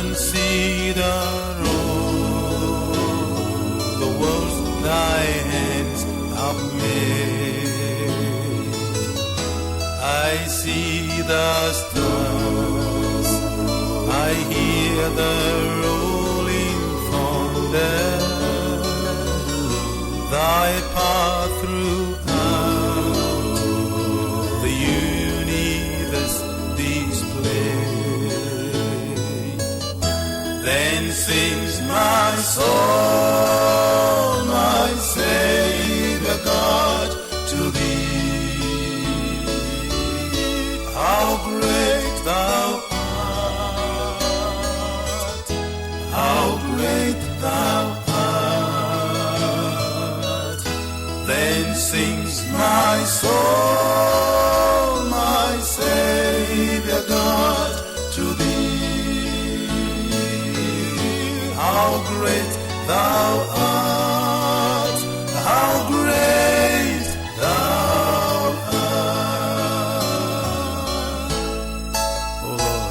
Consider all the worlds thy hands have made. I see the stars, I hear the rolling thunder. Thy path throughout the universe displayed. Then sings my soul, my Savior God, to thee. How great thou art, how great thou art. Then sings my soul, my Savior God, to thee. How great thou art, how great thou art. O Lord.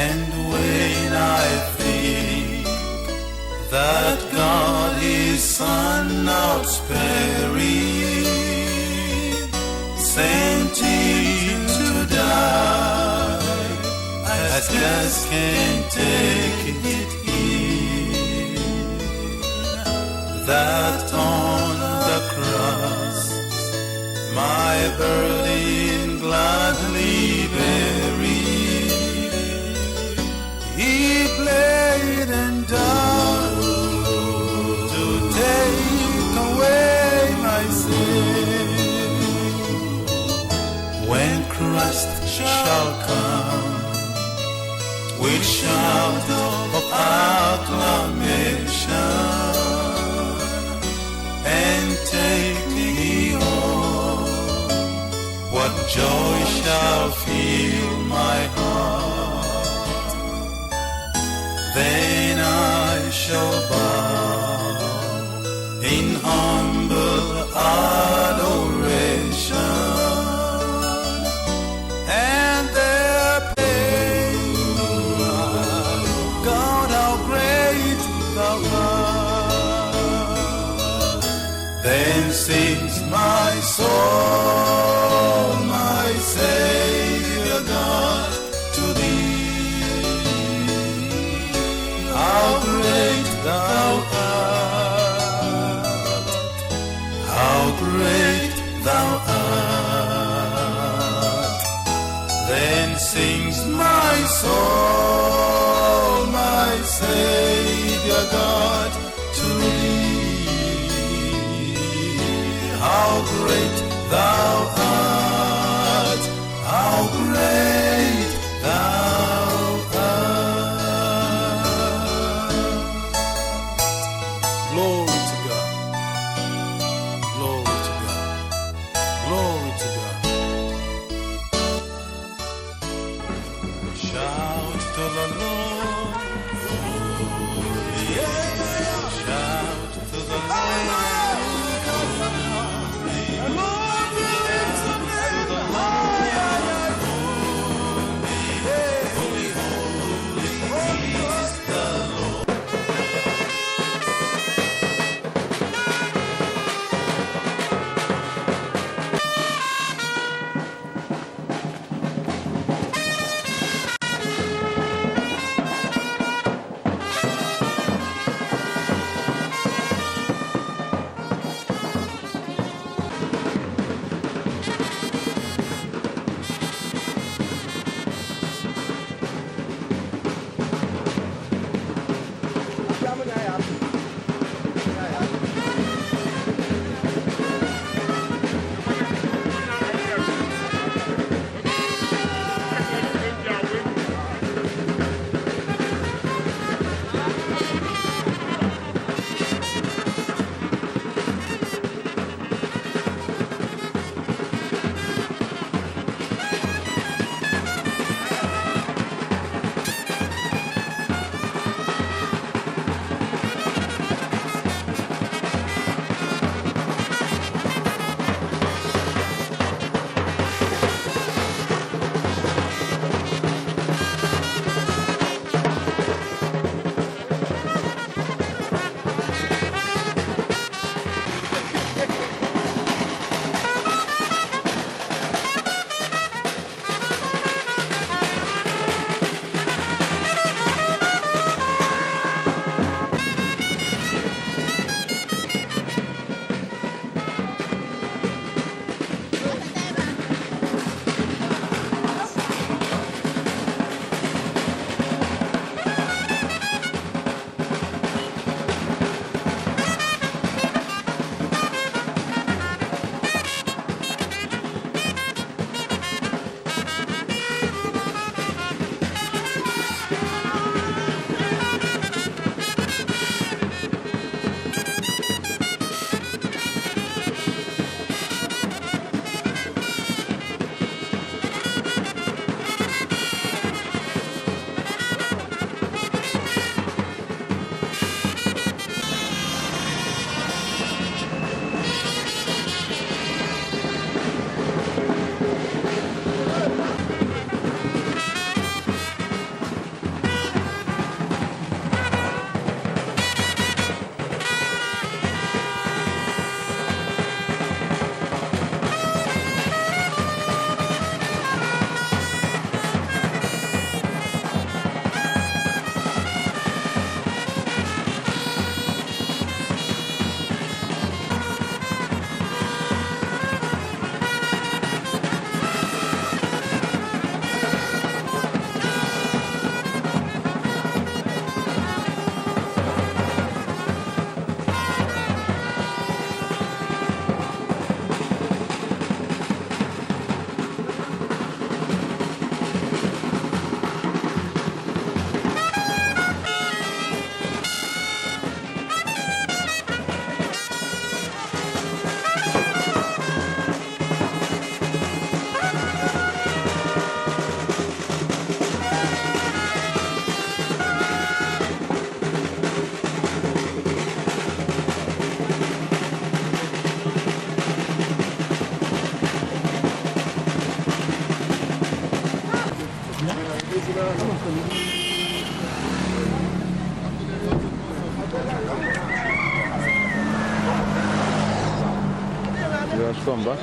And when I think that God his Son not sparing sent him to die, I scarce can take it in that on the cross my burden gladly bearing, he bled and died to take away my sin. When Christ shall come with shout of acclamation and take me home, what joy shall fill my heart? Then I shall bow in humble adoration and there pray, God, how great thou art. Then sings my soul, my Savior God, to thee. How great thou art, how great thou art. Then sings my soul, my Savior God, to thee. How great thou art, how great thou art. Glory to God. Glory to God. Glory to God. Shout to the Lord. Yeah. Shout to the Lord. Holy, holy is the Lord. Transformer.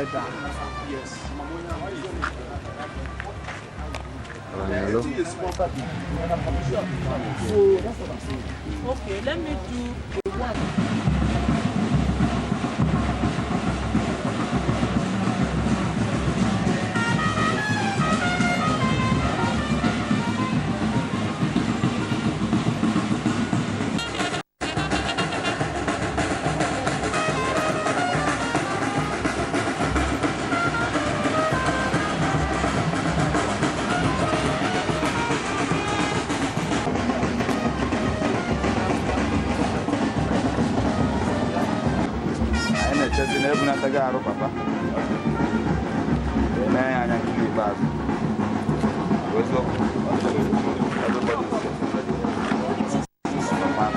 Upside down. Yes. Hello? Okay, let me do the one. Anyị na-echezi na ebunataghị arụ papa mee ya anya nke ikpeazụ. Bụ eziokwu, everybody is getting ready. Ọma.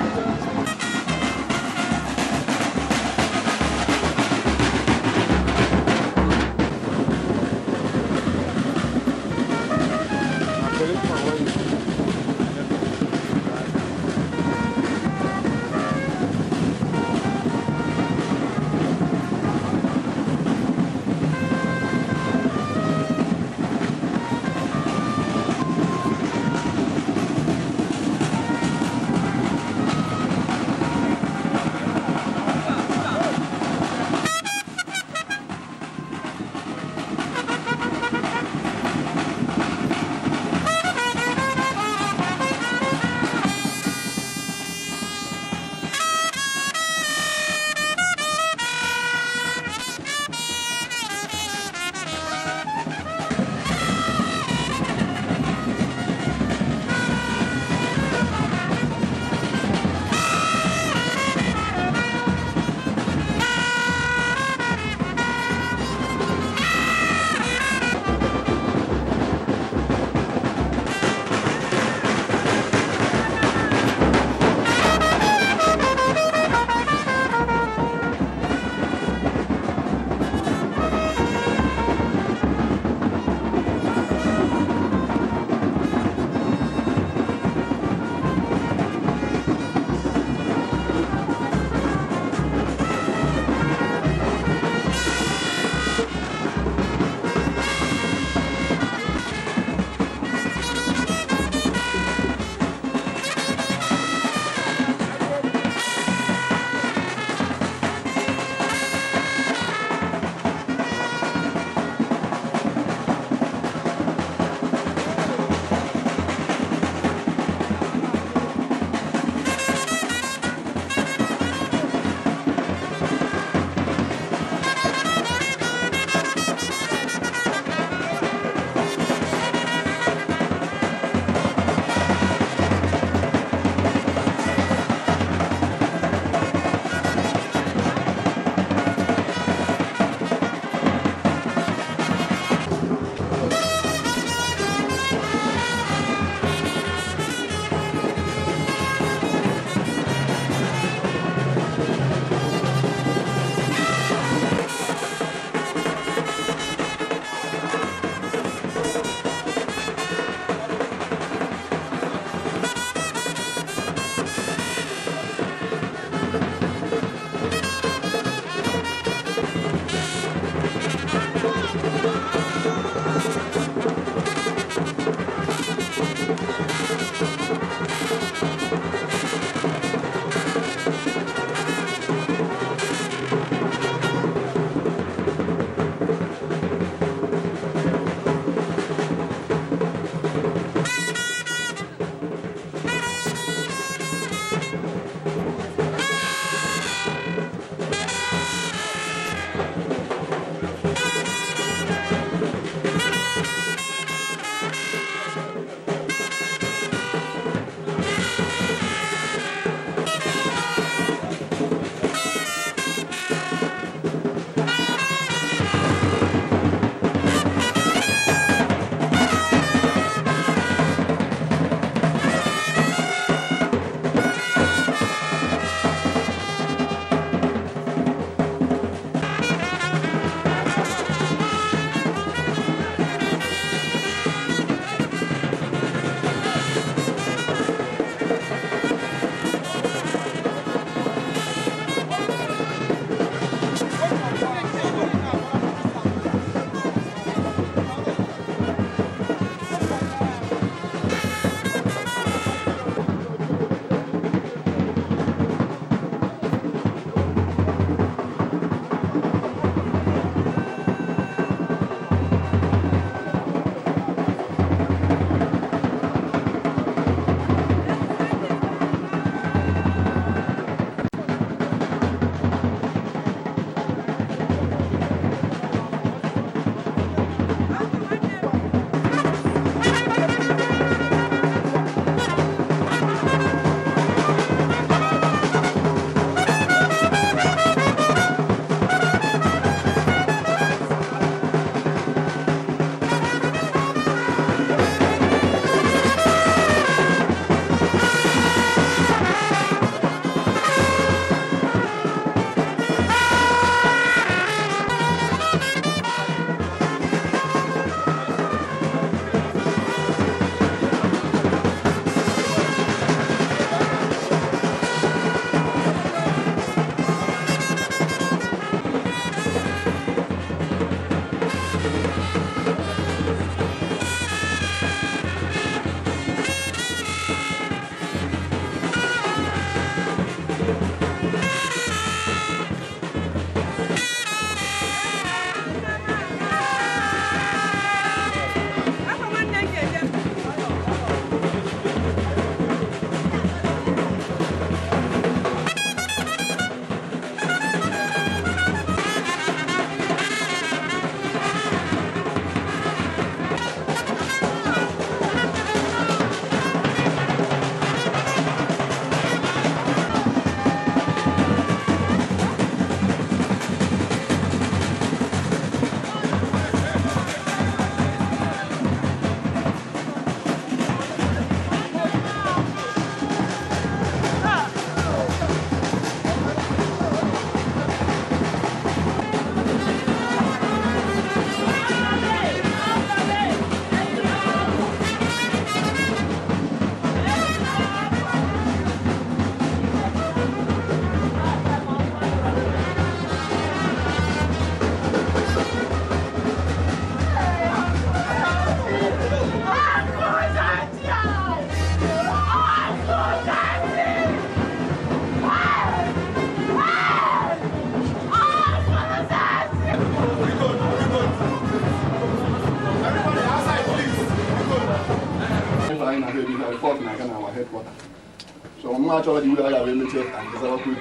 So mụ achọrọ dị iwe ha ya wee mechie ka nke zawakwa egwu.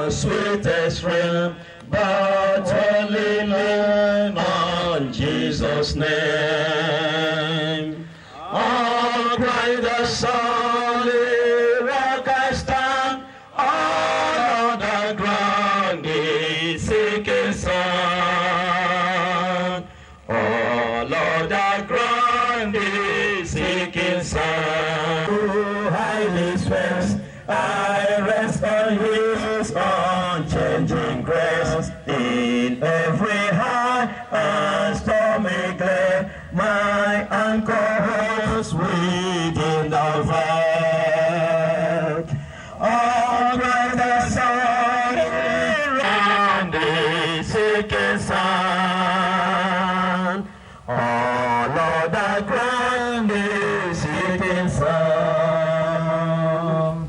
Sweetest realm, but only lean on Jesus' name. On Christ the solid rock I stand, all other ground is sinking sand. All other ground is sinking sand. Oh, highly stressed, I rest on His unchanging grace. In every high and stormy gale, my anchor holds within the vault. All right, the solid round is sinking sand. All other ground is sinking sand.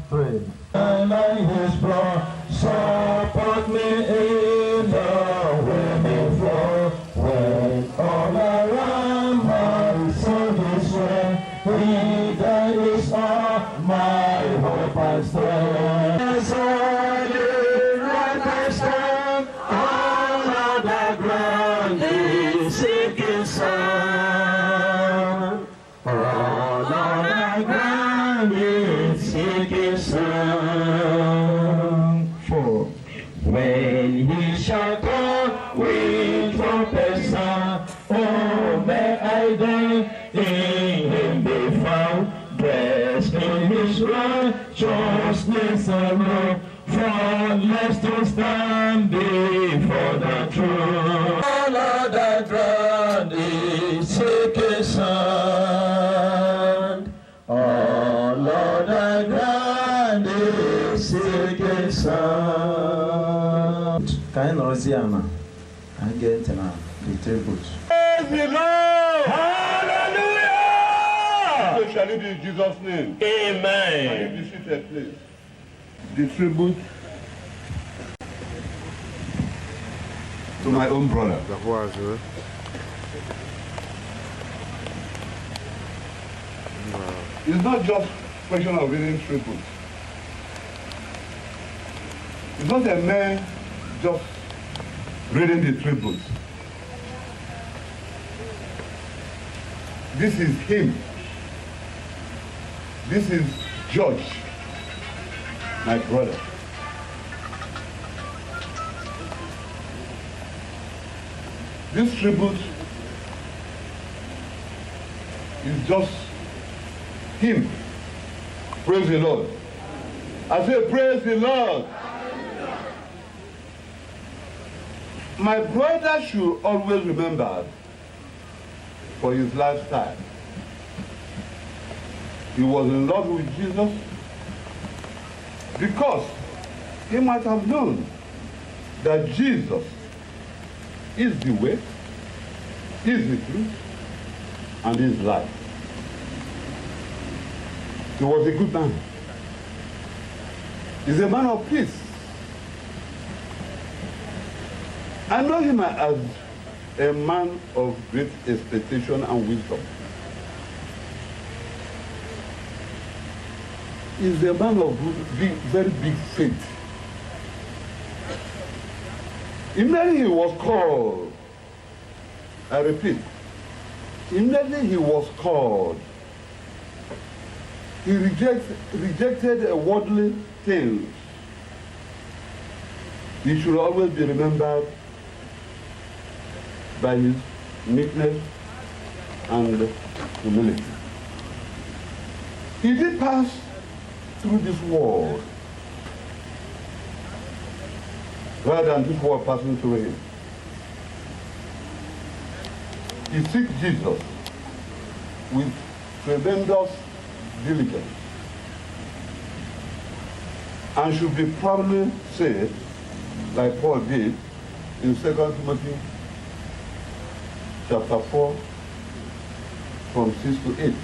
Three. And I his blood support me in the winning flow. When all around my soul is well, he that is all my hope and strength. Solid rock I stand, all other ground is sinking sand. All other ground is sinking sand. Four. When he shall come with trumpet sound, oh, may I then in him be found, dressed in his righteousness alone, faultless to stand before the throne. All other ground is sinking sand. All other ground is sinking sand. Ka anyị nọrọzie ala, ka anyị gee ntị na the tribute. Praise the Lord! Hallelujah! So shall it be in Jesus' name. Amen. Can you be seated, please? The tribute to my own brother. It's not just question of reading tribute. It's not a man just reading the tribute. This is him. This is George, my brother. This tribute is just him. Praise the Lord. I say, praise the Lord. My brother should always remember for his lifestyle. He was in love with Jesus because he might have known that Jesus is the way, is the truth, and is life. He was a good man. He's a man of peace. I know him as a man of great expectation and wisdom. He's a man of big, very big faith. Immediately he was called, I repeat, immediately he was called, he rejected worldly things. He should always be remembered by his meekness and humility. He did pass through this world. Rather than this world passing through him. He seeks Jesus with tremendous diligence and should be proudly said, like Paul did in 2 Timothy chapter 4, from 6 to 8.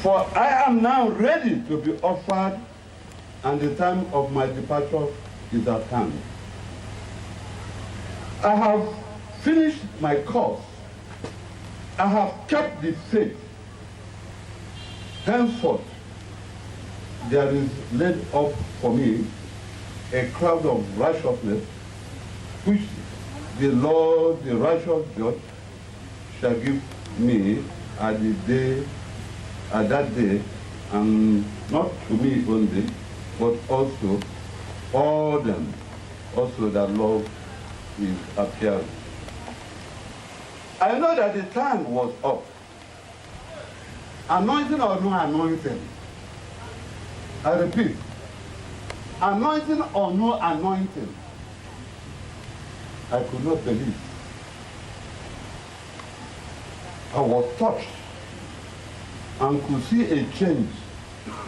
For I am now ready to be offered, and the time of my departure is at hand. I have finished my course. I have kept the faith. Henceforth, there is laid up for me a crown of righteousness, which the Lord, the righteous judge, shall give me at that day, and not to me only, but also all them also that love his appearing. I know that the time was up. Anointing or no anointing? I repeat, anointing or no anointing? I could not believe. I was touched and could see a change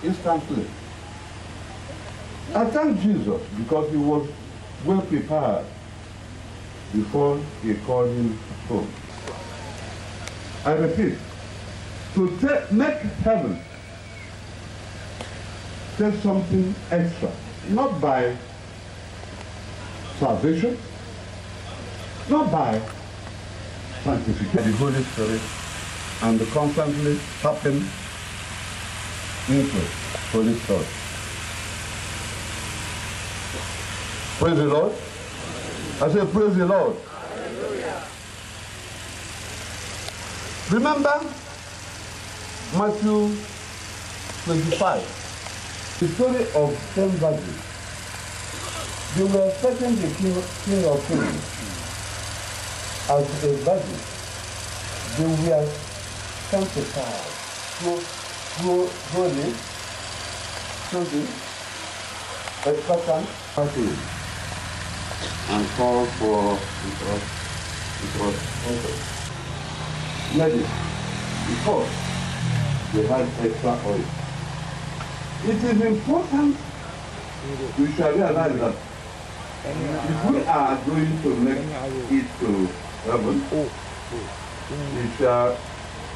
instantly. I thank Jesus because he was well prepared before he called him home. I repeat, to make heaven take something extra, not by salvation, not by sanctification, the Holy Spirit, and the constantly tapping into Holy Spirit. Praise the Lord. I say, praise the Lord. Hallelujah. Remember Matthew 25, the story of 10 virgins. They were expecting the king of kings as a virgin. They were sanctified, holy, chosen, expectant, and called for it was ready because they had extra oil. It is important we shall realize that if we are going to make it to heaven,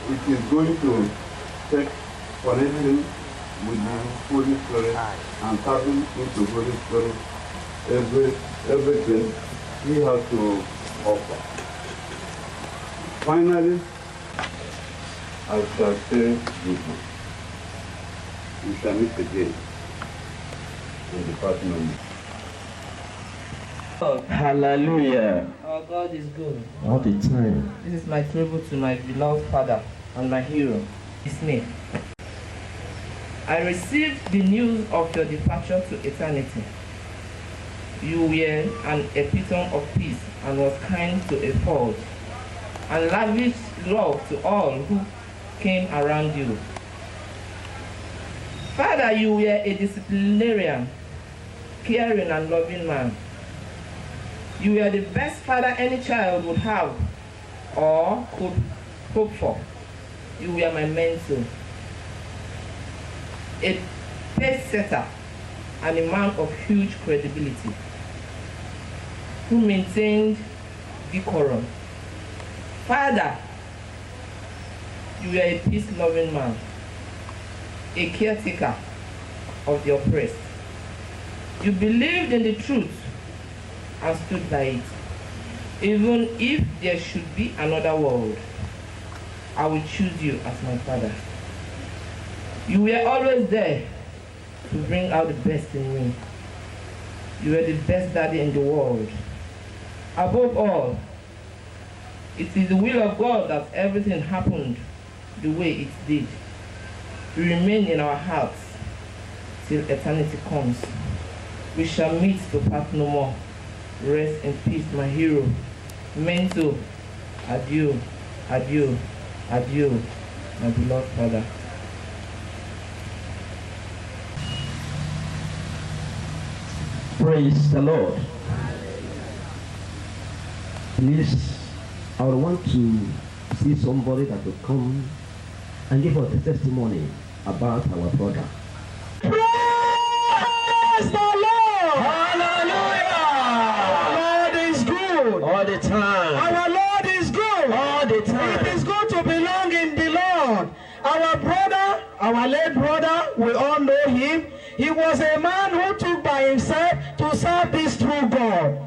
it is going to take connecting with the Holy Spirit and tapping into Holy Spirit everything he has to offer. Finally, I shall say goodbye. We shall meet again in the department. Hallelujah. Our God is good. All the time. This is my tribute to my beloved father and my hero, Smith. I received the news of your departure to eternity. You were an epitome of peace and was kind to a fault, and lavished love to all who came around you. Father, you were a disciplinarian, caring and loving man. You were the best father any child would have or could hope for. You were my mentor, a pace setter, and a man of huge credibility, who maintained decorum. Father, you were a peace-loving man, a caretaker of the oppressed. You believed in the truth and stood by it. Even if there should be another world, I will choose you as my father. You were always there to bring out the best in me. You were the best daddy in the world. Above all, it is the will of God that everything happened the way it did. You remain in our hearts till eternity comes. We shall meet to part no more. Rest in peace, my hero. Mentor, adieu, adieu, adieu, my beloved father. Praise the Lord. Please, I would want to see somebody that will come and give us a testimony about our brother. Praise the Lord! Hallelujah! Our Lord is good. All the time. Our Lord is good. All the time. It is good to belong in the Lord. Our brother, our late brother, we all know him. He was a man who took by himself to serve this true God.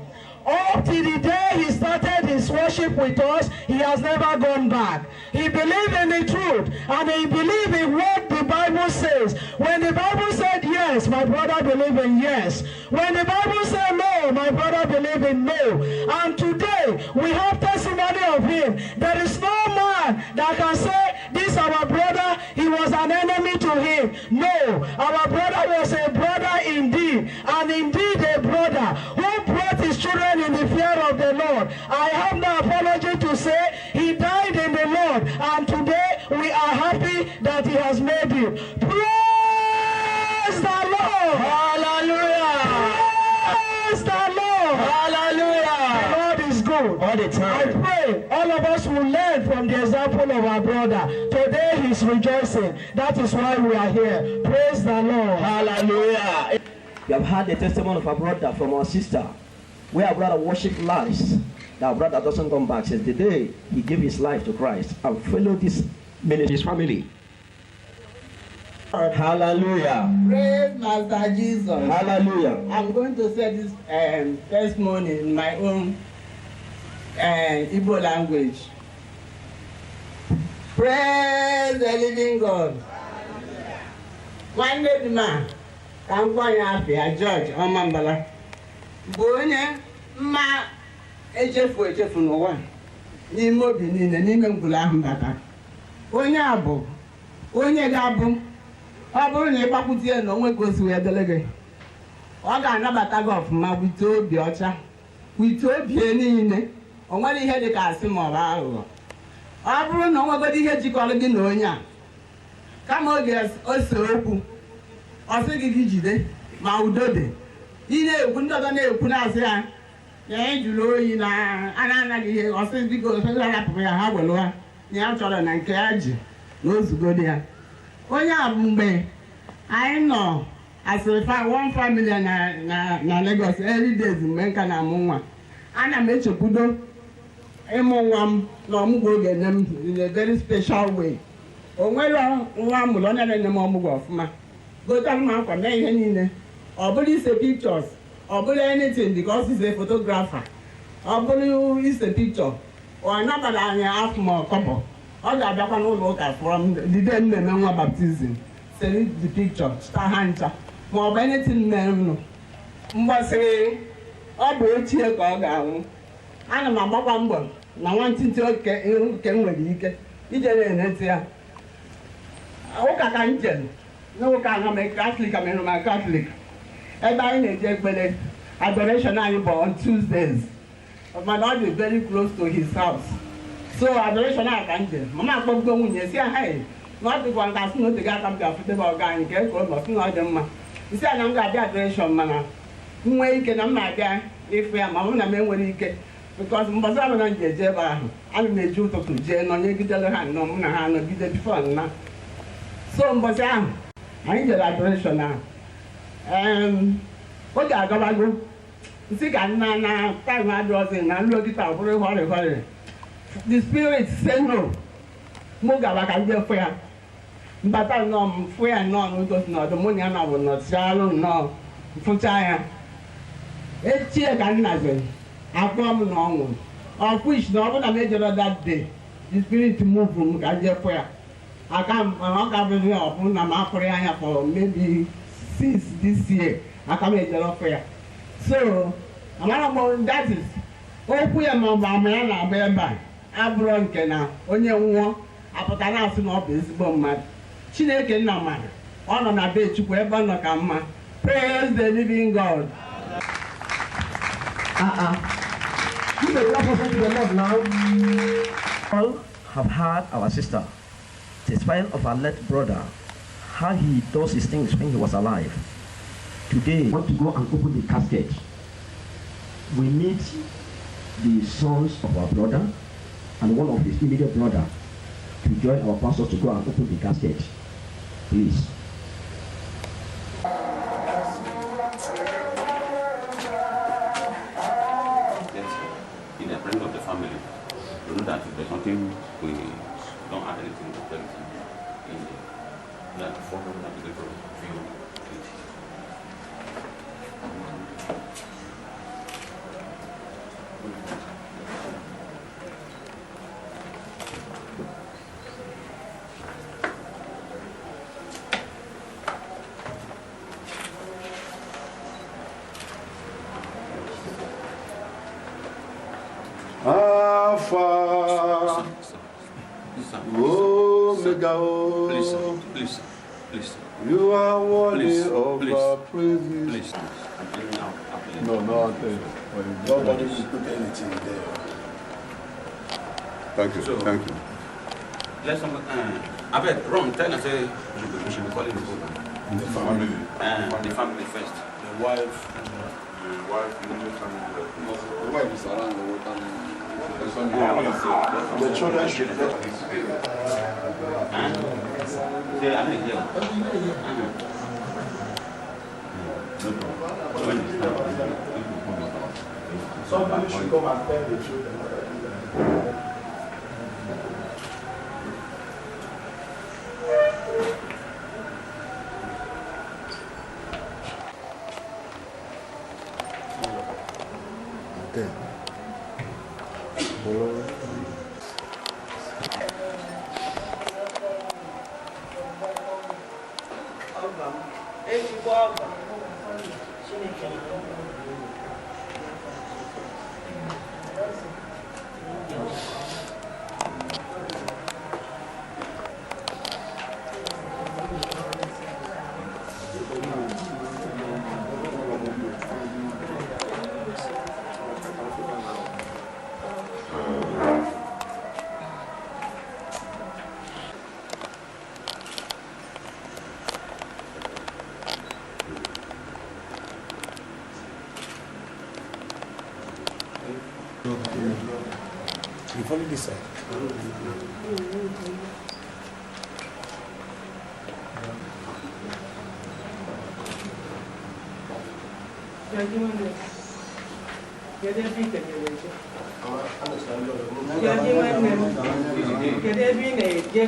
Up to the day he started his worship with us, he has never gone back. He believed in the truth and he believed in what the Bible says. When the Bible said yes, my brother believed in yes. When the Bible said no, my brother believed in no. And today we have testimony of him. There is no man that can say, this our brother, he was an enemy to him. No, our brother was a brother indeed, and indeed a brother who brought his children in the fear of the Lord. I have no apology to say he died in the Lord, and today we are happy that he has made it. Praise the Lord! Hallelujah! Praise the Lord! Hallelujah! The Lord is good. All the time. I pray all of us will learn from the example of our brother. Today he's rejoicing. That is why we are here. Praise the Lord. Hallelujah. We have had the testimony of our brother from our sister, where our brother worship lies. That our brother doesn't come back since the day he gave his life to Christ and followed this ministry, his family. Hallelujah. Praise Master Jesus. Hallelujah. I'm going to say this testimony in my own Igbo language. Praise the living God. Nwanne di m a ka m gwa ya afịa George Ọmambala bụ onye mma echefu echefu n'ụwa n'ime obi niile n'ime ngwụla ahụ bata. Onye a bụ onye ga-abụ ọ bụrụ na ị gbakwute ya na onwe ka o si wee dele gị, ọ ga-anabata gị ọfụma wite obi ọcha, wite obi ya niile. O nwere ihe dị ka asị ma ọ bụ aghụghọ. Ọ bụrụ na o nwegodi ihe jikọrọ gị na onye a, kama oge ose okwu ọ sị gị gị jide ma udo dị. Ị na-ekwu ndị ọzọ na-ekwu na-asị ya na ya jụrụ oyi na a na-anaghị ihe, ọ sị biko rapụrụ ya ha gwelu ha na ya chọrọ na nke ya ji na ozugodi ya. Onye a bụ mgbe anyị nọ asịrị one family na Lagos early days mgbe nka na-amụ nwa, ana m echekwudo ịmụ nwa m na ọmụgwọ oge nne m in a very special way. O nwere nwa m mụrụ onye na-enye m ọmụgwọ ọfụma, gotere m akwa mee ihe niile. Ọ bụrụ ise pictures, ọ bụrụ anything because he's a photographer. Ọ bụrụ ise picture, ọ nabara anyị afọ ma ọkọbọ. Ọ ga-abịakwa n'ụlọ ụka from the day m na-eme nwa baptizim, send the picture, chịta ha ncha ma ọ bụ anything mere m nụ. Mgbasịrị ọ bụ ochie ka ọ ga-anwụ. Ana m agbakwa mbọ na nwantịntị oke nke m nwere ike ije na-enete ya. Ụka ka m jere n'ụka ana m Katọlik, am Roman Katọlik, ebe anyị na-eje ekpere adoration anyị bụ on Tuesdays, mana ọ dị very close to his house. So adoration a ka m jere, mama akpọgbugo nwunye si ya hey, na ọ dịkwa nka sị na o tego aka m bịa ọga anyị ka eke ụlọ sị na ọ dị mma. Isi a na m ga-abịa adoration mana m nwee ike na m na-abịa ịfụ ya, ma ọ bụrụ na m enwere ike because mbọsị ọbụla m ji eje ebe ahụ, ana m eji ụtụtụ jee nọnyegidere ha nnọọ, mụ na ha nọgide before nna. So mbọsị ahụ anyị jere adoration ahụ, oge agabago nsị ka nna na time adịrọzi na nru okịta ọ bụrụ họrị họrị. The spirit say no, mụ gaba ka ndị fụ ya. Mbata nnọọ m fụ ya nnọọ n'ụzọ si n'ọdụ mụ na ya na bụ nọchialụ nnọọ mfụcha ya. Echie ka nna zere akpọọ m na ọ nwụrụ, of which na ọ bụrụ na m ejere that day, the spirit move m ka ndị fụ ya. Aka m ọ ka bụzi ọ bụ na m afụrụ ya anya for maybe since this year, aka m ejere ọfụ ya. So amara m that is okwu ya ma ọ bụ ama ya na-agba ebe a abụrụ nke na onye nwụọ apụta na-asị na ọ bụ ezigbo mmadụ. Chineke nna mara ọ nọ na be Chukwu ebe ọ nọ ka mma. Praise the living God. Give a clap offering to the Lord now. All have heard our sister testifying of our late brother, how he does his things when he was alive. Today, we want to go and open the casket. We meet the sons of our brother and one of his immediate brother to join our pastor to go and open the casket. Please. Yes, in the presence of the family, we know that if there's something we don't add anything to tell it in the that form that we go feel it. Alpha, Omega, Please, sir. Please, sir. Please, sir. You are worthy Please, of please, our praises. Please, I'm clearing out. I'm clearing No, out. no, I tell you. Nobody will put anything there. Thank you, So- thank you. Let some, I beg, Ron, tell us, we should be calling the program. The family. The family first. The wife. The wife, family. The wife is around the water. The children should get. Say, I think, yeah. Somebody should come and tell the children. Okay. Ezigbo ọgọ. Chineke You follow this side. Kedu ebe ị kenyere eje? Kedu nwanne m? Kedu ebe ị na-eje?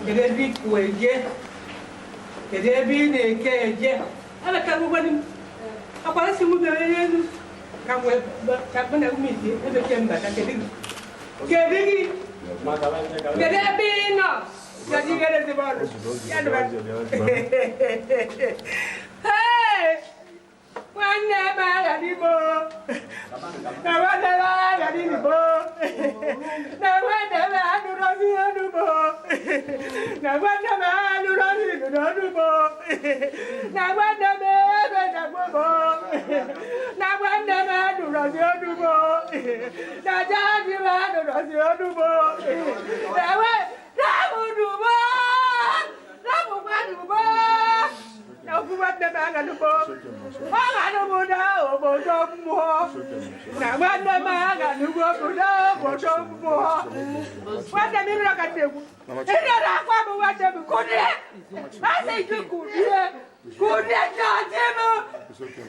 Kedu ebe ị kwụ eje? Kedu ebe ị na-eke eje? Alakagbugbani m. Akwara si m bịara n'elu ka m wee ka mụ na ume ite ebe ke mbata kedu gị? Kedu gị? Kedu ebe ị nọ? Kedu ihe na-ezigbo ọrụ? Ya dịba. Hey! Nwanne m agha n'Igbo. Na nwanne m agha n'Igbo. Na nwanne m anụrọzi ọnụgbo. Na nwanne m anụrọzi n'ọnụgbo. Na nwanne m ebe na gbogbo. Na nwanne m anụrọzi ọnụgbo. Na jaji m anụrọzi ọnụgbo. Na nwe ramụdugbo. Ramụkwadugbo. Na okwu nwanne m agha n'ugbo. Ọ ga-anụbụda obodo mmụọ. Na nwanne m agha n'ugbo obodo obodo mmụọ. Nwanne m ịrịọ ka na-ekwu. Ịrịọrọ akwa m nwanne m kụrie. Asị gị kụrie. Kụrie jọji m.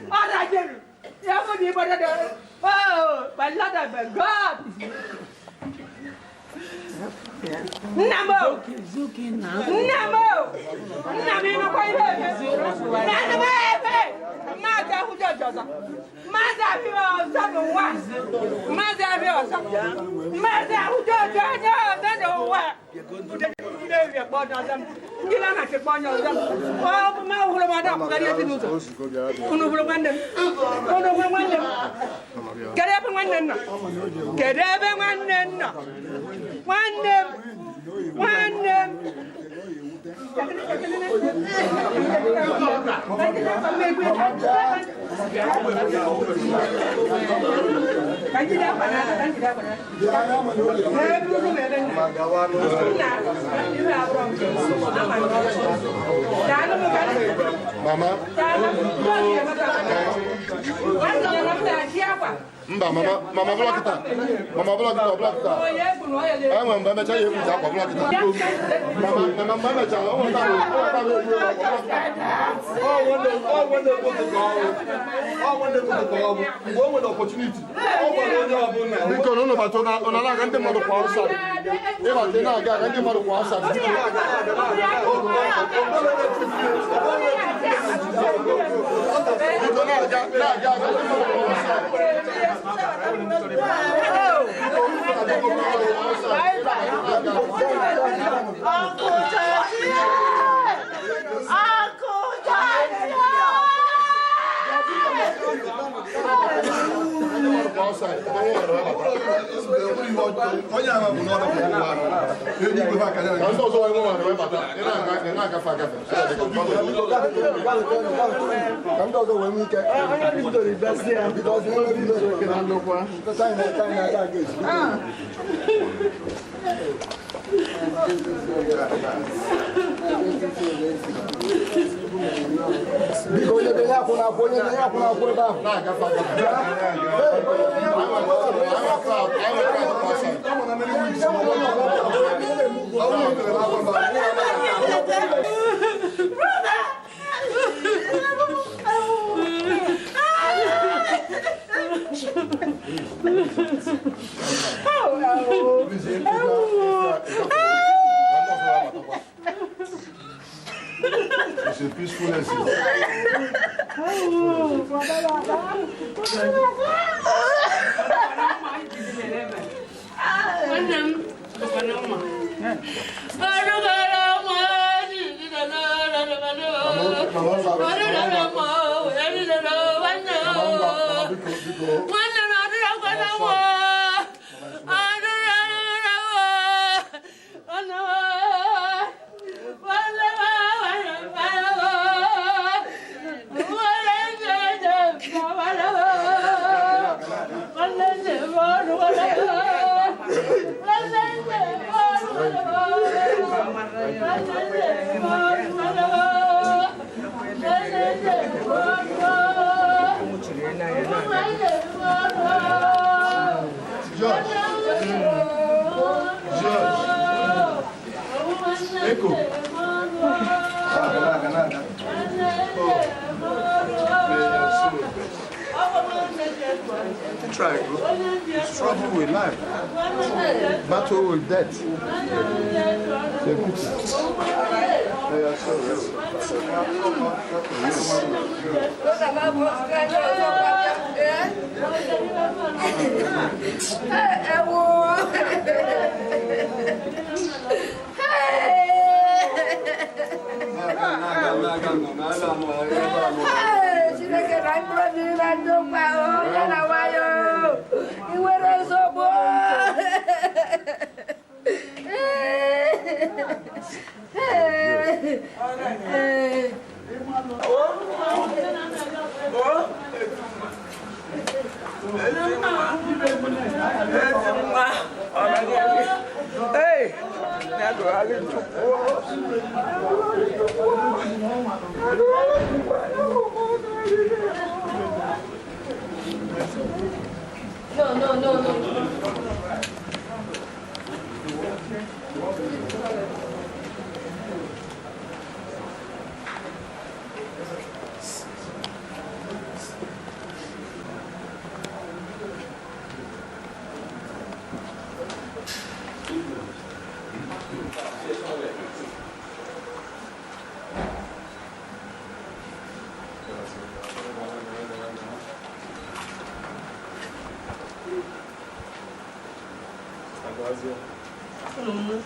Ọ rajere. Ya bụ na ịgbọdọ dị. Oh, my Lord and my God. Nna m o. Nna m o. Nna m ịnụkwa ihe eme. Nna m ebe. Maazị ahụ jọjọ ọzọ. Maazị ahụ ọzọ n'ụwa. Maazị ahụ ọzọ. Maazị ahụ jọjọ onye ọzọ n'ụwa. Ndị na-anachi kpọ onye ọzọ. Ọ bụ ma hụrụ m ada akwụgharị ezi n'ụzọ. Unu hụrụ nwanne m. Unu hụrụ nwanne m. Kedu ebe nwanne m nọ? Kedu ebe nwanne m nọ? Nwanne m. Nwanne m. Mama. Mba, mama, mama bụla kịta. Mama bụla kịta, ọbụla kịta. Enwe mgbe emechaa ya ekwucha akwa bụla kịta. Mama, mama mgbe emechaa, ọ nweta ọ nweta ekwu akwa bụla kịta. Ọ nwanne nwoke ka ọ bụ. Ọ nwanne nwoke ka ọ bụ. Mgbe o nwere opportunity, ọ gwara onye ọbụla. Biko na ụnụ bata ụnụ na-aga ndị mmadụ kwa outside. Ịbata ị na-aga aga ndị mmadụ kwa outside. Biko na-aga na-aga aga ndị mmadụ kwa outside. Biko onye be ya akwụ na-akwụ onye ya akwụ na-akwụ ebe ahụ. It's a peaceful exit. Try, bro. Struggle with life, battle with death. It's a pity. Yeah, sorry. No.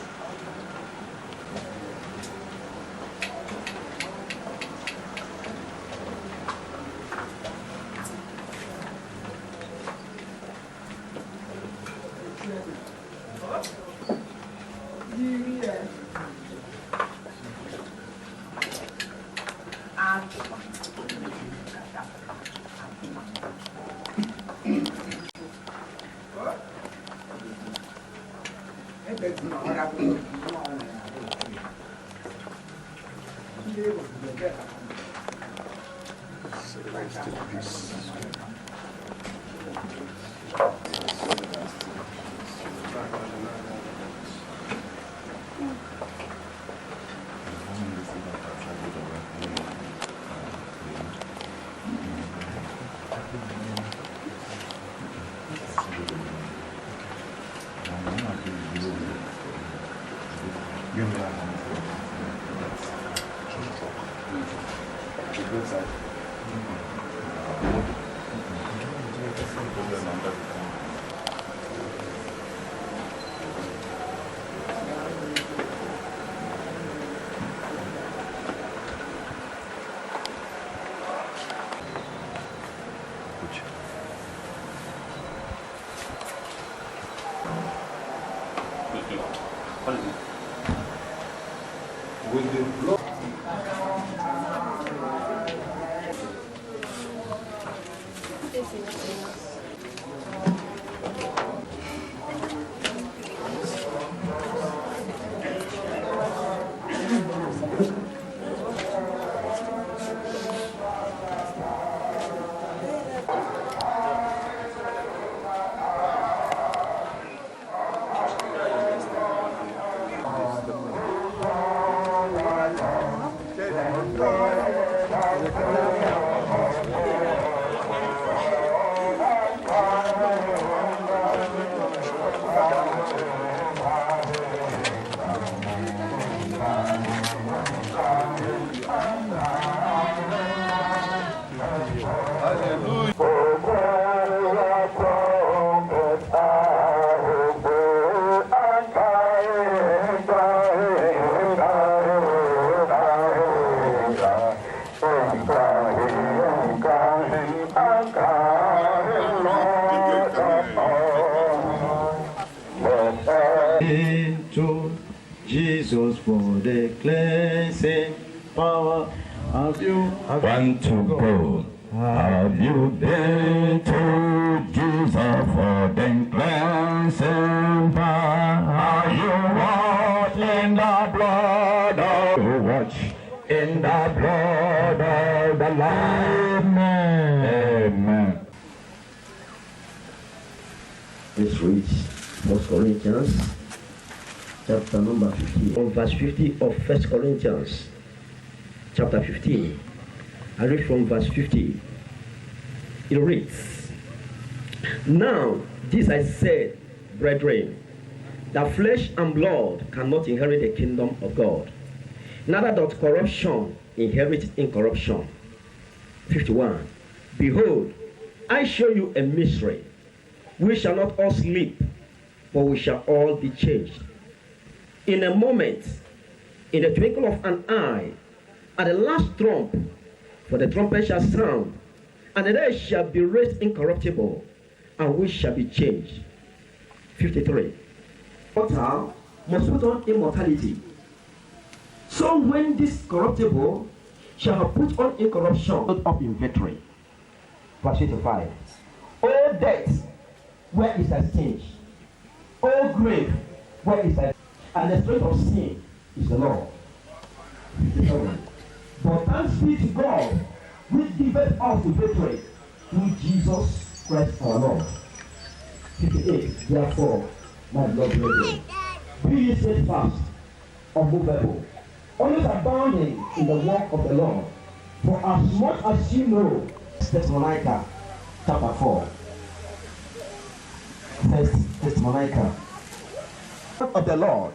Rest in peace. With the blood. To Jesus for the cleansing power. Have you One to go. Have you been to Jesus for the cleansing power? Are you washed in the blood of watch in the blood of the Lamb? Amen. Let's read 1 Corinthians chapter number 15, on verse 50 of 1 Corinthians chapter 15. I read from verse 50. It reads, "Now this I said, brethren, that flesh and blood cannot inherit the kingdom of God, neither doth corruption inherit incorruption." 51. "Behold, I show you a mystery. We shall not all sleep, but we shall all be changed. In a moment, in the twinkle of an eye, at the last trump, for the trumpet shall sound, and the dead shall be raised incorruptible, and we shall be changed." 53. "Mortal must put on immortality. So when this corruptible shall have put on incorruption, put up in victory." Verse 55. "O death, where is thy sting? O grave, where is thy..." And the strength of sin is the law. 57. "But thanks be to God, which giveth us the victory through Jesus Christ our Lord." 58. "Therefore, my beloved brethren, be ye steadfast, unmovable, always abounding in the work of the Lord, for as much as you know." Thessalonica chapter 4. First Thessalonica. "Of the Lord,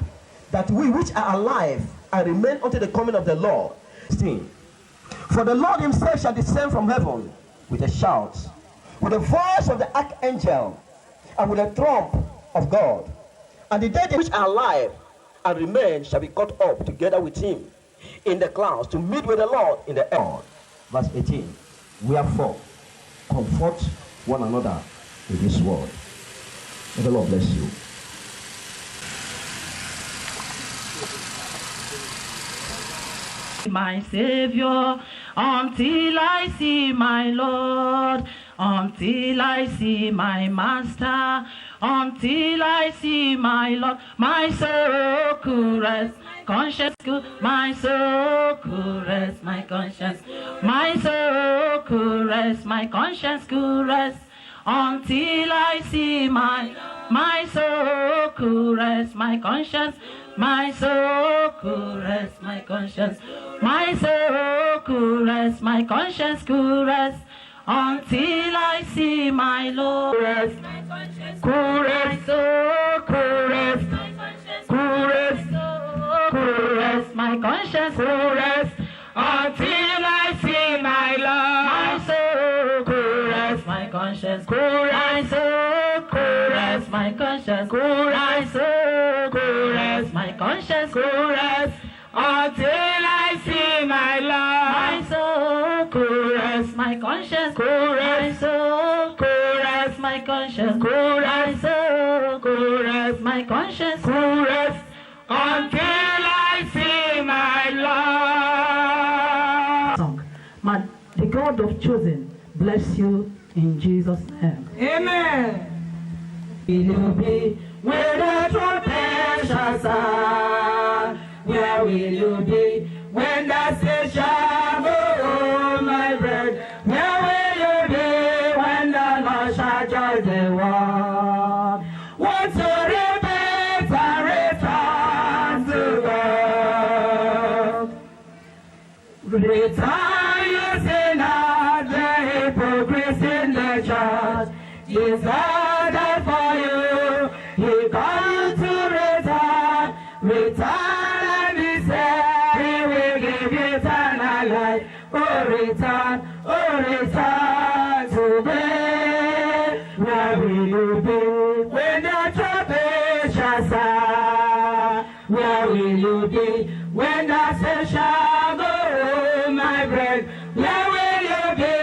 that we which are alive and remain unto the coming of the Lord." 16. "For the Lord himself shall descend from heaven with a shout, with the voice of the archangel, and with the trump of God. And the dead which are alive and remain shall be caught up together with him in the clouds to meet with the Lord in the air." Verse 18. "Wherefore, comfort one another with this word." May the Lord bless you. My Savior, until I see my Lord, Until I see my master, until I see my Lord, my soul could rest, conscience could, my soul could rest, my conscience, my soul could rest, my conscience could rest, until I see my soul could rest, my conscience, my soul could rest, my conscience, my soul could rest, my conscience could rest, until I see my Lord. Rest, could rest, could rest, could rest, could rest, my conscience could rest, until I see my Lord. My soul could rest, my conscience could rest, my soul could rest, my conscience could rest, my soul could rest, my conscience could rest, until I see my Lord. My soul could rest, my conscience could rest, my soul could rest, my conscience could rest, rest, my soul could rest, my conscience could rest, until I see my Lord. Song. May the God of chosen bless you in Jesus' name. Amen. Will you be where the trumpet shall sound? Where will you be when the saints shall go, oh, my friend? Where will you be when the Lord shall judge the world? Want to repent and return to God. Return, you sinner, the hypocrites in the church. Jesus died for you. He called you to return. Return and be saved. He will give you eternal life. Oh, return today. Where will you be when the trumpet shall sound? Where will you be when the saints shall go, oh, my friend? Where will you be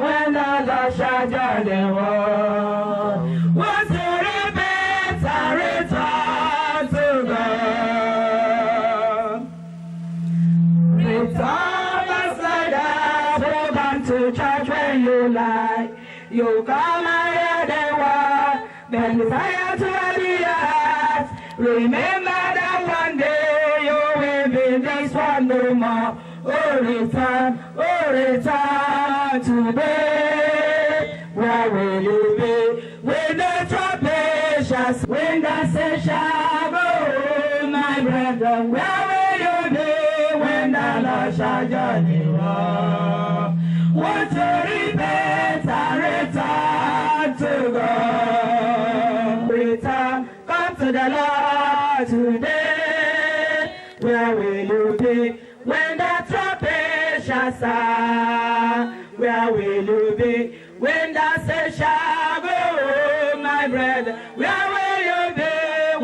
when the Lord shall judge the world? Want to repent and return to God. Return, backsliders, who come to church when you like. You come and hear the word, then desire to the earth. Remember that one day you will be this one no more. Oh, return today. Where will you be when the trumpet shall sound? When the saints shall go, my brethren, where will you be when the Lord shall judge the world? Want to repent and return to God. Return, come to the Lord today. Where will you be when the trumpet shall sound? Where will you be when the saints shall go, my brethren? Where will you be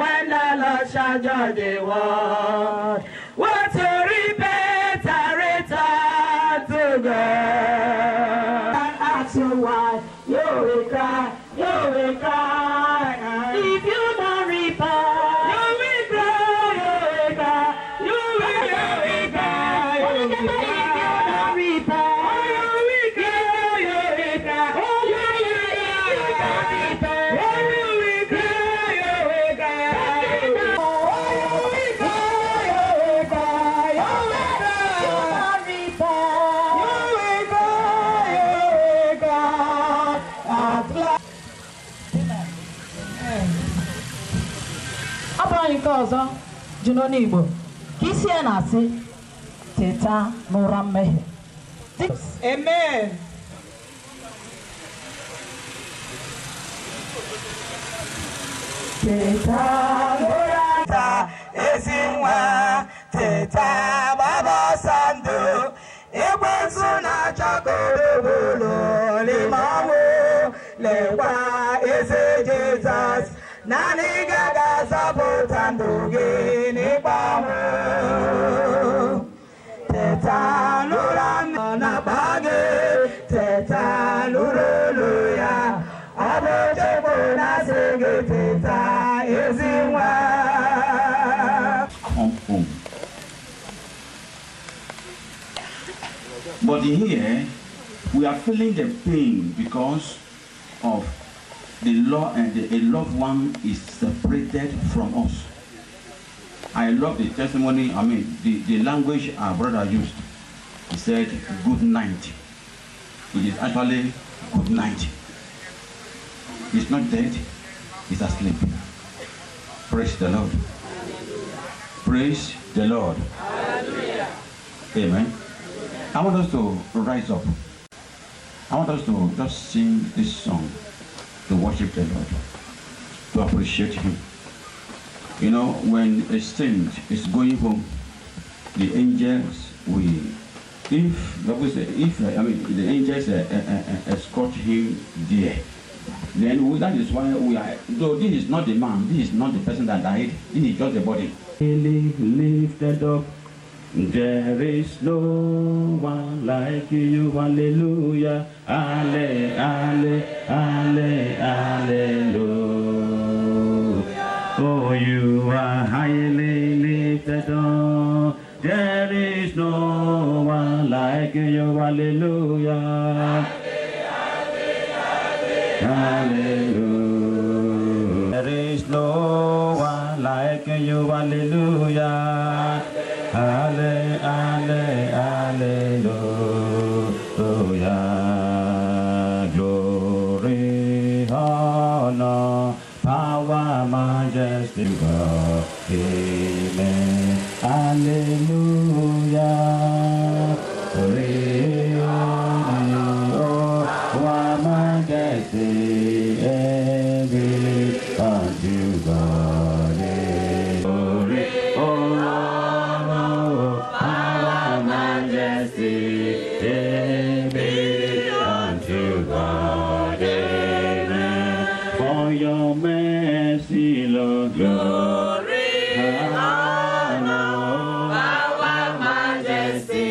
when the Lord shall judge the world? Want to repent and return to God. And ask you why, you will cry, you will cry. If you don't repent, you will cry, you will cry, you will cry, you will cry. If you don't repent, you will cry, you will cry, you will cry, you will cry, you will cry. Ọ bụrụ anyị nke ọzọ ji n'ọnụ Igbo ka isi ya na-asị teta n'ụra mmehie. Amen. Teta n'ụra nta ezi nwa, teta gbaba ọsọ ndụ, ekwensu na-achọ ka orobolo n'ime ọnwụ, lekwa eze Jizọs, naanị gị ga-azọpụta ndụ gị n'ikpe ọnwụ. Teta n'ụra nọ na-akpọ gị, teta n'ụra olu ya, ọ bụ Chukwu na-asị gị teta ezi nwa. Come home. But here, We are feeling the pain because of the law and a loved one is separated from us. I love the testimony, I mean, the language our brother used. He said, good night. It is actually good night. He's not dead, he's asleep. Praise the Lord. Praise the Lord. Hallelujah. Amen. I want us to rise up. I want us to just sing this song to worship the Lord, to appreciate Him. You know, when a saint is going home, the angels will, the angels escort him there. Then that is why we are, though this is not the man, this is not the person that died, this is just the body. Lifted up, there is no one like you, hallelujah, alle, alle, alle, alleluia. Oh, you are highly lifted up, there is no one like you, hallelujah. Hallelujah. There is no one like you, hallelujah. Halle, halle, hallelujah. Glory, honor, power, majesty, God. Amen. Hallelujah. Glory, honor, power, majesty, be unto God. Glory, honor, power, majesty, be unto God. Amen. For your mercy, Lord, glory, honor, power, majesty,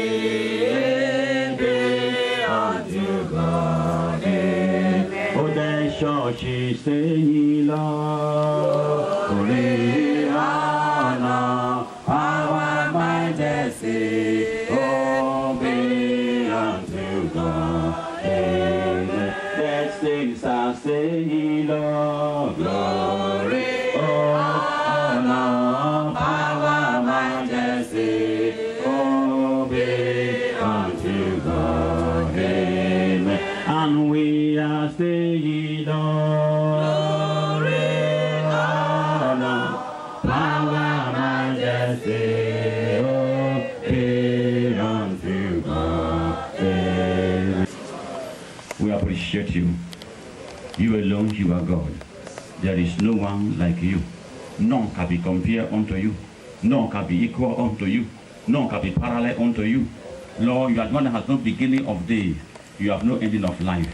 be unto God. Amen. Oh, the church is saying, Lord, glory, honor, power, majesty, oh, be unto God. Amen. The saints are saying, Lord, glory, honor, power, majesty, oh, be unto God. Amen. And we are saying, Lord, glory, honor, power, majesty, oh, be unto God. Amen. We appreciate you. You alone, you are God. There is no one like you. None can be compared unto you. None can be equal unto you. None can be parallel unto you. Lord, you are the one that has no beginning of day. You have no ending of life.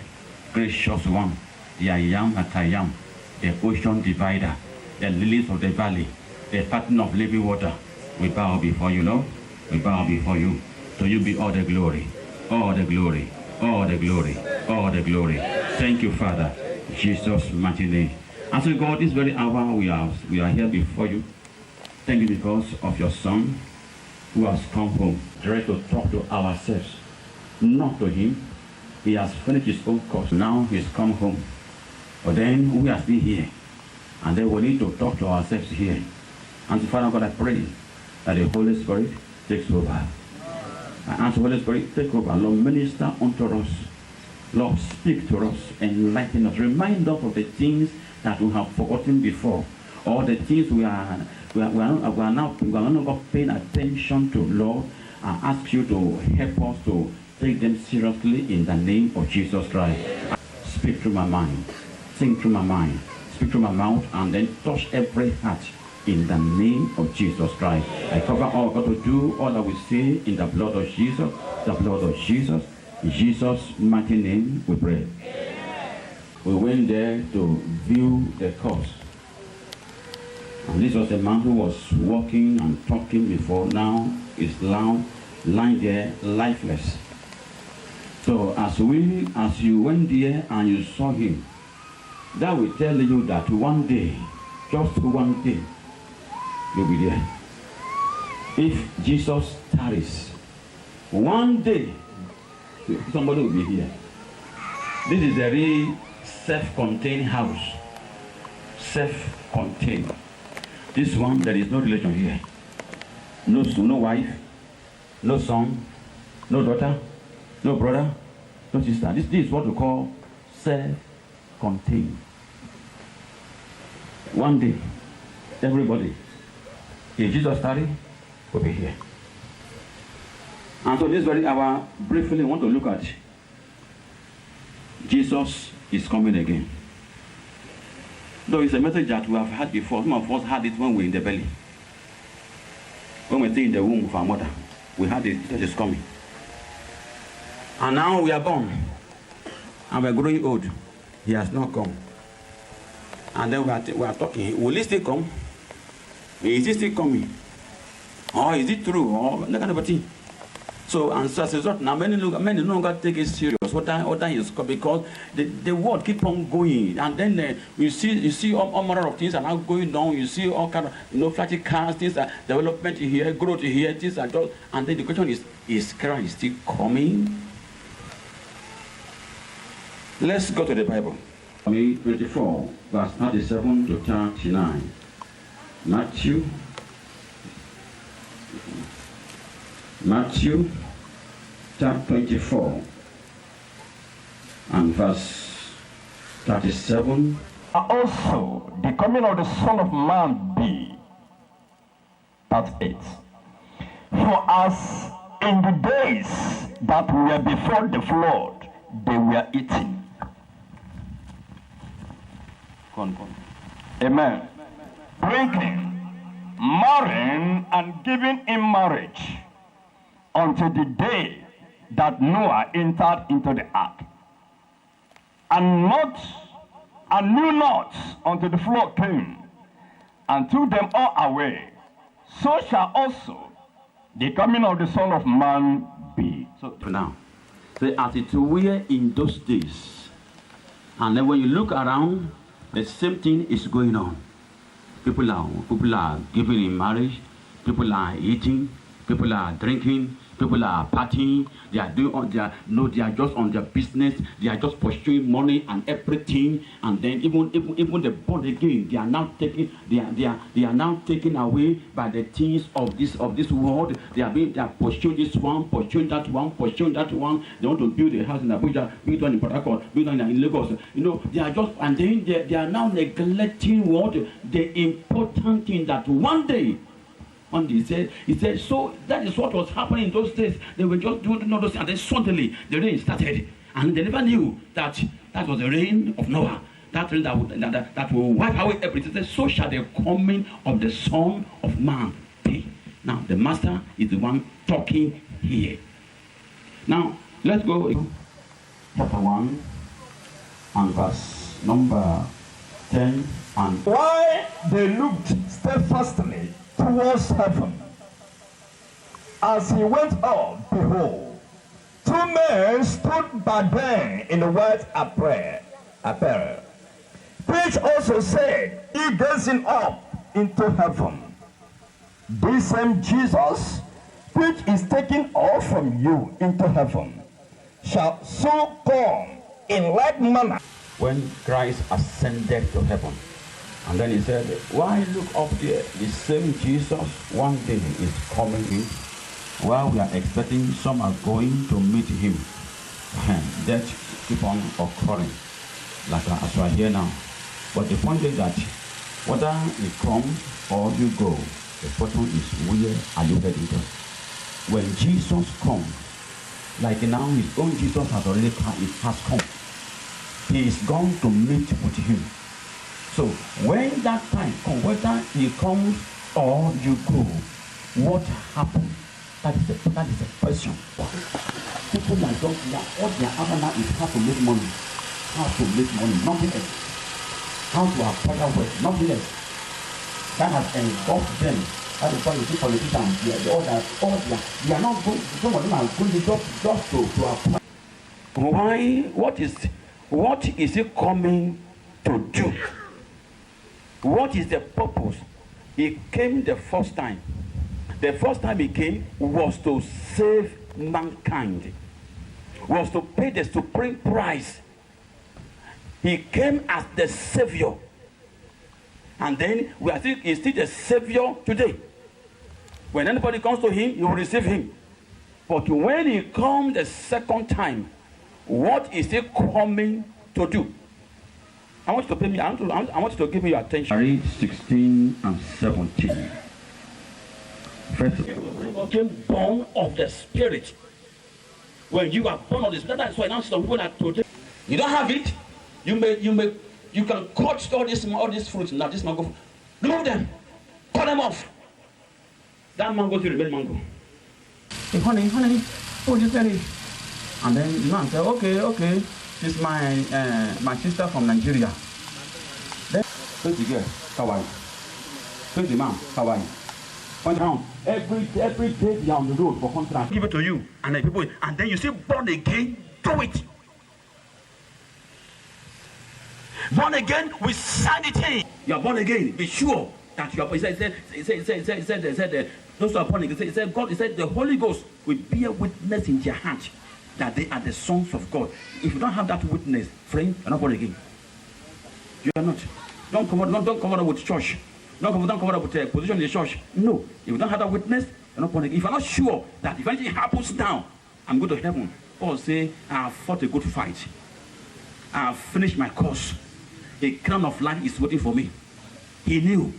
Gracious one, the I am that I am, the ocean divider, the lilies of the valley, the fountain of living water. We bow before you, Lord. We bow before you. To you be all the glory, all the glory, all the glory, all the glory. Thank you, Father. In Jesus' mighty name. And so, God, this very hour we are here before you. Thank you because of your Son who has come home, ready to talk to ourselves, not to him. He has finished his own course. Now he's come home. But then we are still here. And then we need to talk to ourselves here. And so, Father God, I pray that the Holy Spirit takes over. I ask the Holy Spirit, take over. Lord, minister unto us. Lord, speak to us, enlighten us, remind us of the things that we have forgotten before, or the things we are now paying attention to. Lord, I ask you to help us to take them seriously in the name of Jesus Christ. Speak through my mind, think through my mind, speak through my mouth, and then touch every heart in the name of Jesus Christ. I cover all God to do, all that we say in the blood of Jesus, the blood of Jesus. In Jesus' mighty name we pray. Amen. We went there to view the corpse. And this was a man who was walking and talking before. Now is now lying there lifeless. So as you went there and you saw him, that will tell you that one day, just one day, you'll be there. If Jesus tarries, one day Somebody will be here. This is a very self-contained house. Self-contained. This one, there is no relation here. No, no wife, no son, no daughter, no brother, no sister. This is what we call self-contained. One day, everybody, if Jesus tarry, will be here. And so this very hour, briefly want to look at Jesus is coming again. Though it's a message that we have had before. Some of us had it when we were in the belly. When we were still in the womb of our mother, we had it, Jesus is coming. And now we are born. And we are growing old. He has not come. And then we are talking. Will he still come? Is he still coming? Or is it true? Or that kind of thing. So, and so as a result, now many no longer take it serious. What is because the world keep on going, and then you see all manner of things are now going down. You see all kind of flashy cars, things are development here, growth here, things are just. And then the question is Christ still coming? Let's go to the Bible. 24, verse 37 to 39. Matthew chapter 24 and verse 37. Also, the coming of the Son of Man be. 38. For as in the days that were before the flood, they were eating. Go on. Amen. Drinking, marrying, and giving in marriage, until the day that Noah entered into the ark, and knew not until the flood came, and took them all away. So shall also the coming of the Son of Man be. So now, so as it were in those days, and then when you look around, the same thing is going on. People are giving in marriage, people are eating, people are drinking, people are partying, they are doing all their, they are just on their business, they are just pursuing money and everything, and then even the born again, they are now taken, they are now taken away by the things of this world. They are pursuing this one, pursuing that one, pursuing that one. They want to build a house in Abuja, build one in Port Harcourt, build one in Lagos. They are just, and then they are now neglecting what the important thing that one day. And he said, so that is what was happening in those days. They were just doing all those things, and then suddenly the rain started. And they never knew that that was the rain of Noah. That rain that will wipe away everything. He said, so shall the coming of the Son of Man be. Now, the master is the one talking here. Now, let's go to chapter 1 and verse number 10 and... Why they looked steadfastly towards heaven. As he went up, behold, two men stood by them in the white apparel, which also said, he gazing up into heaven, this same Jesus, which is taken off from you into heaven, shall so come in like manner. When Christ ascended to heaven, and then he said, why look up there? The same Jesus one day is coming in. While we are expecting, some are going to meet him. Death keep on occurring, like as we are here now. But the point is that whether you come or you go, the question is, where are you heading to? When Jesus comes, like now his own Jesus has already come, it has come. He is gone to meet with him. So when that time comes, whether he comes or you go, what happened? That is the question. People that don't know what they are after now is how to make money. How to make money, nothing else. How to acquire wealth, nothing else. That has engulfed them. That is why you see politicians, they are not going, some of them are going to just to acquire. Why? What is he coming to do? What is the purpose? He came the first time. The first time he came was to save mankind. was to pay the supreme price. He came as the Savior. And then he's still the Savior today. When anybody comes to him, you will receive him. But when he comes the second time, what is he coming to do? I want you to pay me. I want you to give me your attention. Read 16 and 17. First, became born of the Spirit. When you are born of the Spirit, that's why now some people are today. You don't have it. You can cut all these fruits now. This mango, remove them, cut them off. That mango will remain mango. Hey, honey, oh, just ready. And then the man said, okay, this is my sister from Nigeria. Then face the girl, kawaii. Face the man, kawaii. Point down. Every day they are on the road for contract. Give it to you, and then people, and then you say, born again, do it. Born again with sanity. You are born again. Be sure that you are. He said, those who are born again. He said, God. He said, the Holy Ghost will bear witness in their heart that they are the sons of God. If you don't have that witness, friend, you are not born again. You are not. Don't cover up with church. Don't cover up with a position in the church. No. If you don't have that witness, you're not born again. If you're not sure that if anything happens now, I'm going to heaven. Paul say, I have fought a good fight. I have finished my course. A crown of life is waiting for me. He knew.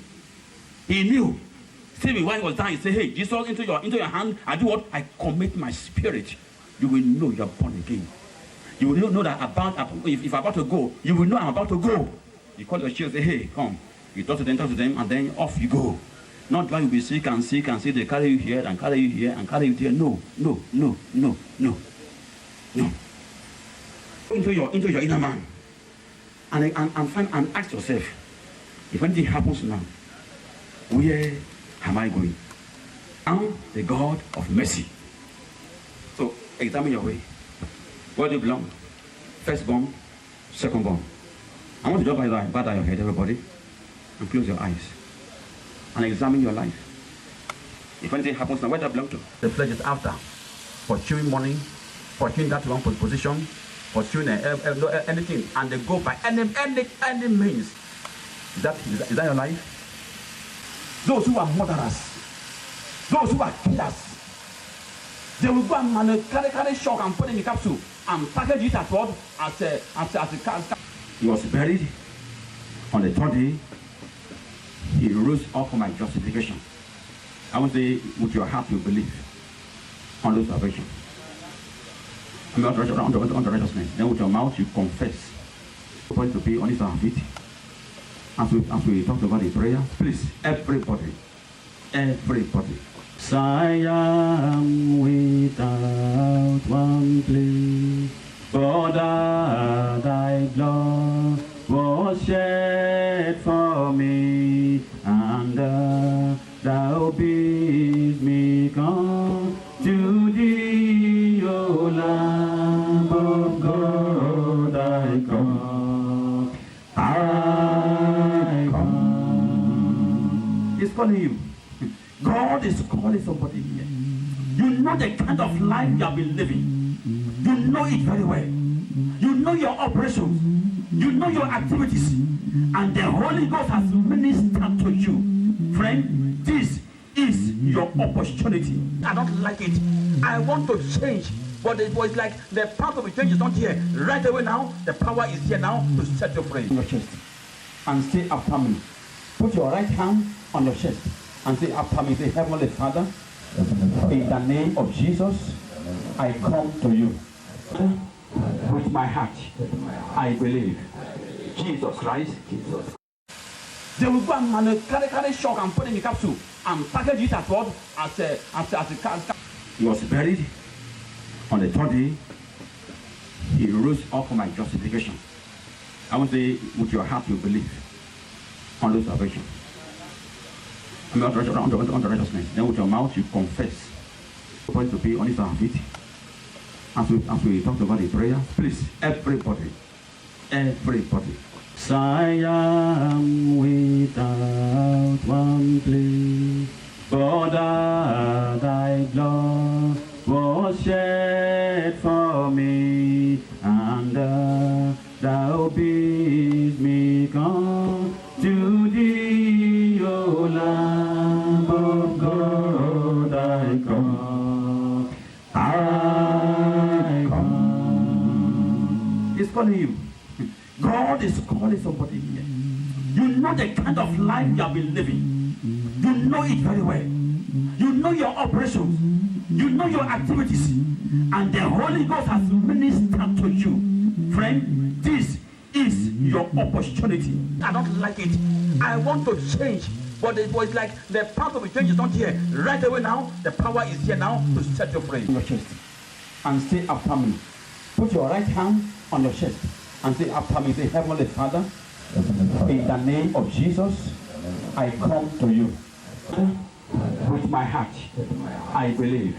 He knew. See, when he was dying, he said, hey, Jesus, into your hand, I do what? I commit my spirit. You will know you are born again. You will know that if I'm about to go, you will know I'm about to go. You call your children, say, hey, come. You talk to them, and then off you go. Not like you be sick and sick and sick. They carry you here and carry you here and carry you there. No, no, no, no, no, no. Into your inner man. And find and ask yourself, if anything happens now, where am I going? I'm the God of mercy. So examine your way. Where do you belong? Firstborn, secondborn. I want you to bow down your head, everybody, and close your eyes and examine your life. If anything happens now, where do I belong to? The flesh is after pursuing money, pursuing that one position, pursuing anything, and they go by any means. Is that your life? Those who are murderers, those who are killers, they will go and carry shock and put in the capsule and package it as what? As a He was buried. On the third day, he rose up for my justification. I want to say, with your heart you believe on the salvation. I mean, on the righteousness. Then with your mouth you confess. Going to be on his feet. As we talked about the prayer, please, everybody. I am without one plea, but that thy blood was shed for me, and thou bidst me come to thee, O Lamb of God, I come. I come. He's calling you. God is calling somebody here. You know the kind of life you have been living. You know it very well. You know your operations. You know your activities. And the Holy Ghost has ministered to you. Friend, this is your opportunity. I don't like it. I want to change. But it was like the power of change is not here. Right away now, the power is here now to set you free. On your chest. And say after me. Put your right hand on your chest. And say after me, say, Heavenly Father, in the name of Jesus, I come to you. With my heart, I believe. Jesus Christ, Jesus. They will go and carry shock and put in the capsule and package it as what? As a He was buried. On the third day, he rose up for my justification. I want to say, with your heart you believe on the salvation. I mean, on the righteousness. Then with your mouth you confess. Going to be on his feet. As we talked about the prayer, please, everybody. I am without one plea, but that thy blood was shed for for me, and thou bid me come to thee, O Lamb of God, I come, I come. He's calling you. God is calling somebody here. You know the kind of life you have been living. You know it very well. You know your operations. You know your activities. And the Holy Ghost has ministered to you. Friend, this is your opportunity. I don't like it. I want to change. But it was like the path of change is not here. Right away now, the power is here now to set you free. Your chest. And say after me. Put your right hand on your chest and say after me. Say, Heavenly Father, in the name of Jesus, I come to you. With my heart, I believe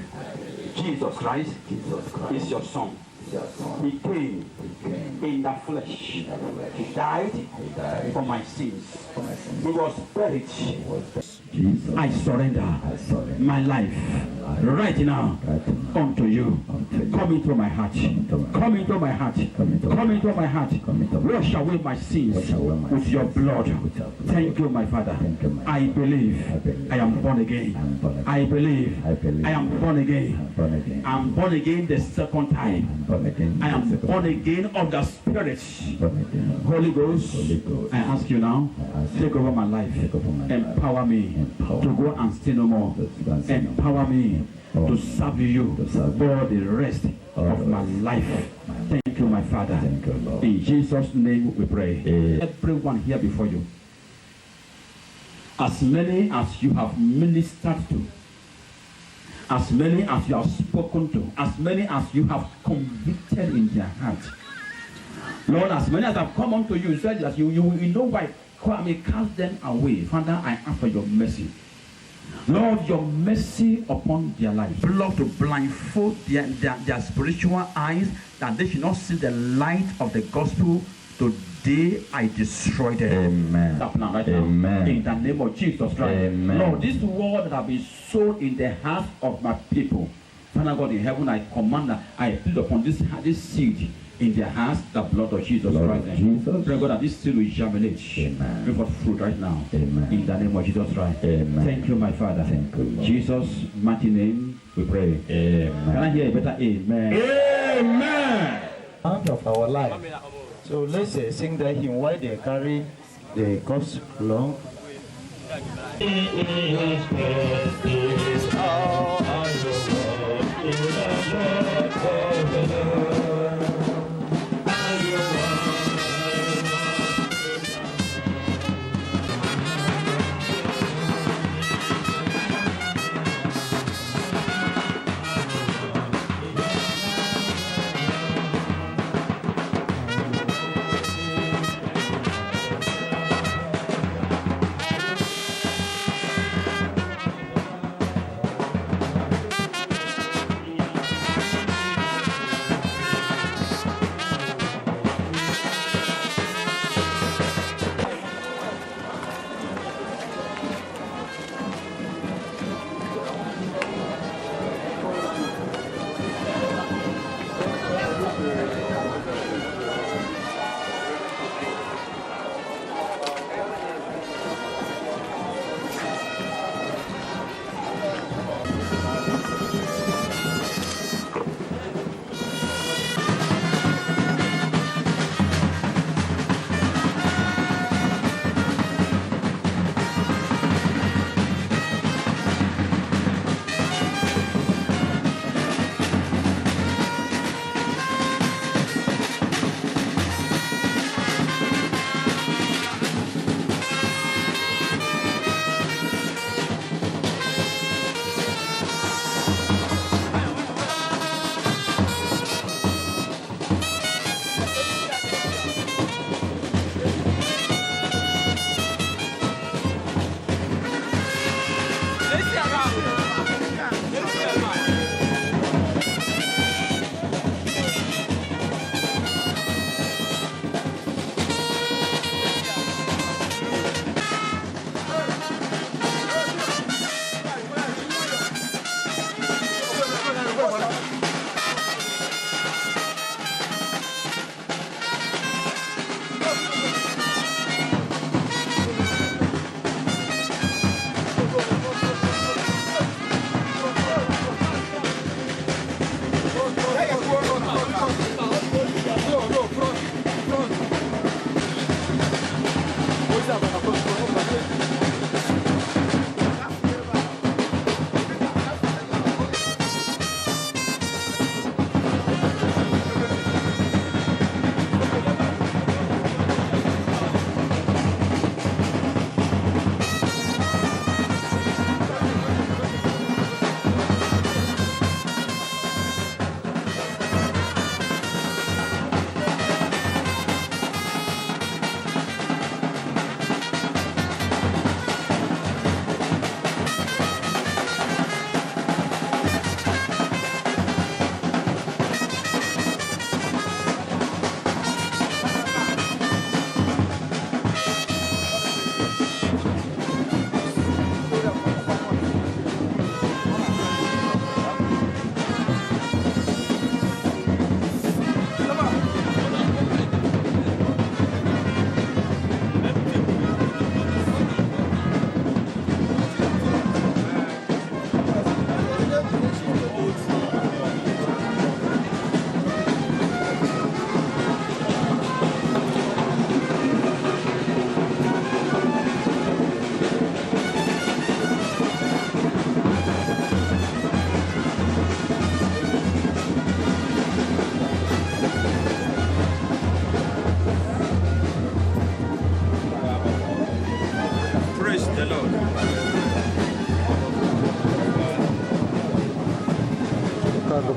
Jesus Christ is your Son. He came in the flesh. He died for my sins. He was buried. I surrender my life right now unto you. Come into my heart. Come into my heart. Come into my heart. Wash away my sins with your blood. Thank you, my Father. I believe I am born again. I believe I am born again. I'm born again the second time. I am born again of the Spirit. Holy Ghost, I ask you now, take over my life. Empower me to go and sin no more. Empower me to serve you for the rest of my life. Thank you, my Father. In Jesus' name we pray. Everyone here before you, as many as you have ministered to, as many as you have spoken to, as many as you have convicted in their heart, Lord, as many as have come unto you, said that you know why I may cast them away. Father, I ask for your mercy. Lord, your mercy upon their lives. Lord, to blindfold their spiritual eyes, that they should not see the light of the gospel. Today I destroy them. Amen. That plan right now. Amen. In the name of Jesus Christ. Amen. Lord, this word that have been sown in the hearts of my people, Father God in heaven, I command that I plead upon this seed in their hearts, the blood of Jesus Lord Christ. Jesus. Pray God that this seed will germinate. Amen. Bring forth fruit right now. Amen. In the name of Jesus Christ. Amen. Thank you, my Father. Thank you, Lord. Jesus' mighty name we pray. Amen. Can I hear a better amen? Amen. Part of our life. So let's sing that hymn while they carry the cups along.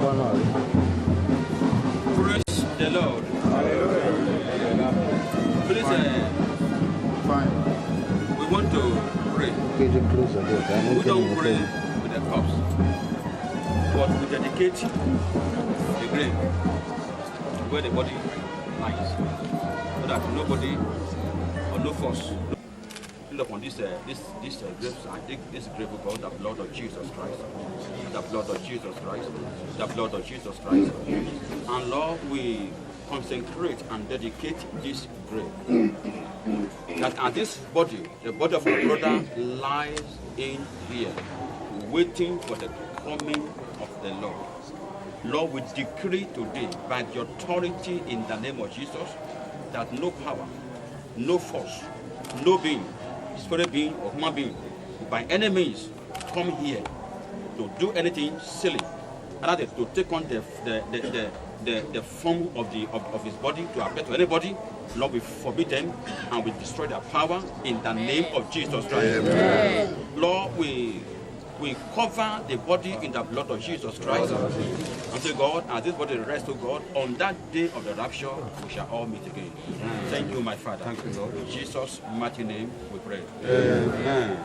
Praise the Lord. Please, we want to pray. We don't pray with the cups, but we dedicate the grave where the body lies, so that nobody or no force look upon this grave and dig this grave with God, the blood of Jesus Christ, the blood of Jesus Christ, the blood of Jesus Christ. And Lord, we consecrate and dedicate this grave, that at this body, the body of our brother, lies in here, waiting for the coming of the Lord. Lord, we decree today by the authority in the name of Jesus that no power, no force, no being, spirit being or human being, by any means come here to do anything silly, and that is to take on the form of his body to appear to anybody. Lord, we forbid them and we destroy their power in the name of Jesus Christ. Amen. Lord, we cover the body in the blood of Jesus Christ. And say, God, as this body rests to God, on that day of the rapture, we shall all meet again. Amen. Thank you, my Father. Thank you, Lord. In Jesus' mighty name, we pray. Amen.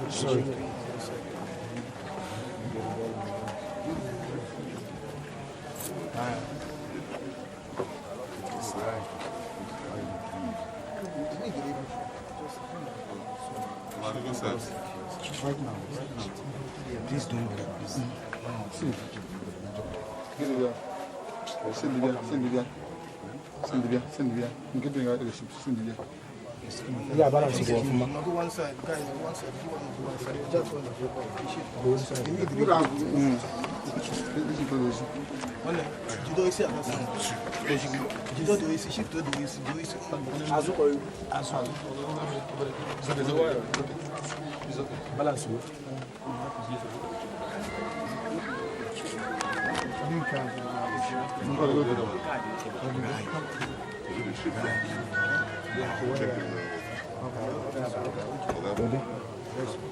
Sorry. Right now. Please don't be busy. Yeah, balance it. Do one side, guys. One side. Do one side. Just one. Balance.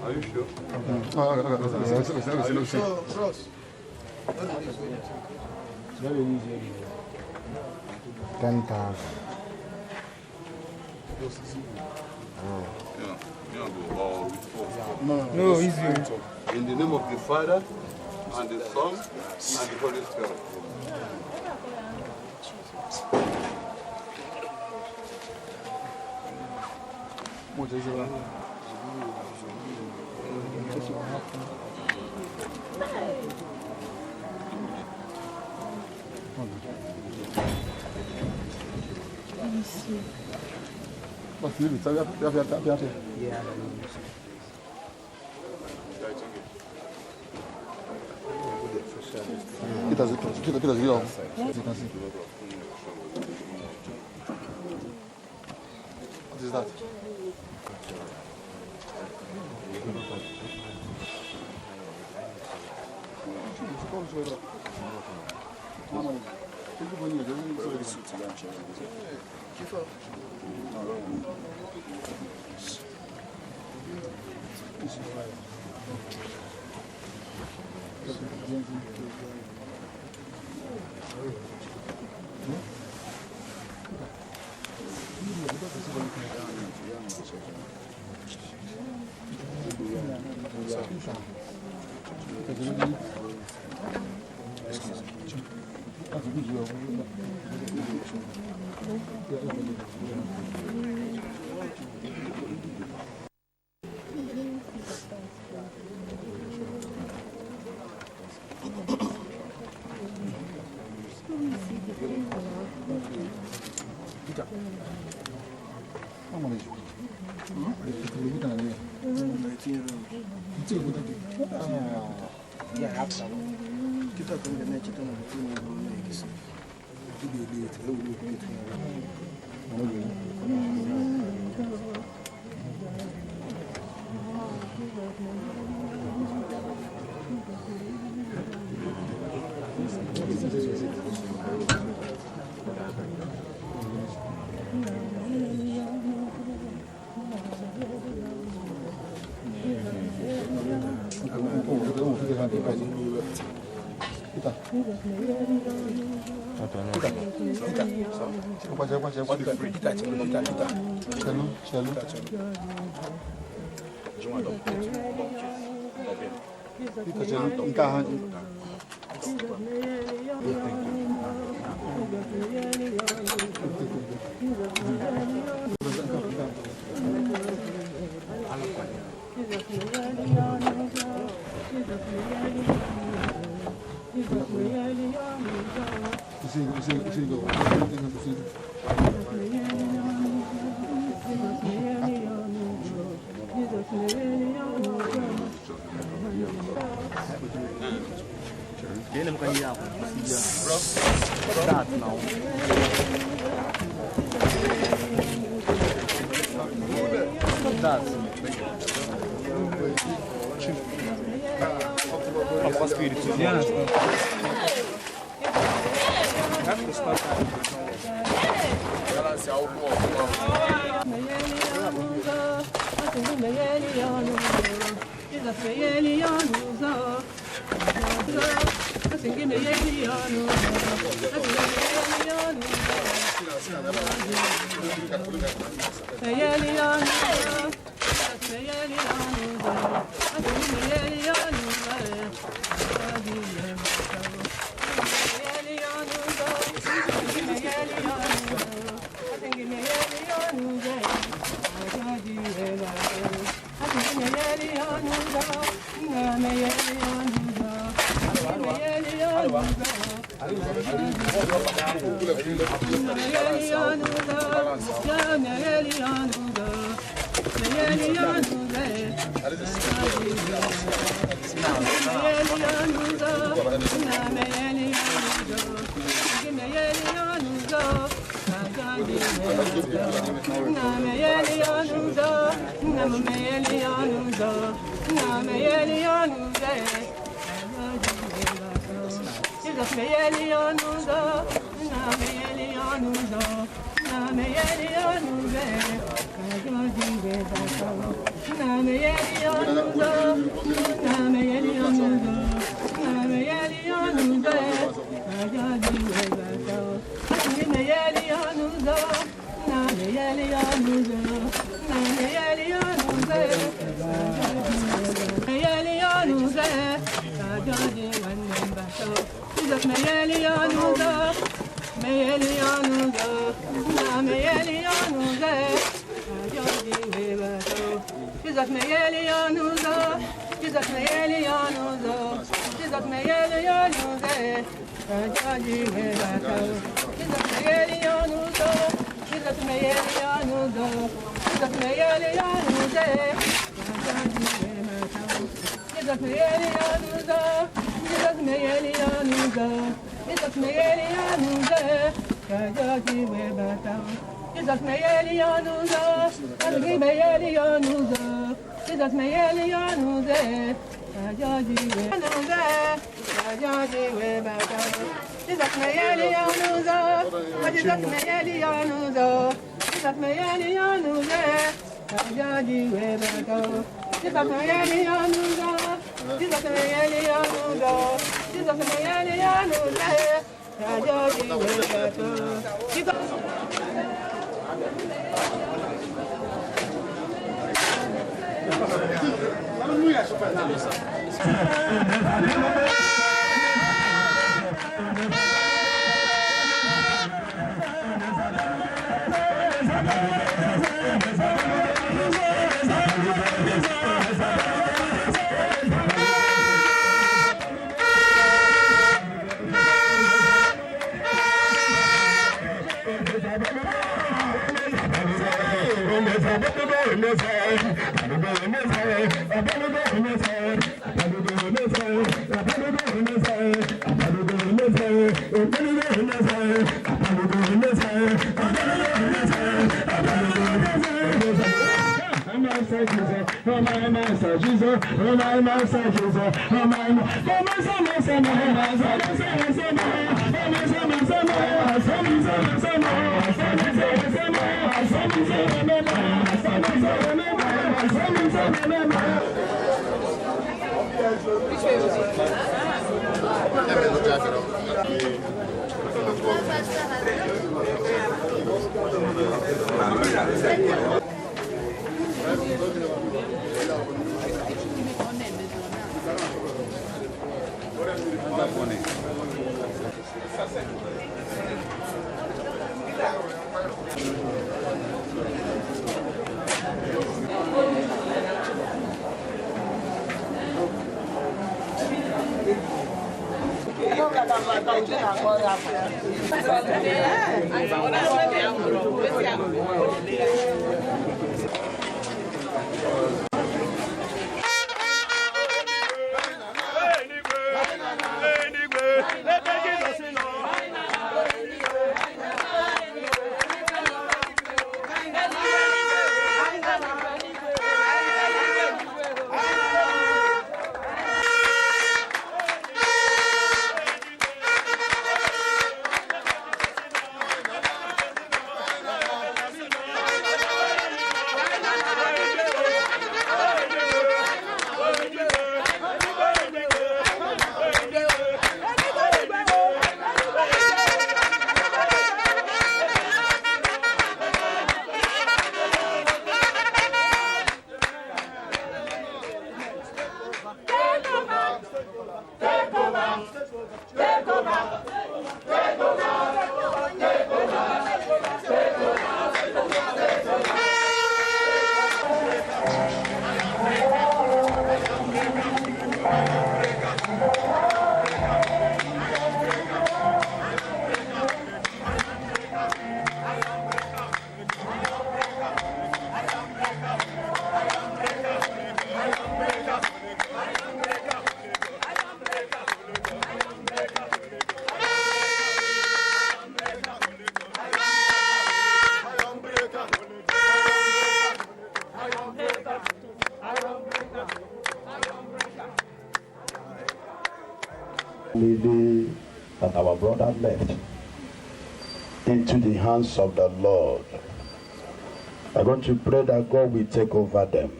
Are you sure? 10,000. No, easy. In the name of the Father, and the Son, and the Holy Spirit. What is that? Lady that our brother left into the hands of the Lord. I'm going to pray that God will take over them,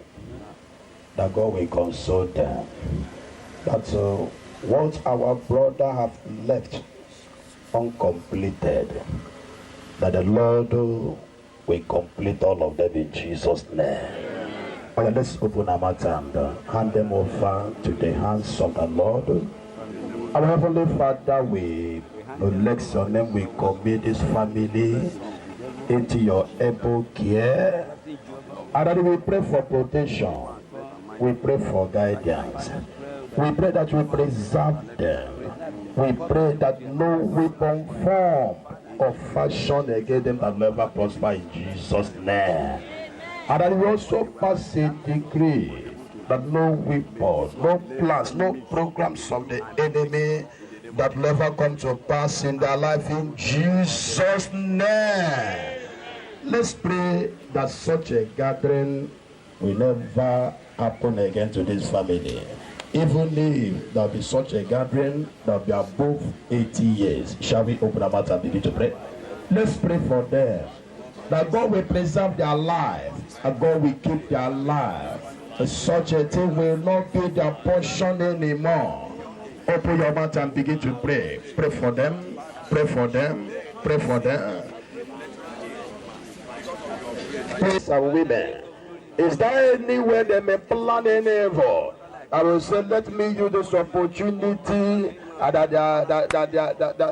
that God will console them, that what our brother have left uncompleted, that the Lord will complete all of them in Jesus' name. Okay, let's open our mouth and hand them over to the hands of the Lord. Our Heavenly Father, we bless your name. We commit this family into your able care. And that we pray for protection. We pray for guidance. We pray that you preserve them. We pray that no weapon formed or fashion against them that never prosper in Jesus' name. And that we also pass a decree that no weapon, no plans, no programs of the enemy that never come to pass in their life in Jesus' name. Let's pray that such a gathering will never happen again to this family. Even if there be such a gathering that be above 80 years, shall we open our mouth and begin to pray? Let's pray for them, that God will preserve their life, and God will keep their life. Such a thing will not be their portion anymore. Open your mouth and begin to pray. Pray for them. Pray for them. Pray for them. Peace and women. Is there anywhere they may plan any evil? I will say, let me use this opportunity that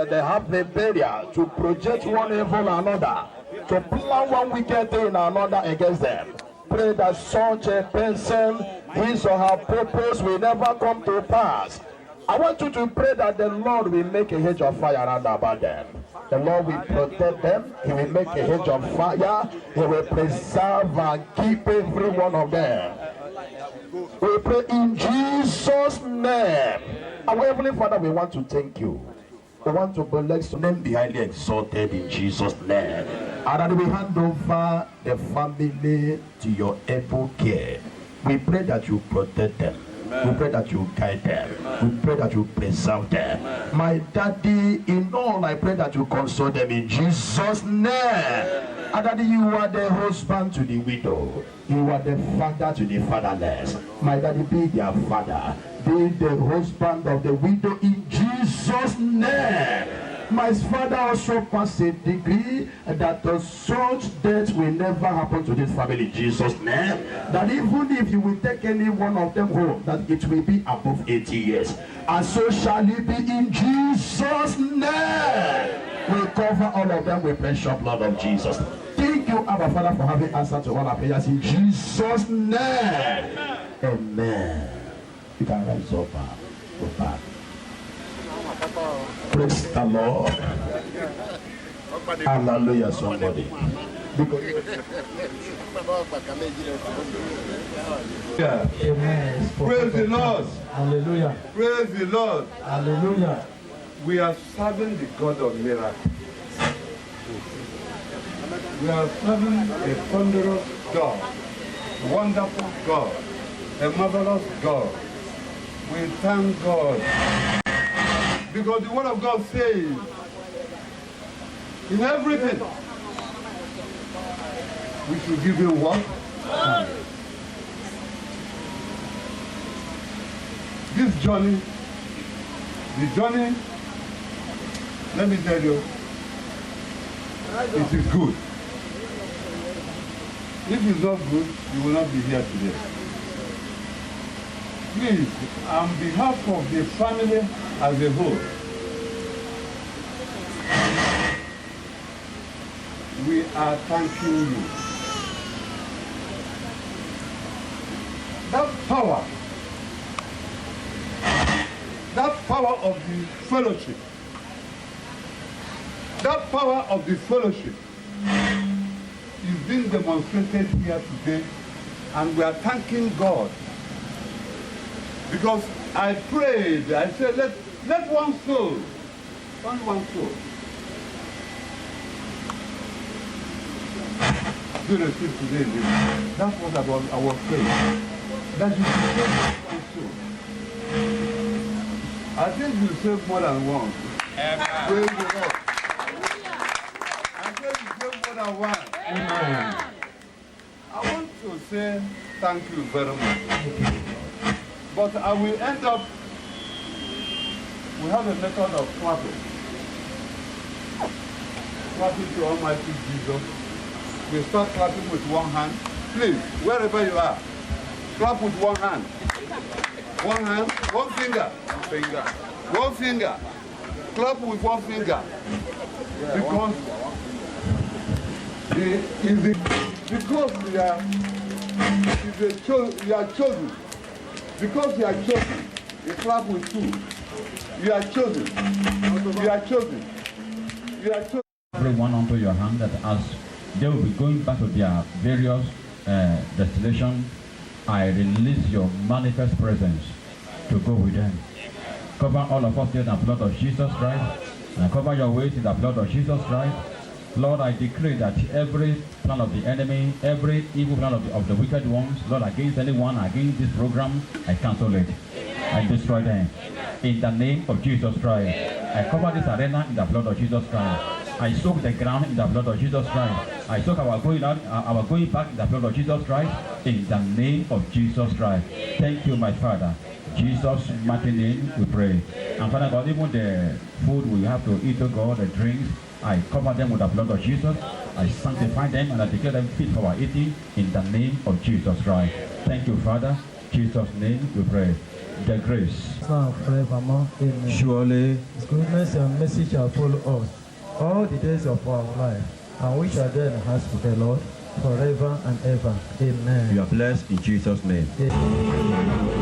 they have a barrier to project one evil another, to plan one wicked thing another against them. Pray that such a person, his or her purpose will never come to pass. I want you to pray that the Lord will make a hedge of fire round about them. The Lord will protect them. He will make a hedge of fire. He will preserve and keep every one of them. We pray in Jesus' name. Our Heavenly Father, we want to thank you. We want to bless your name be highly exalted in Jesus' name. And that we hand over the family to your able care. We pray that you protect them. Amen. We pray that you guide them. Amen. We pray that you preserve them. Amen. My daddy, in all, I pray that you console them in Jesus' name. Amen. And that you are the husband to the widow. You are the father to the fatherless. My daddy, be their father. Be the husband of the widow in Jesus' name. My father also passed a decree that such death will never happen to this family in Jesus' name. That even if you will take any one of them home, that it will be above 80 years. And so shall it be in Jesus' name. We cover all of them with precious blood of Jesus. Thank you, Abba Father, for having answered to all our prayers in Jesus' name. Amen. You can rise up and go back. Praise the Lord. Hallelujah, somebody. Yeah. Amen. Praise the Lord. Hallelujah. Praise the Lord. Hallelujah. We are serving the God of miracles. We are serving a thunderous God, wonderful God, a marvelous God. We thank God. Because the Word of God says, in everything, we should give Him what? This journey, the journey, let me tell you, it is good. If it's not good, you will not be here today. Please, on behalf of the family as a whole, we are thanking you. That power of the fellowship, that power of the fellowship is being demonstrated here today, and we are thanking God. Because I prayed, I said, let one soul, only one soul, be received today. That's what I was praying. That you should save one soul. I think you save more than one. Amen. Praise the Lord. I think you save more than one. Amen. I want to say thank you very much. But I will end up, we have a method of clapping. Clapping to Almighty Jesus. We start clapping with one hand. Please, wherever you are, clap with one hand. One hand, one finger. Finger. One finger. Clap with one finger. Because you are chosen. Because you are chosen, you clap with two. You are chosen. You are chosen. You are chosen. Everyone onto your hand that as they will be going back to their various destinations, I release your manifest presence to go with them. Cover all of us here in the blood of Jesus Christ, and cover your ways in the blood of Jesus Christ. Lord, I decree that every plan of the enemy, every evil plan of the wicked ones, Lord, against anyone, against this program, I cancel it. Amen. I destroy them. Amen. In the name of Jesus Christ. Amen. I cover this arena in the blood of Jesus Christ. I soak the ground in the blood of Jesus Christ. I soak our going out, our going back in the blood of Jesus Christ. In the name of Jesus Christ. Thank you, my Father. Jesus' mighty name we pray. And Father God, even the food we have to eat, oh God, the drinks, I cover them with the blood of Jesus. I sanctify them and I declare them fit for our eating in the name of Jesus Christ. Thank you, Father. Jesus' name we pray. The grace. Now forevermore. Amen. Surely His goodness and mercy shall follow us all the days of our life, and we shall dwell in the house of the Lord forever and ever. Amen. You are blessed in Jesus' name. Amen.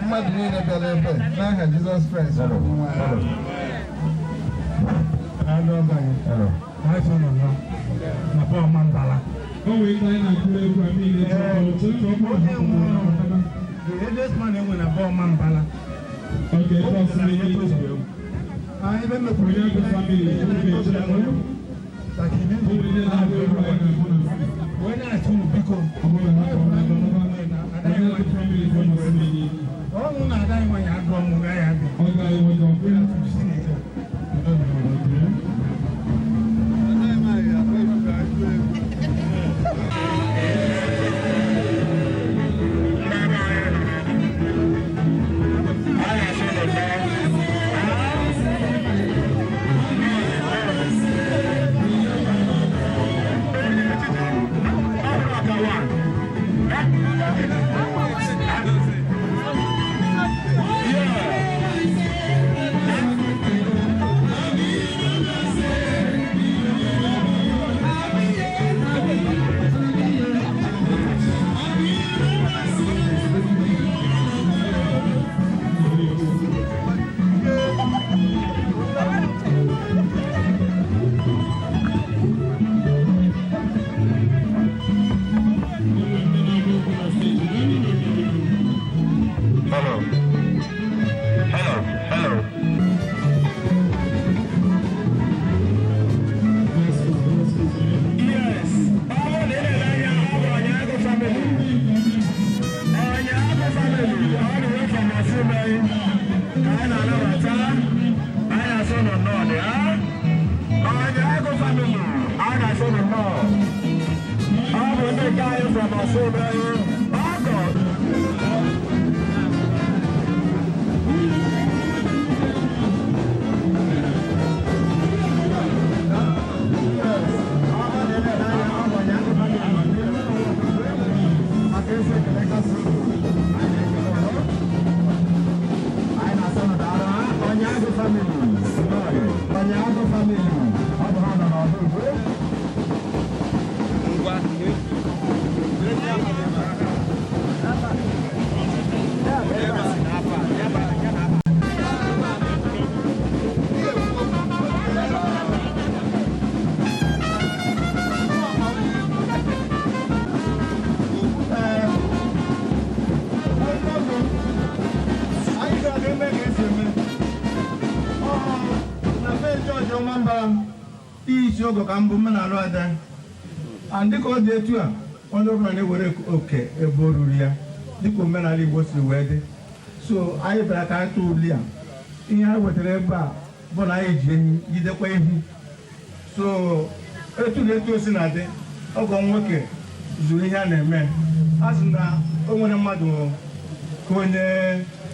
Mmadụ niile bịara ebe n'aha Jizọs Kraịst. Isi ogo ka mbụ m na-alụ ada And dịka ọ dị etu a, onye ọbụla na-ewere oke ebe o ruru ya dịka omenala Igbo si wee dị. So anyị bịara ka anyị tụọ uli a. Ihe anyị wetara ebe a bụ na anyị ji ehi jidekwa ehi. So etu na etu o si na-adị, ọgọ nwoke zuru ihe a na-eme. A sị na o nwere mmadụ ka onye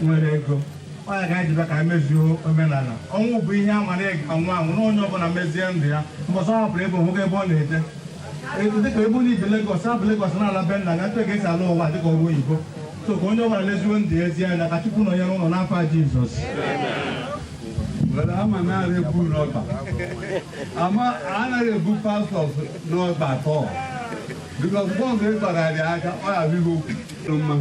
nwere ego. Ọ ya ka anyị ji bịa ka anyị mezuo omenala. Ọnwụ bụ ihe ama na ị ga-anwụ anwụ, na onye ọbụla mezie ndụ ya mbọsọ ọ hapụrụ ebe onwego ebe ọ na-eje. Dịka ebe onye ije Legọs, hapụ Legọs na-ala be nna ga etu ga esi ala ụwa dịka ọrụ oyibo. So ka onye ọbụla lezuo ndụ ya ezi anya, ka Chukwu nọnyere ụlọ n'afọ Jizọs. Well, ama anaghị ebu n'ọba. Ama anaghị ebu pastors n'ọba at all. Because once ị gbara ya aka, ọ ya abịghị okwu mma.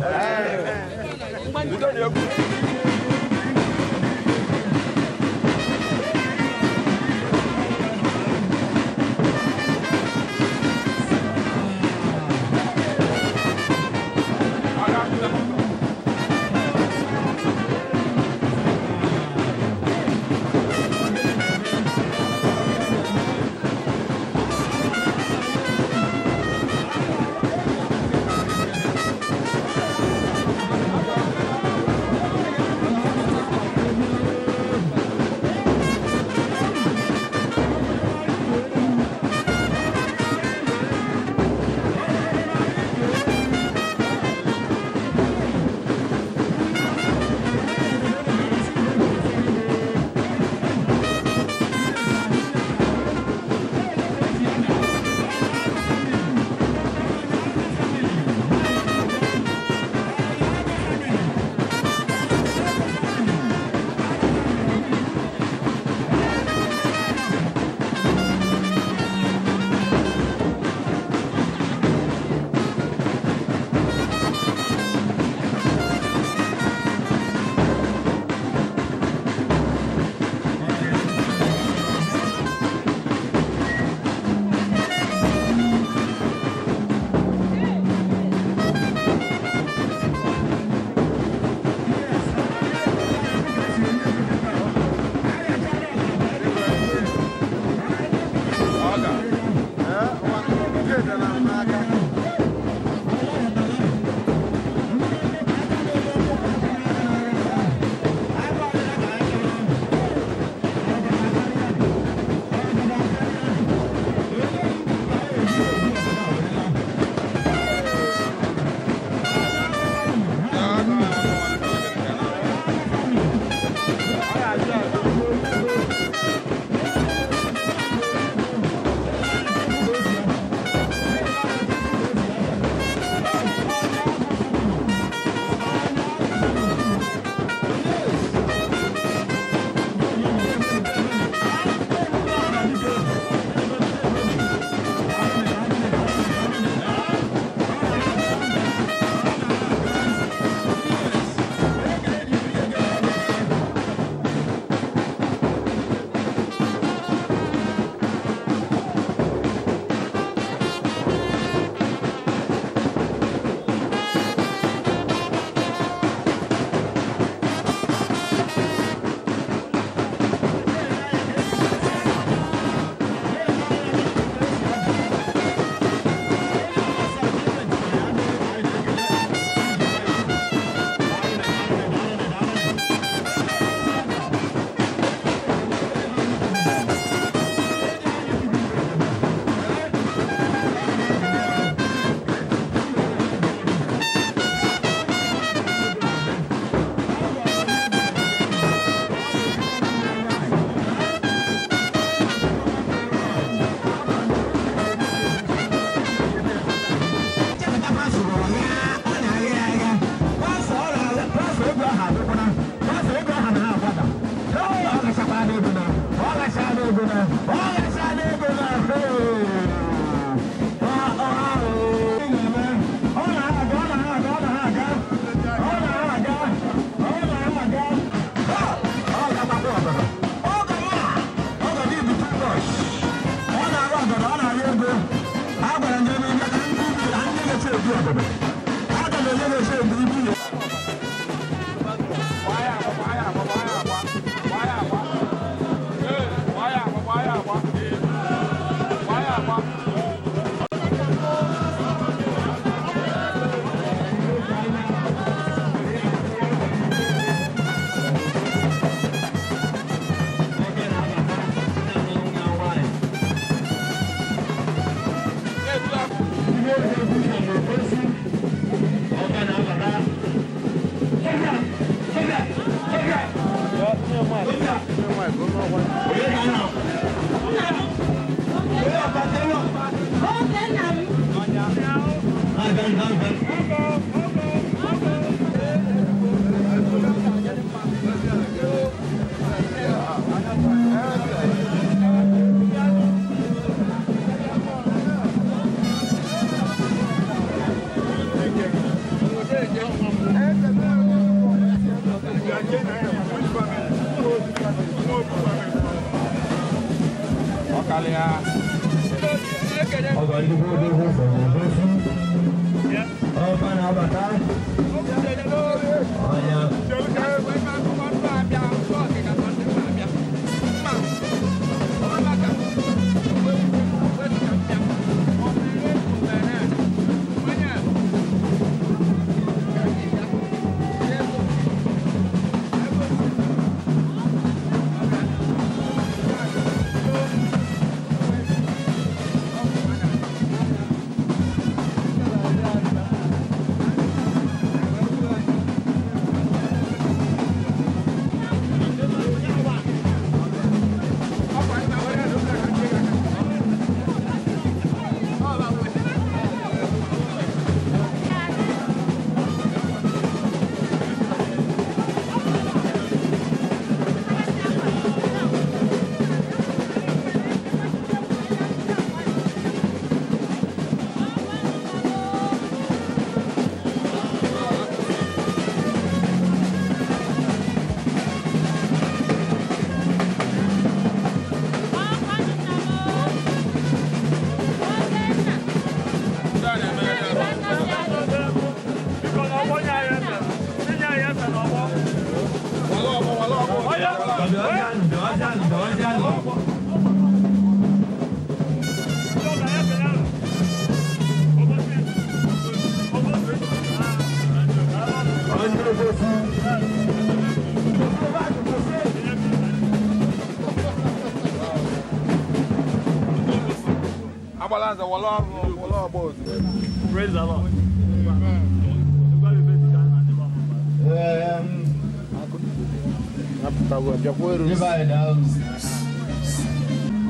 Praise the Lord.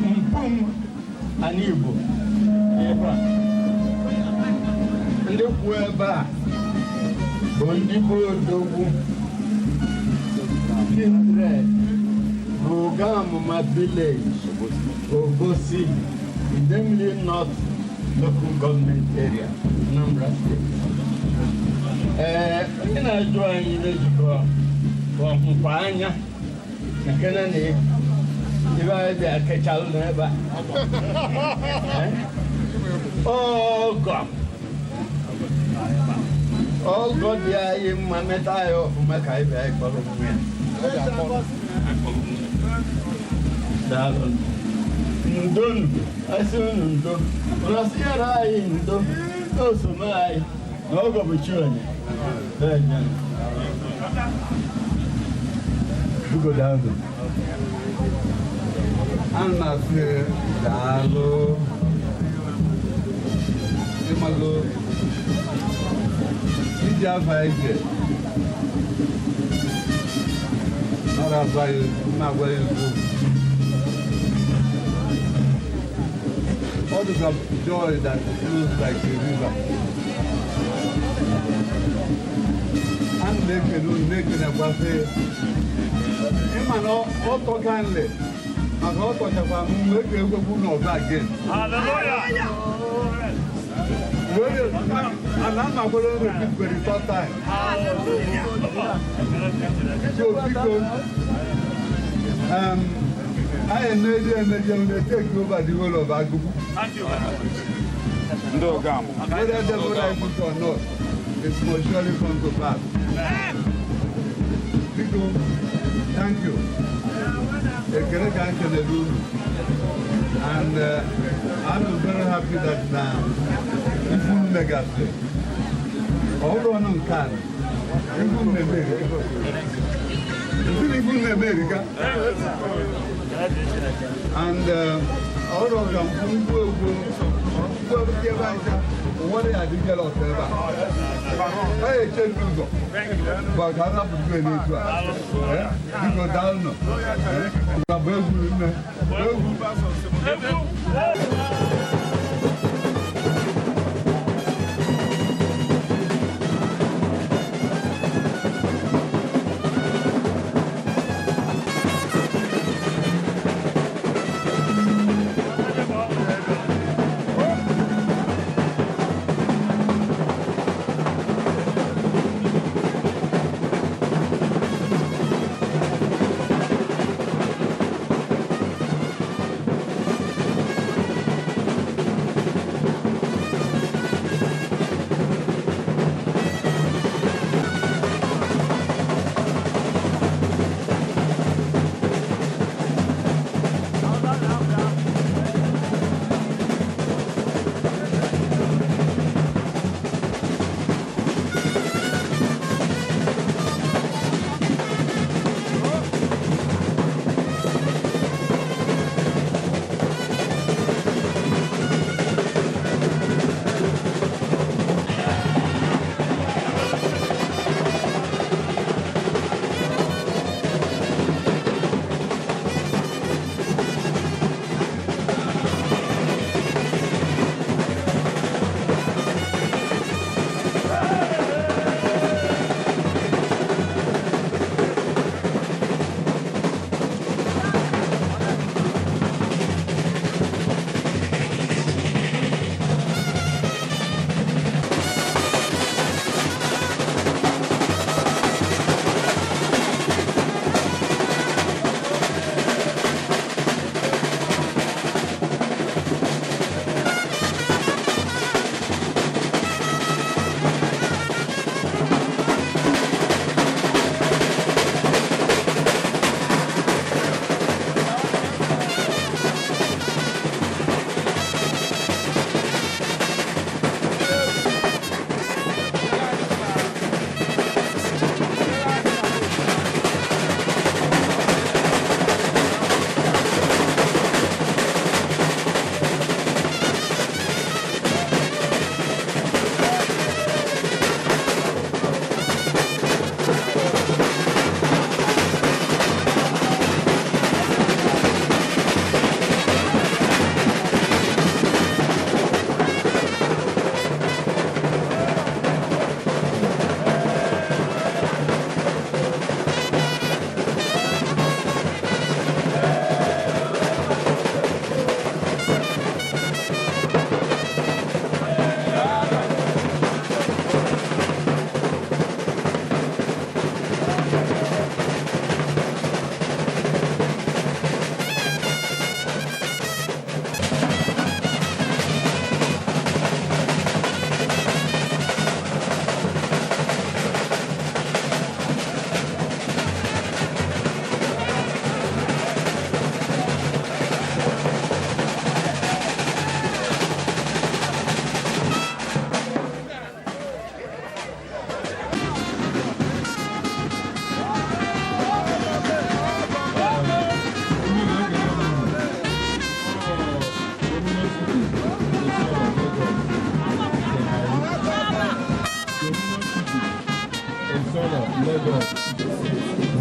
Mpum ana Igbo ndị kwụ ebe a bụ ndị bụ odogwu kindred bụ Ogamma village, Obosi, Idemili North Local Government Area, Anambra State. Ee, onye na-ajụ anyị na-ejikọ ọhụkwa anya na kene na ebe anyị bịa kechalụ n'ebe a. Ọgọ ọgọ dị anyị mma meta anyị ọfụma ka anyị bịa ịkpọrọ onwe ya. Daalụ. Ndonu, asị unu ndo, unu asị yara anyị ndo, n'osome anyị, na ọgọ bụ chi onye. Biko daalụ. Ana asị daalụ. Ịmalụ iji afa ije. Nara agwa ya mma agwa ya eziokwu. All the joy that flows like a river. I'm naked, naked, and was kindly. Again. Hallelujah. And I'm not going to repeat for the third time. Hallelujah. So, people, I am going to take over the whole of Agubu. Thank you. Whether they like it or not, it must surely come to pass. People, thank you. And I'm very happy that now, if you legacy, all on can, even America, and all of them, Onwere ya adị jealous ebe a. Ha eche ndị ụzọ. Ba ka a napụrụ n'etu a. Biko daalụ nọ. Bụ egwu nne. Egwu.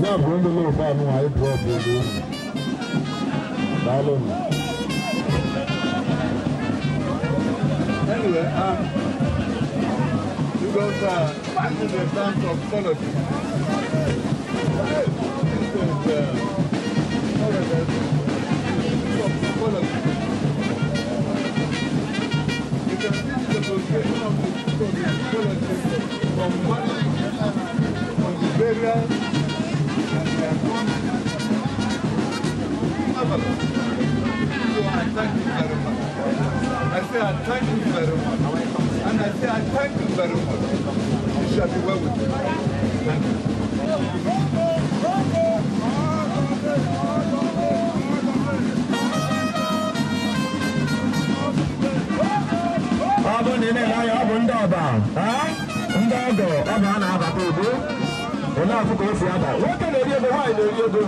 Ya bụ ndị na-efe anụ anyị bụ ọbụ ego unu. Daalụ nụ. Anyway, because this is a dance of fellowship. This is fellowship. You can see the demonstration of the fellowship from one from the burial and they are gone. So I thank you very much. I say I thank you very much. And I say I thank you very much. It shall be well with you. Thank you. Ọ bụ na ị na-ele anya ọ bụ ndị ọba ndị ọgọ ọba a na-abata ugbu onye afụ ka o si aba nwoke na-eri ego nwaanyị na-eri ego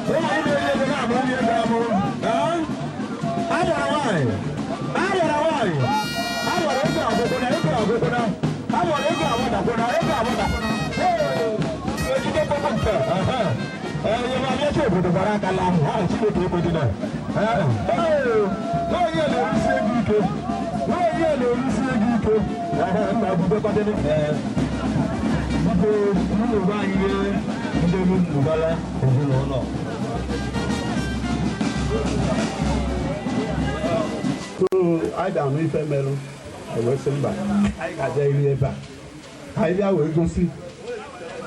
nwaanyị na-eri ego na-amụ nwunye ego amụ a gwara nwaanyị a gwara nwaanyị a gwara agbadagokwana. Awọ ego agbadakwara, ego agbadakwara. Ee, ejide kpọkọ nke a. Ee, ma bịa chi obodo gbara aka la ahụ, ha Chineke ekwedina. Ee, nwaanyị a na-erusi ego ike. Nwaanyị a na-erusi ego ike. Ee, nna jidekwadịrị. Ee, biko, unu gwa anyị ihe ndị mbụbara ezinụlọ. So anyị ga-anụ ife merụ ewee sị mba anyị ga-abịa iri ebe a ka anyị bịa wee gosi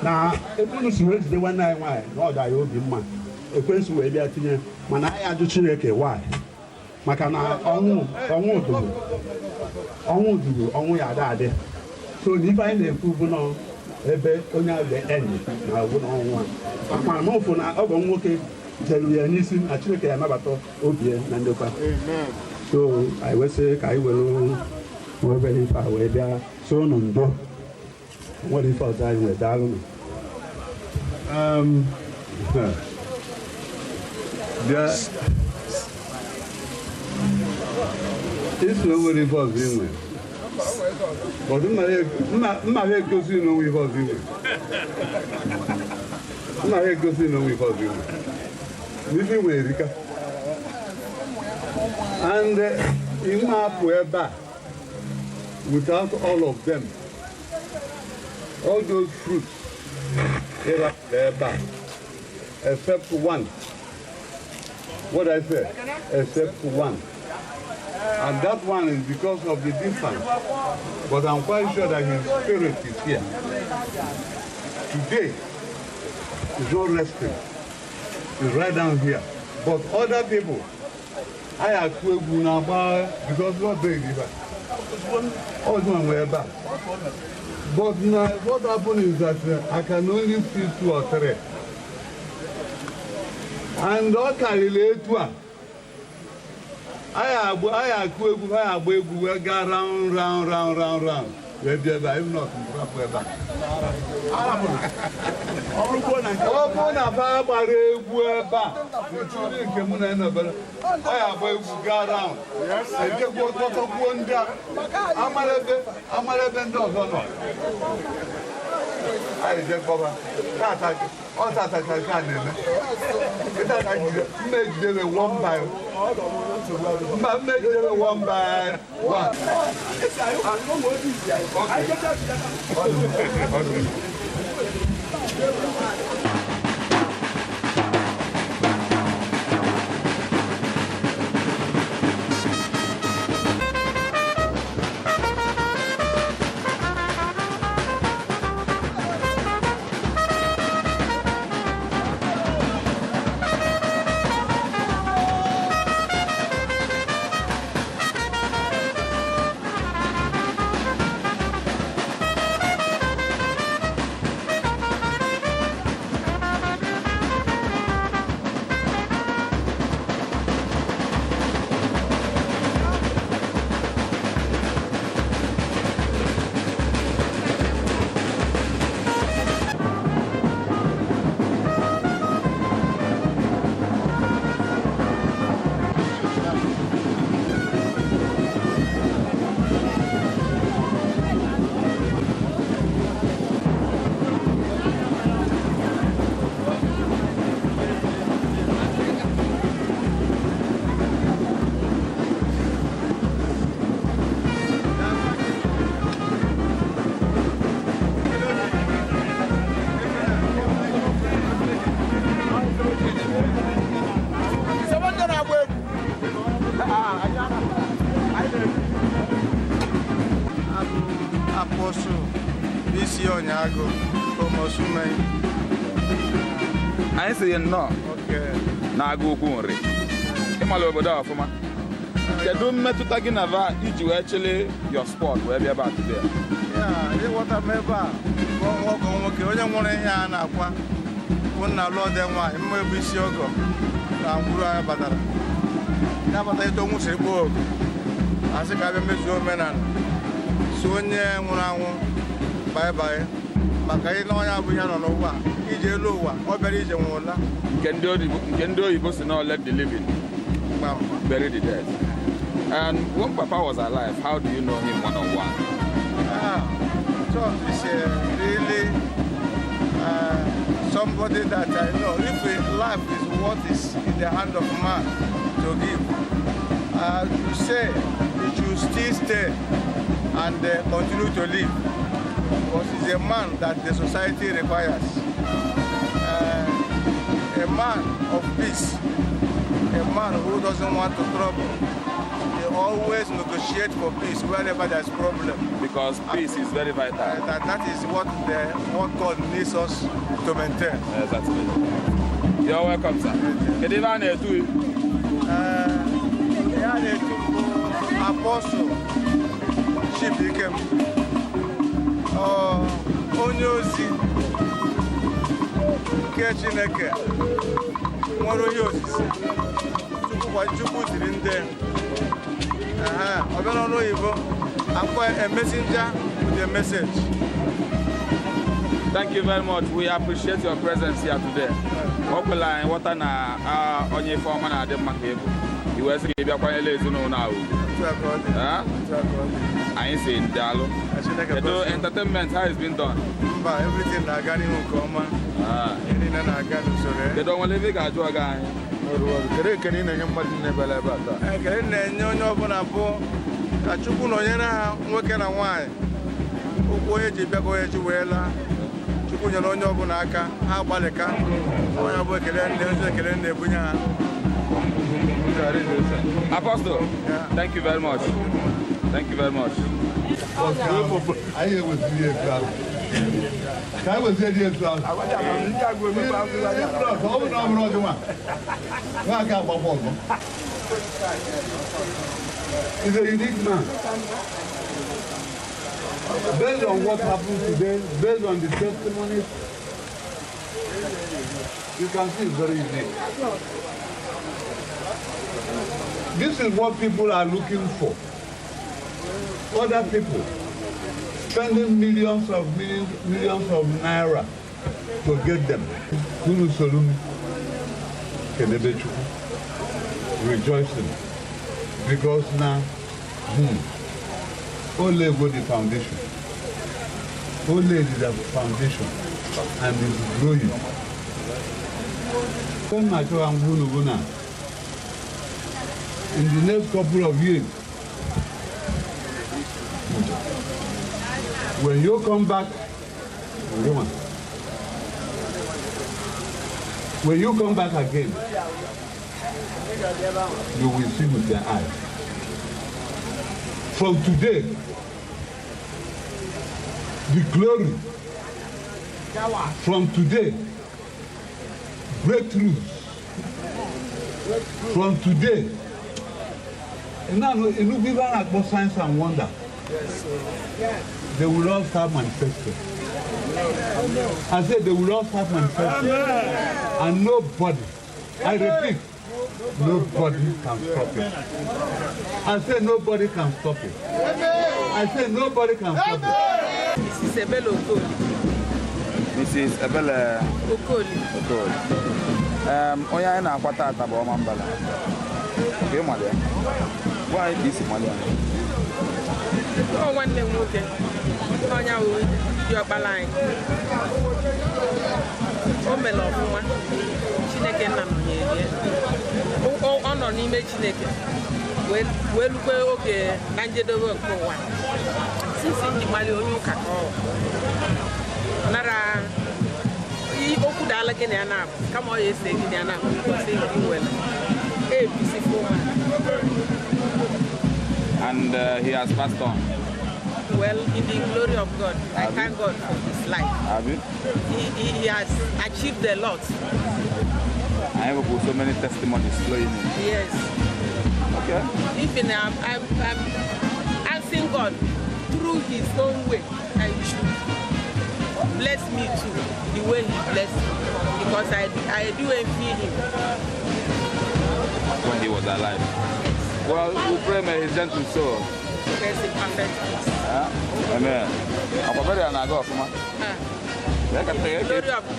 na ebe unu si wee jide nwanne anyị nwaanyị na ọ dị anyị obi mma ekwensu wee bịa tinye mana anyị ajụ Chineke nwaanyị maka na ọnwụ duru ọnwụ ya ada adị so na ife anyị na-ekwu bụ na ebe onye ahụ ga-enyi na ọbụ na ọnwụ a mana ma ụfụ na ọgọ nwoke jeru ya n'isi na Chineke ya anabata obi ya na ndokwa. So anyị wee sị ka anyị were obere ife a wee bịa so unu ndo nwere ife ọzọ anyị wee daalụ nụ. Bịa isi na nwere ife ọzọ inwe but mma ha egosi na onwe ife ọzọ inwe mma ha egosi na onwe ife ọzọ inwe n'ife inwe erika and ime apụ ebe a without all of them, all those fruits ịrapụrụ ebe a except one. What I say? Except one. And that one is because of the distance. But I'm quite sure that his spirit is here. Today, he's not resting. He's right down here. But other people, I have to go because not big. But now, what happened is that I can only see 2 or 3. And all carry to I go round, round, round, round, round. If not, One by one. Okay. Anyị sị nnọọ na-aga ukwu nri ịmala obodo a ọfụma. Kedu mmetụta gị na va iji wee chịlị your spot wee bịa ebe a today? Ịghọta m ebe a bụ ọgọ nwoke onye nwụrụ ihe a na-akwa bụ nna lụọ dị nwaanyị mma ebe isi ọgọ na ngwuru anyị batara ya bata eto nwụsịrị kpọọ oku asị ka abịa mezuo omenala si onye nwụrụ anwụ baịbaị maka ihe na ọnya bụ ihe nọ n'ụwa ije elu ụwa ọ bịara ije nwụla nke ndị oyibo si na let the living bury the dead. And when Papa was alive, how do you know him one on one? So it's really somebody that I know. If life is what is in the hand of man to give, to say he should still stay and continue to live, because he's a man that the society requires. A man of peace, a man who doesn't want to trouble. He always negotiates for peace wherever there's problem. Because peace is very vital. That is what God needs us to maintain. Exactly. You're welcome, sir. Kedu ife a na-etu? Ya na-etu Apostle Chief Ikem, onye ozi nke Chineke nwere onye osisi Chukwu tiri ndị ọ bịa n'ọnụ oyibo akpọ a messenger with a message. Thank you very much. We appreciate your presence here today. Ọ kwela anyị ghọta na onye ife ọma na-adị mma ka ịbụ. I wee sị ka ị bịa kwanyere ezinụlọ a ugwu. Anyị si daalụ. Kedu entertainment, how it's been done? Mba, everything na-aga n'ihu nke ọma. Ihe niile na-aga n'usoro. Kedu onwere ebe ị ga-ajụ ọga anyị? Kedu ekele ị na-enye mmadụ niile bịara ebe a taa? Ekele m na-enye onye ọbụla bụ ka Chukwu nọnyere ha, nwoke na nwaanyị. Ụkwụ onye ji bịa ka onye ji wee laa. Chukwu nyere onye ọbụla aka, ha agbalịka. Onye ọbụla ekele ndị ozi ekele na-ebunye ha. Apostle, thank you very much. Thank you very much. Anyị eweziri etu ahụ. Ka anyị wezie etu ahụ. Ọ bụ na ọ bụrụ gị nwa. Nwa aka agbapụ ọzọ. He's a unique man. Based on what happened today, based on the testimonies, you can see it's very unique. This is what people are looking for. Other people spending millions of millions of naira to get them. Kunu Solumi Kenebechukwu rejoicing because now Ole go the foundation. Ole is the foundation and is growing. In the next couple of years, when you come back, when you come back again, you will see with your eyes. From today, the glory, from today, breakthroughs, from today, signs and wonder. They will all start manifesting. I said they will all start manifesting. And nobody, I repeat, nobody can stop it. I said nobody can stop it. I said nobody can stop it. Mrs. Ebele Okoli. Mrs. Ebele Okoli. Okoli. Onye anyị na-akwa tata bụ Ọmambala. Ka ị mara ya? Gwa anyị ka isi mara ya. Ọ nwanne m nwoke, onye ahụ dị ọkpara anyị. O mere ọfụma, Chineke nna nọnyere ya. Ọ nọ n'ime Chineke wee lukwe oge na njedebe nke ụwa. Sisi ndị mara onye ụka ka ọ nara okwu daala gị na ya na-abụ kama ọ ya ese gị na ya na-abụ kwesị gị nwere. A peaceful man. And he has passed on. Well, in the glory of God, I thank God for his life. Have you? He has achieved a lot. I have so many testimonies flowing in. Yes. Okay. Even I'm asking God through his own way, and he should bless me too, the way he blessed me, because I do envy him. When he was alive. Yes. Well, we pray may his gentle soul rest in perfect peace. Amen. Glory of God.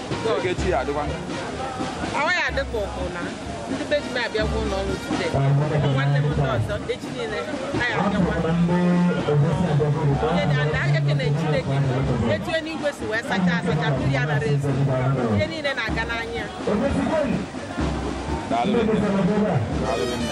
Ndị be ji m abịagwa ụlọ ọrụ today. Nwanne m ndị ọzọ echi niile anyị abịakwa. Onye na-eke na Chineke etu eluigwe si wee sacha asacha mmiri ya nara ezo ihe niile na-aga n'anya. Daalụ nne. Daalụ nne.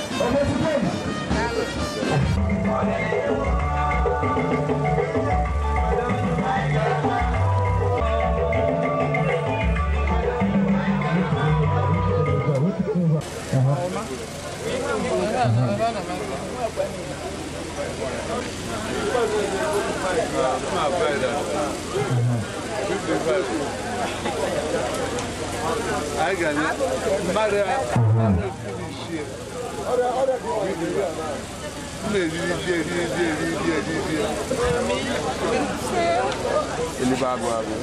I got it. Mother, finish Eluigwe agwụ agwụ.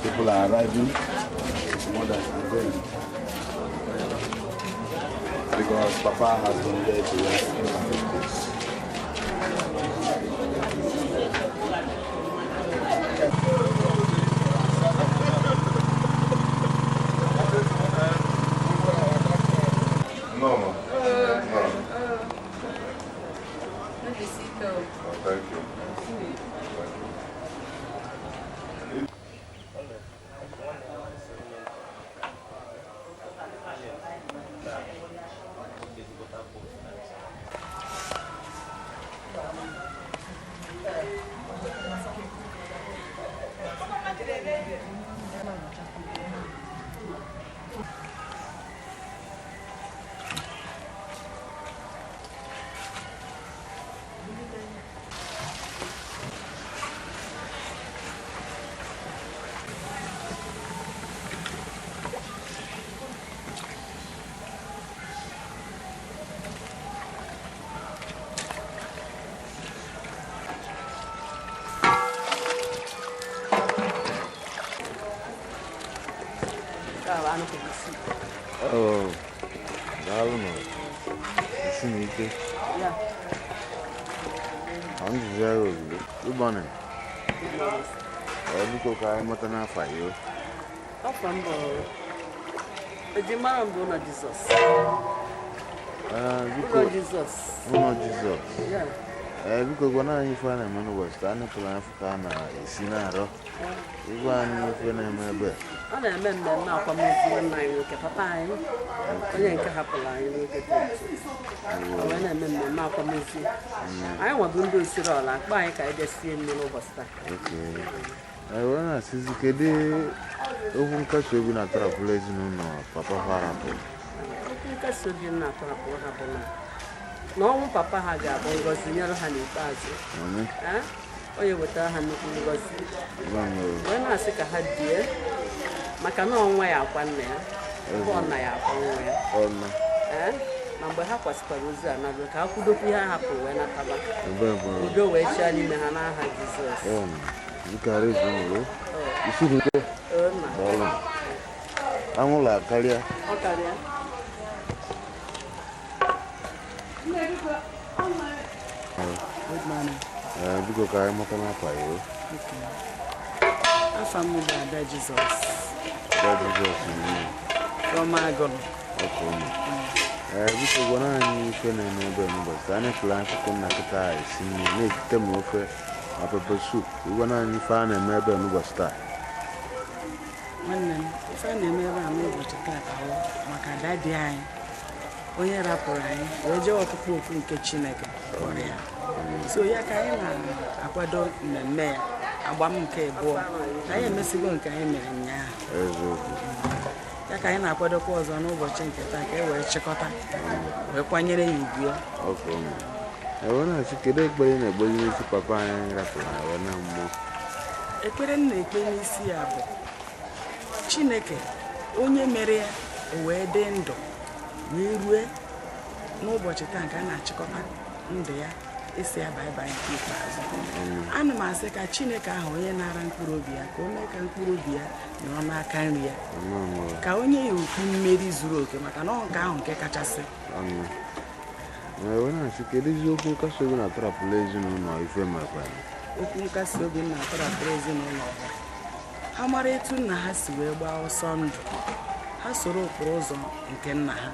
People are arriving, others are going. Because Papa has been there to rest in perfect peace. No, no. No. Oh, thank you. Thank you. anụ pepper soup. Oh, daalụ nọ. Isi na ike. Yeah. Ka m jụzie ya ozugbo. Good morning. Biko ka anyị mata n'afọ ya. Afọ m bụ ejimara m bụ ụlọ Jizọs. Biko Ụlọ Jizọs. Ụlọ Jizọs. Yeah. Biko gwana anyị ife a na-eme n'ụbọchị taa. Anyị tụrụ anya ka a na-esi na-arọ. Ịgwa anyị ife na-eme ebe a. Ọ na-eme mmemme akwamozu nwanne anyị nwoke, papa anyị, onye nke hapụrụ anyị n'oge dị otu. O wee na-eme mmemme akwamozu. Anyị nwabụ ndị osiri ọla akpọ anyị ka anyị bịa sie nri n'ụbọchị taa. Okay. Wee na-asịzi kedu okwu nkasi obi na-atọrapụrụ ezinụlọ papa ha rapụrụ? Okwu nkasi obi m na-atọrapụrụ ha bụ na ọnwụ papa ha ga-abụ ngọzi nyere ha n'ikpeazụ. Amen. Onye wetara ha nnukwu ngọzi. Amen. Wee na-asị ka ha die maka na ọnwa ya akwa nna ya, ọ nna ya akwa nwa ya. Ọnụ. Na mgbe ha kwasịkwara ozu a na ka ha kwudokwa ihe ha hapụrụ wee nataba. Ebe bụ. Udo wee chịa n'ime ha n'aha Jizọs. Ọnụ. Biko ara ezinụlọ. Isi dị ike. Ọnụ. Daalụ. Anwụla karịa. Ọ karịa. Good morning. Biko ka anyị mata n'afọ ya. Okay. Afọ m bụ Ada Jizọs. Ada Jizọs. From Agụlụ. Okay. Biko gwana anyị ife na-eme ebe n'ụbọchị taa. Anyị fụrụ akụkọ nna kịta esi nri na-etite ma ofe ma pepper soup. Gwana anyị ife a na-eme ebe n'ụbọchị taa. Nwanne m, ife a na-eme ebe a n'ụbọchị taa ka ọ maka dadi anyị onye rapụrụ anyị wee jee ọkpụkpọ oku nke Chineke kpọrọ ya. So ya ka anyị na-akwado mmemme ya, agba m nke abụọ. Anyị emesigo nke anyị mere ụnyaahụ. Ya ka anyị na-akwadokwa ọzọ n'ụbọchị nke taa ka e wee chịkọta wee kwanyere ya ugwu ya. Wee na-asị kedu ekpere ị na-ekpe n'isi papa anyị rapụrụ anyị wee na mmụọ? Ekpere m na-ekpe n'isi ya bụ Chineke onye mere ya o wee dị ndụ wee rue n'ụbọchị taa nke a na-achịkọta ndụ ya isi ya baịbaị nke ikpeazụ. Ana m asị ka Chineke ahụ onye nara mkpụrụ obi ya ka o mee ka mkpụrụ obi ya nọrọ n'aka nri ya, ka onye ya okwu mmeri zuru oke maka na ọ nke ahụ nke kachasị. Wee na-asị kedu eziokwu nkasi obi na-atọrapụrụ ezinụlọ ife mekwara? Okwu nkasi obi na-atọrapụrụ ezinụlọ bụ ha mara etu nna ha si wee gbaa ọsọ ndụ, ha soro okporo ụzọ nke nna ha,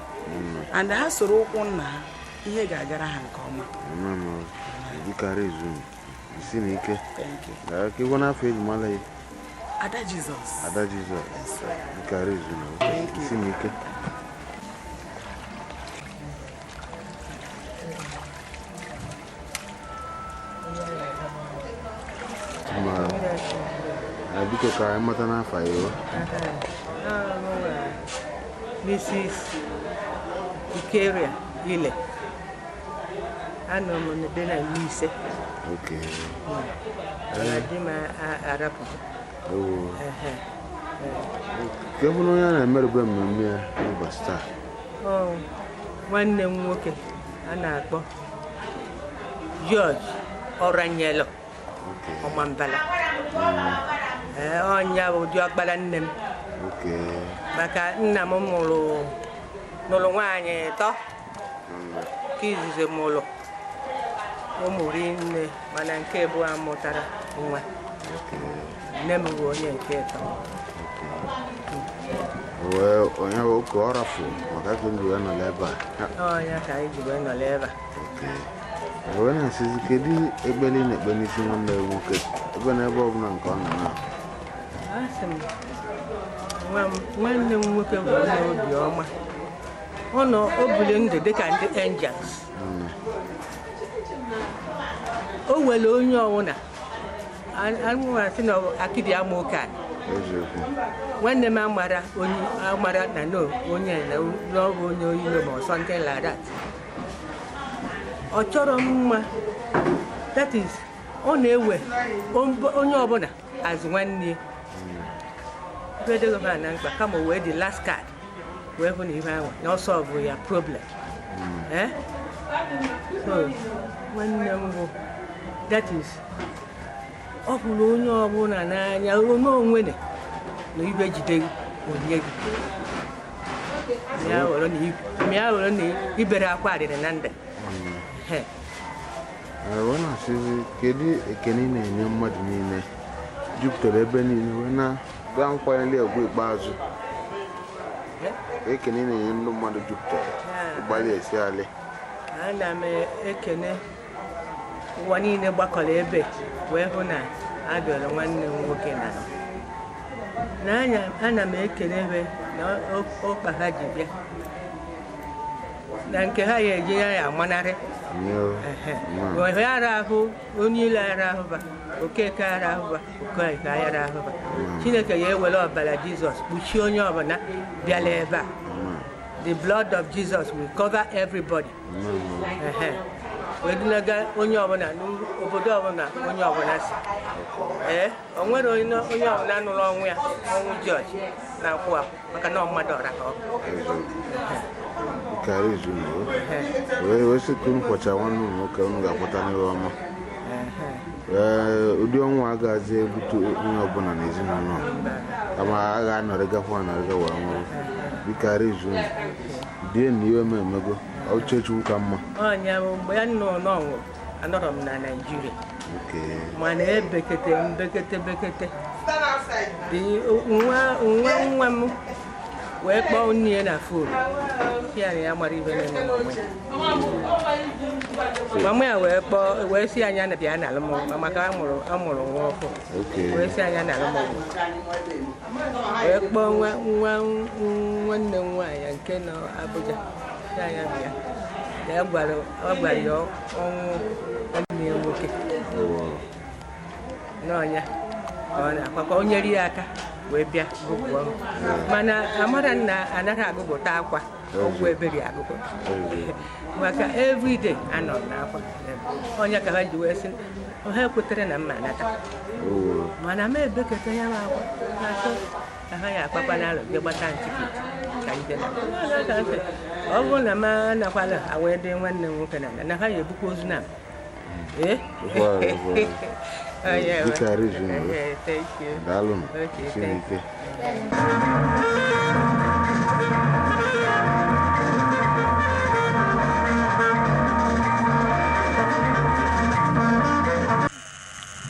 and ha soro ụkwụ nna ha, ihe ga-agara ha nke ọma. Isi na ike. Ka ịgwa n'afọ eji mara ya. Ada Jizọs. Ada Jizọs. Bikara ezu. Isi na ike. Ma biko ka anyị mata n'afọ ya. Mrs. Ikeria Ile. Anọ m n'ebe na Nise. Okay. Di m arapụta. Ke bụrụ onye a na-emerube mmemme ya n'ụbọchị taa? Nwanne m nwoke a na-akpọ George Oranyelo Ọmambala. Ọnya bụ diọkpara nne m. Maka nna m nụrụ nwaanyị ịtọ. Nke izizi mụrụ ụmụ rinne, mana nke abụọ mụtara nwa. Nne m bụ onye nke ịtọ. Wee onye ụka ọ rafụ maka ka ndị wee nọrọ ebe a. Ọnya ka anyị ji wee nọrọ ebe a. Wee na-asịzi kedu ekpere ị na-ekpe n'isi nwanne ya nwoke ebe na ebe ọbụla nke ọ nọ na? Asị m nwanne m nwoke bụ onye obiọma. Ọ nọ o biri ndụ dịka ndị angels. O nwere onye ọwụna anụmasị na akịdị ama oke a. Nwanne m amara amara na no onye na n'ọbụ onye oyilo ma something like that. Ọ chọrọ mma, that is, ọ na-ewe onye ọbụla azụ nwanne ya. Ebe na mkpa kama o wee dị last card wee hụ na ihe ahụ na ọsọ bụ ya problem. So nwanne m bụ that is, ọ hụrụ onye ọbụla n'anya onye onwene na ibe jide gị onye gị. Ya wụrụ na ibere akwa rịrị na ndụ. Wee na-asịzi kedu ekene ị na-enye mmadụ niile jupụtara ebe niile wee na-gaa nkwanyere egwu ikpeazụ ekene ị na-enye ndị mmadụ jupụtara ịgbalị esi alị? Ana m ekene ụwa niile gbakọrọ ebe wee hụ na a bịara nwanne m nwoke na ana m ekele ebe na ụkpa ha ji bịa na nke ha ya eji ya amanarị ara ahụ onye ile ara ahụba okeke ara ahụba okoeke ara ahụba. Chineke ya ewere ọbara Jizọs kpuchie onye ọbụla bịara ebe a. The blood of Jesus will cover everybody. Wee dunaga onye ọbụla n'obodo ọbụla onye ọbụla si. Ee, o nwere onye ọbụla nụrụ ọnwụ ya, ọnwụ George na-akwụ akwụ maka na mmadụ ọra ka ọ bụ. Karị izu na wee sị ka unu kwọcha nwanne unu nwoke unu ga-akwọta n'ihe ọma. Ee, ụdị ọnwụ agaghịzi ebute onye ọbụla n'ezinụlọ kama a ga-anọrịgakwa anọrịga wee nwụrụ. Biko izu unu die na ihe emego uche Chukwu ka mma. Ọnya mgbe ya nọ n'ọnwụ anọrọ m na Naịjirịa mana ebekete mbekete bekete nwa nwa m wee kpọọ nne ya na fon ya na ya mara ibe na-eme mama ya wee kpọọ wee sị anya na bịa n'ala m maka amụrụ nwa ọkụ wee sị anya n'ala m wee kpọọ nwa nwanne m nwaanyị nke nọ Abuja sị anya bịa na ya gwara ya ọnwụ nwanne ya nwoke n'ọnya ka ọ na-akwakọ o nyere ya aka wee bịa gụgụọ m mana amara na anaghị agụgụta akwa ọgwụ eberi agụgụta maka everyday anọ m n'akwa onye ka ha ji wee sị ha ekwetere na mma anata mana m ebeketa ya akwa na-asọ ka ha ya akpakwa n'alụ jee gbata ntikiti ka nje na ọ bụrụ na m anakwala wee dị nwanne m nwoke na ha ya ebukwa ozu na m. Oh, yeah. Okay, thank you. Okay, thank you.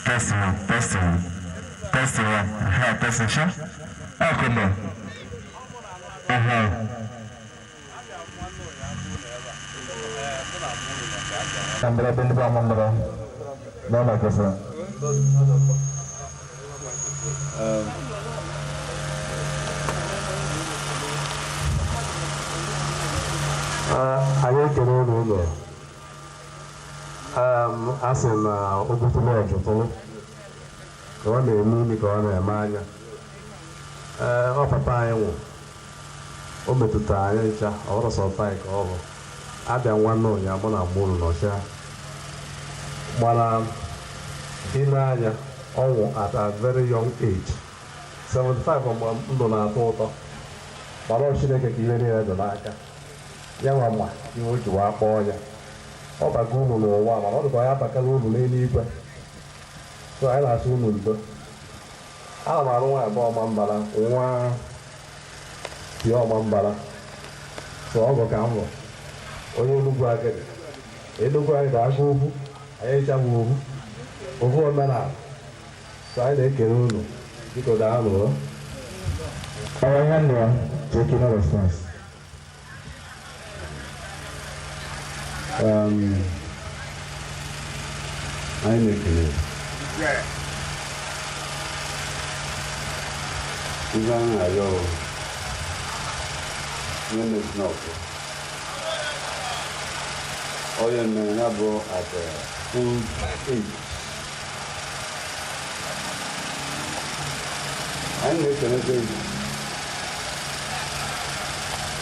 Testing, testing, testing, testing, sure. Okay, no. Anyị ekele ụlọ ụlọ a sị na ogbutulu ọjụtụlụ ka ọ na-eme imi ka ọ na-eme anya. Ee, ọ papa anyị nwụ o metụtara anyị ncha ọ bụrụ sọ papa anyị ka ọ bụ abịa nwanne ụnyaahụ mụ na mụrụ nọcha gbara ile anya ọnwụ at a very young age 75 mgbe ndụ na-atọ ụtọ gbara Chineke ka ihe niile dị n'aka ya nwa ma ihe o ji wee kpọọ ya ọ bago unu n'ụwa mana ọ dịka ya abakala unu n'eluigwe so anyị na-asị unu ndo. Ana m arụ nwa abụọ ọma mbara nwa tie ọma mbara so ọgọ ka m bụ onye Enugwu Agidi. Enugwu Agidi aka ugwu anyị echabụ ohu ohu omenala so anyị na-ekele unu biko daalụ. Taking a response. Anyị na-ekele ife anyị na-arịọ ihe mezi n'ọkụ onye mere ya bụ at old age. Anyị na-ekelekwa gị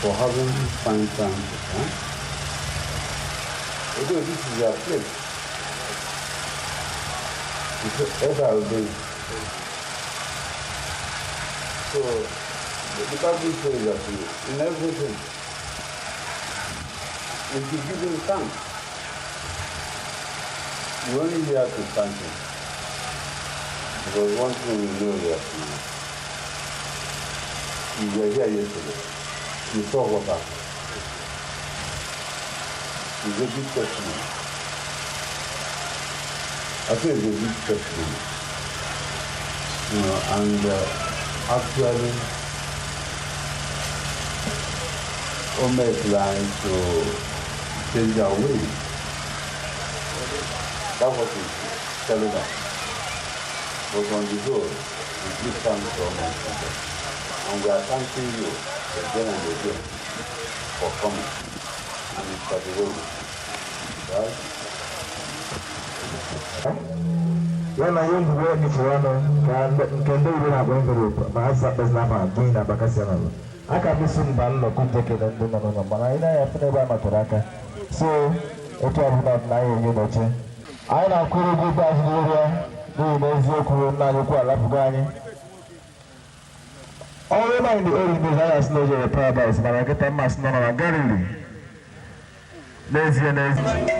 for having fine time to come. Although this is your place, it's ever ordained. So the Bible says that in everything, we should give him thanks. We only here to thank him. Because one thing we know that you were here yesterday. You saw what happened. It's a big testimony. I say it's a big testimony. You know, and actually, Ome plans to change our ways. That's what he's telling us. But on the whole, we give thanks to Almighty God. And we are thanking you again and again for coming. And it's for the world. Right? Ya na ihe njikwa gifere ọnụ ka nke ndị oyibo na-akpọ envelope ma ha sa kpesị n'afọ abụọ na abakasị anọ aka m isi mba nnọkọ njekere ndị nọ n'ụlọ mana anyị na-anya fụ n'ebe a matụrụ aka so otu ọbụla dị na anyị enye n'oche anyị na-akwụrụ ụgwọ ikpeazụ n'iru ya n'ihi na eziokwu nna anyị ukwu alapụgo anyị ọrụ ebe anyị dị ori ndị anyị asị na o jere paradise mana nkịta mma sị nọ na Galili n'ezie n'ezie.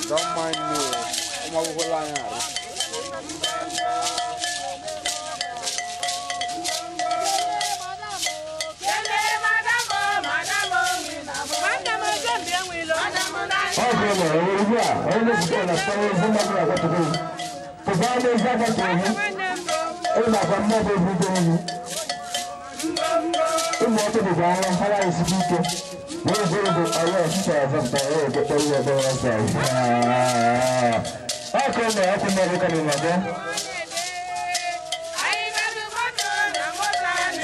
Don't mind me. I'm over line.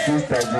Sister,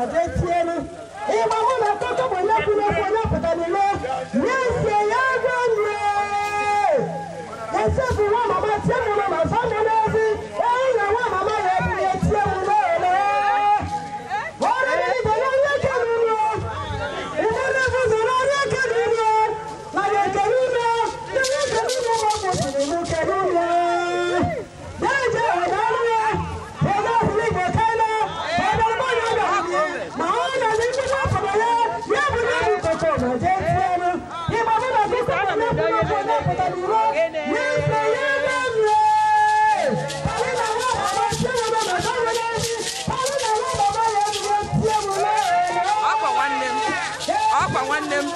ma jee tielu ịgba mụ na koko bụ onye kwuru okwu onye pụtara n'ilo n'ezie ya gwenye ese bụ nwa mama tie mụ na ma zọ mụ n'ezi eyi na nwa mama ya ebunye tie mụ n'ole ọrụ n'igwe n'onye ekere unu ụfọdụ ebuzo n'onye ekere unu na ya ekere unu ndị ekere unu ma ọ kwụsịrị m kere unu na-eje ọdọọrụ ya onye ọhụrụ igwe kaina ọdọrọmọnya bịara ma ọ na-ezi mkpụrụ afọrọ ya ya bụ na ebu koko ma jee tielu ịgba mụ na koko bụ onye kwuru okwu onye pụtara iro n'ezie ya ememie anyị na nwa mama tie mụ na maka nwere ezi anyị na nwa mama ya ebunye tie mụ n'ole Ọkwa nwanne m. Ọkwa nwanne m.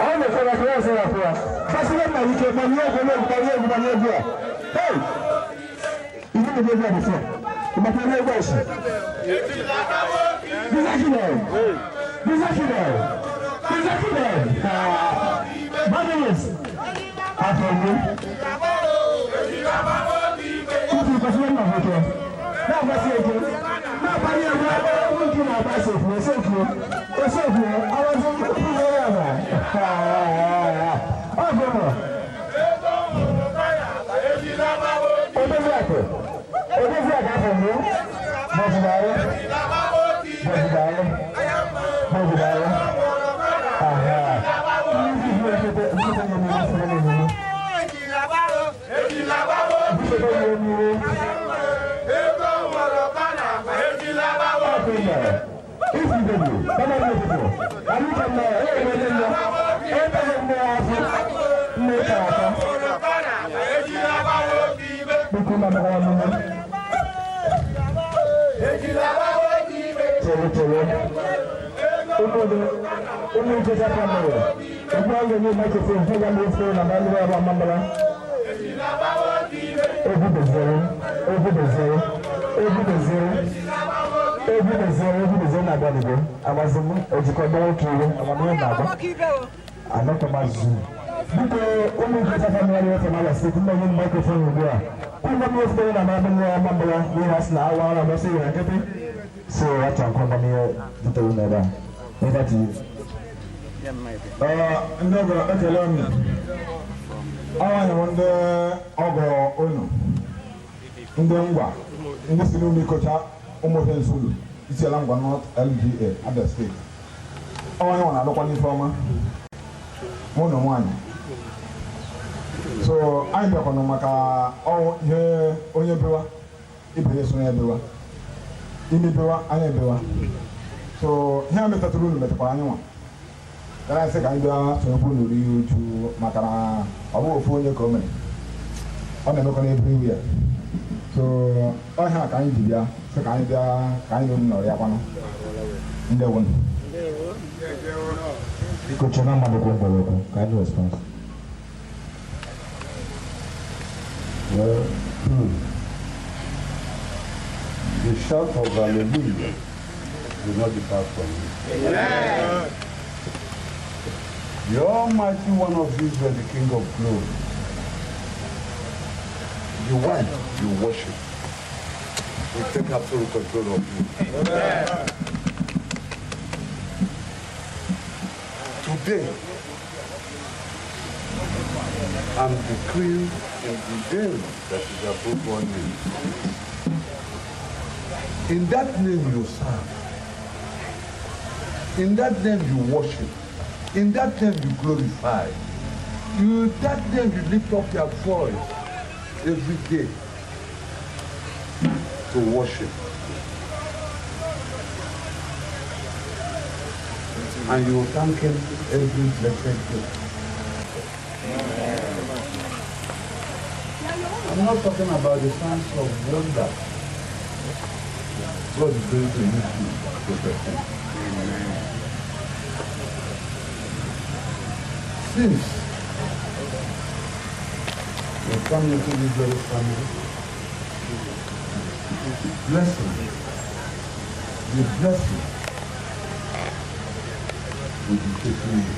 Ọ na-ekwe na ọsọ ya kwụwa. Fasịrị nna ike gbanye egwu gbanye egwu gbanye egwu a. Hey! Ibu na egwu a bụ fọ. Ịgbakọ ihe egwu a si. Bizakidel! Bizakidel! Bizakidel! Brothers! Afọ Tutu kwesịrị nna nwoke. Na-agbasi ike. Na-agbanye egwu egwu nke na-agbasi efu ese efu. Ese efu. Awazi mkpụrụ ya na. Ọ bụ mụ. Odozi akụ. Odozi akụ afọ mụ. Bọ̀dùdàrú. Bọ̀dùdàrú. Bọ̀dùdàrú. Aha. So what I'm calling here, the Over to you. Ndị ọgọ ekele m. Awanyị m ndị ọgọ unu, ndị ngwa, ndị si n'ụlọ ikocha ụmụofe Nsulu, Isiala Ngwa North LGA, Abia Steeti. Awanyị nwa na-alụkwa n'ife ọma, mụ na nwaanyị. So anyị bịakwanụ maka ọnwụ ihe onye bewa, ibe ya so ya bewa. Imi bewa, anyị bewa. So ihe a metatụrụ unu metụkwara anyị nwa. Gara sị ka anyị bịa sonyekwu unu rie uju maka na ọ bụghị ofu onye ka o mere. Ọ na-emekwa n'ebe iwu ya. So ọhịa ka anyị ji bịa sị ka anyị bịa ka anyị na unu nọrọ ya kwanụ. Ndewo. Biko chọrọ mmadụ kwuo mgbọrọgwụ ka anyị response. Well, the shout of hallelujah will not depart from you. Amen. The Almighty One of Israel, the King of glory, the one you worship, will take absolute control of you. Amen. Today, I'm decreeing in the name that is above all names. In that name you serve. In that name you worship. In that name you glorify. In that name you lift up your voice every day to worship. And you will thank him every blessed day. I'm not talking about the signs of wonder God is going to use you to perform. Since you come into this very family, blessing, the blessing will be taking you.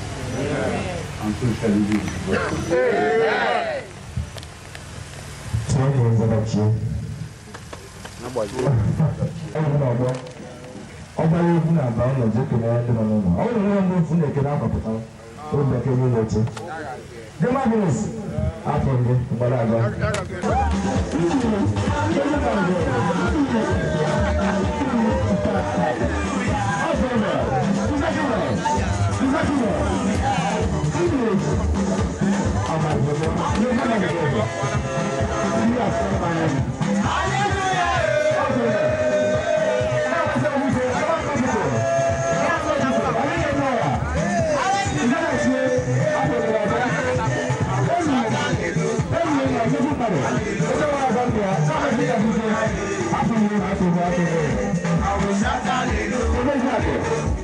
And so shall you be with God. Ọgbara egwu na-aba ụlọ ji ekele ndị nọ n'ụlọ. Ọ bụrụ na ndị mfu na-ekele akwapụta obi eke niile oche. Dị Magnus, afọ gị gbara aga.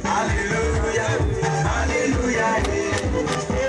Hallelujah, hallelujah, hallelujah.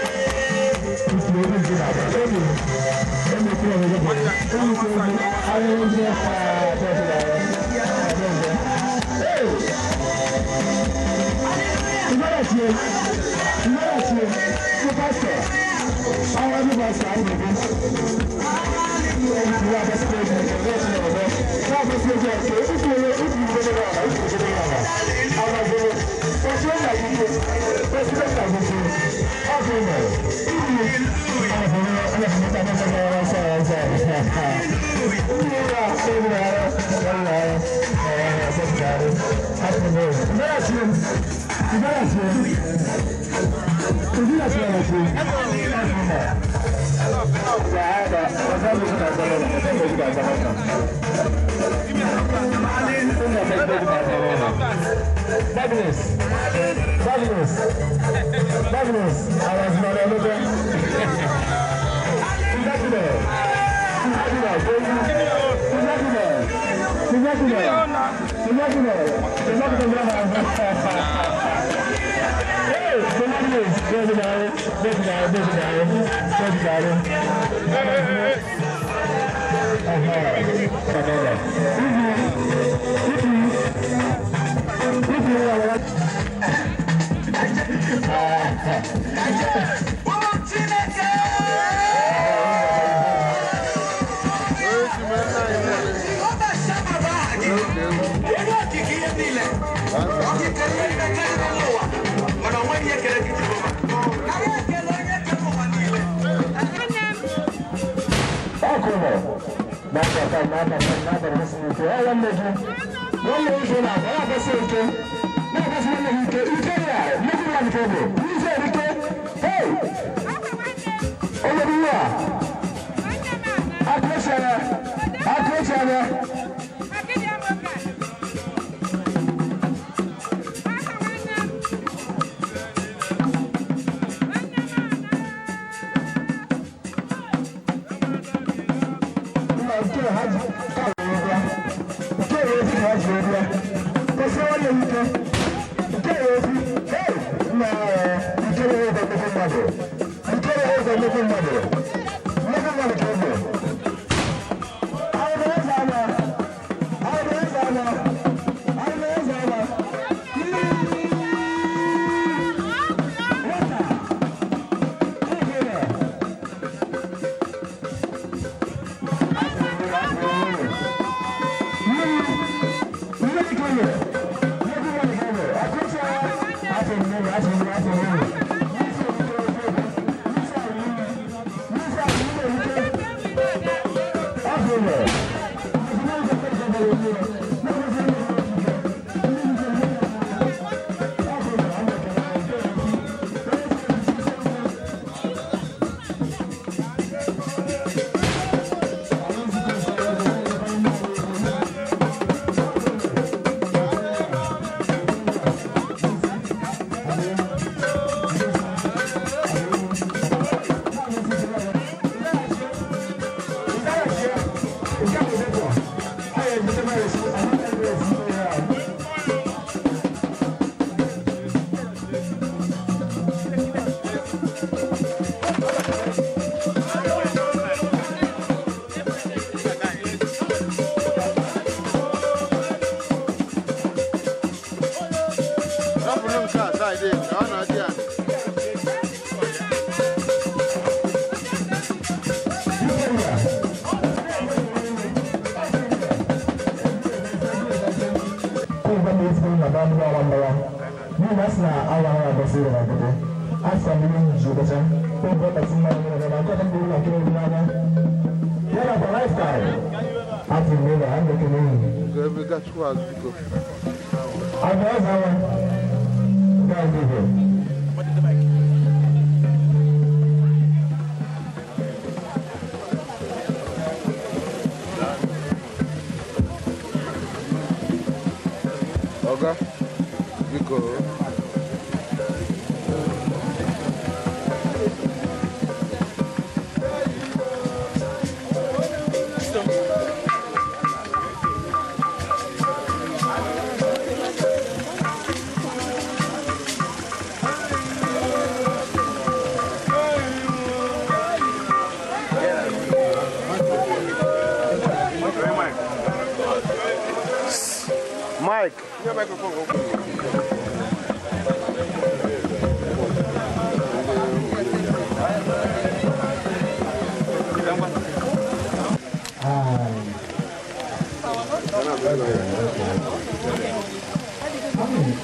Oga, biko.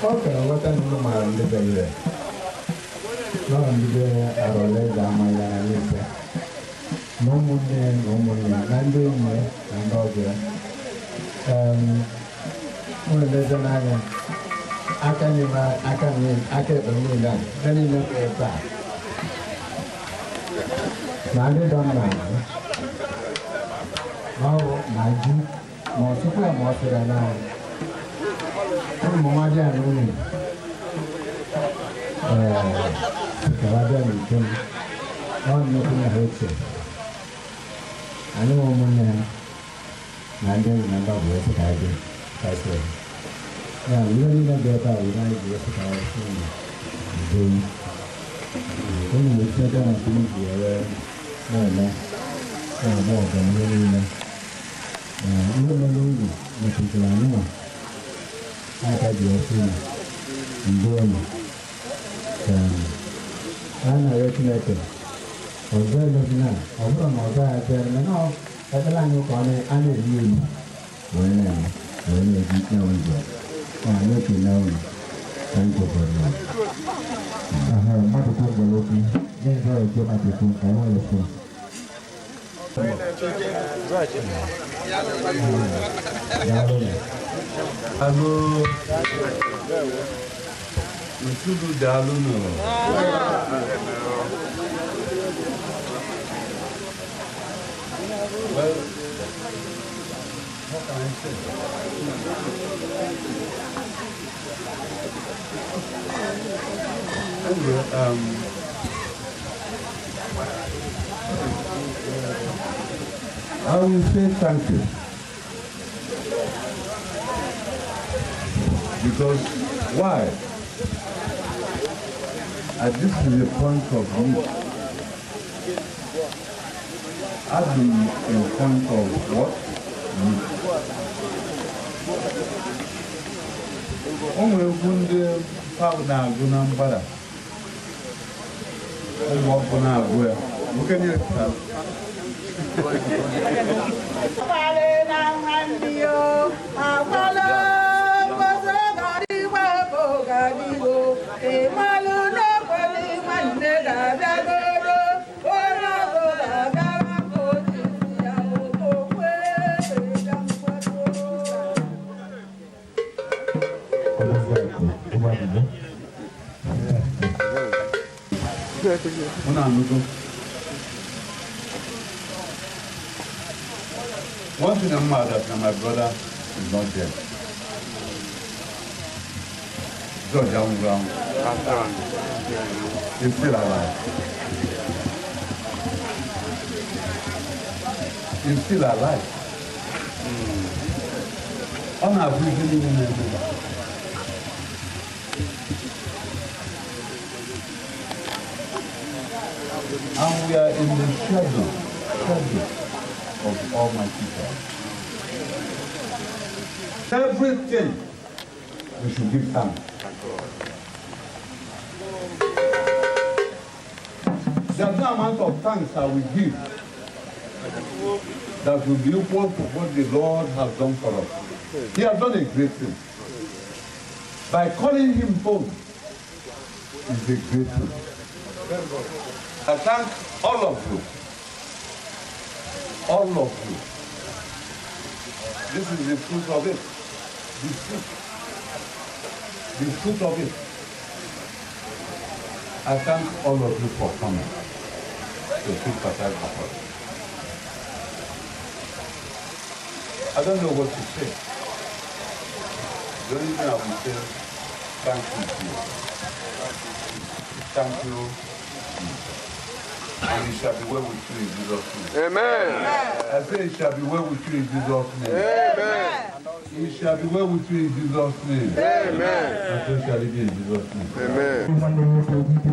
Ọ kere nghọta na ụlọ maara ndị bere nọ ndị be Arọleze amaghị ya n'ise na ụmụnne na ụmụnne na ndị enyi ya na ndị ọgọ ya. Ụlọ eleze n'anya aka n'ime aka aka ekpe m niile a ndị niile nọ ebe a ma ndị dọ m n'ala ma ọ bụ ma ji ma ọ sịkwa ma ọ sịrị n'anya ụmụ nwadị a n'ụlọ ee bịa n'ike m ọ nnukwu na ha ochie anyị nwe ụmụnne ha na ndị enyi na ndị ọbụla esi ka anyị kasị ya ihe niile dị ebe a were anyị ji esi ka anyị si unu unu na-esi ebe na nke ji ere na-eme na-agba ọganihu niile ihe mere uru metụtara anyị nwa aka ji esi unu mgbe unu ka a na-arịọ Chineke ọzọ emezina ọ bụrụ na ọzọ ya bịara mana ekpere anyị ka a na-eri elu wee na-eme wee na-eji na ụzọ anyị ekele unu. Thank you very much. Mmadụ kwuo gwara okwu nye nze oke maka ekwu ka anyị nwere okwu. Daalụ. Nsulu daalụ nụ. Well, what can I say? Anyway, I will say thank you. Because why? At this is a point of view. I've been in point of what? O nwere egwu ndị paụ na-agụ na mgbada ụmụ ọkụ na-agụ ya nwoke niile pụtara. Unu anụgo. One thing I'm mad at now, my brother is not there. George Brown is still alive. He's still alive. Ọ na-abụ ihe niile na-eme. And we are in the shadow of Almighty God. Everything we should give thanks. There's no amount of thanks I will give that will be equal to what the Lord has done for us. He has done a great thing. By calling him home is a great thing. I thank all of you. All of you. This is the fruit of it. The fruit. The fruit of it. I thank all of you for coming to sympathize with us. I don't know what to say. The only thing I will say, thank you to you. Thank you. And it shall be well with you in Jesus' name. Amen. I say it shall be well with you in Jesus' name. Amen. It shall be well with you in Jesus' name. Amen. And so shall it be in Jesus' name. Amen.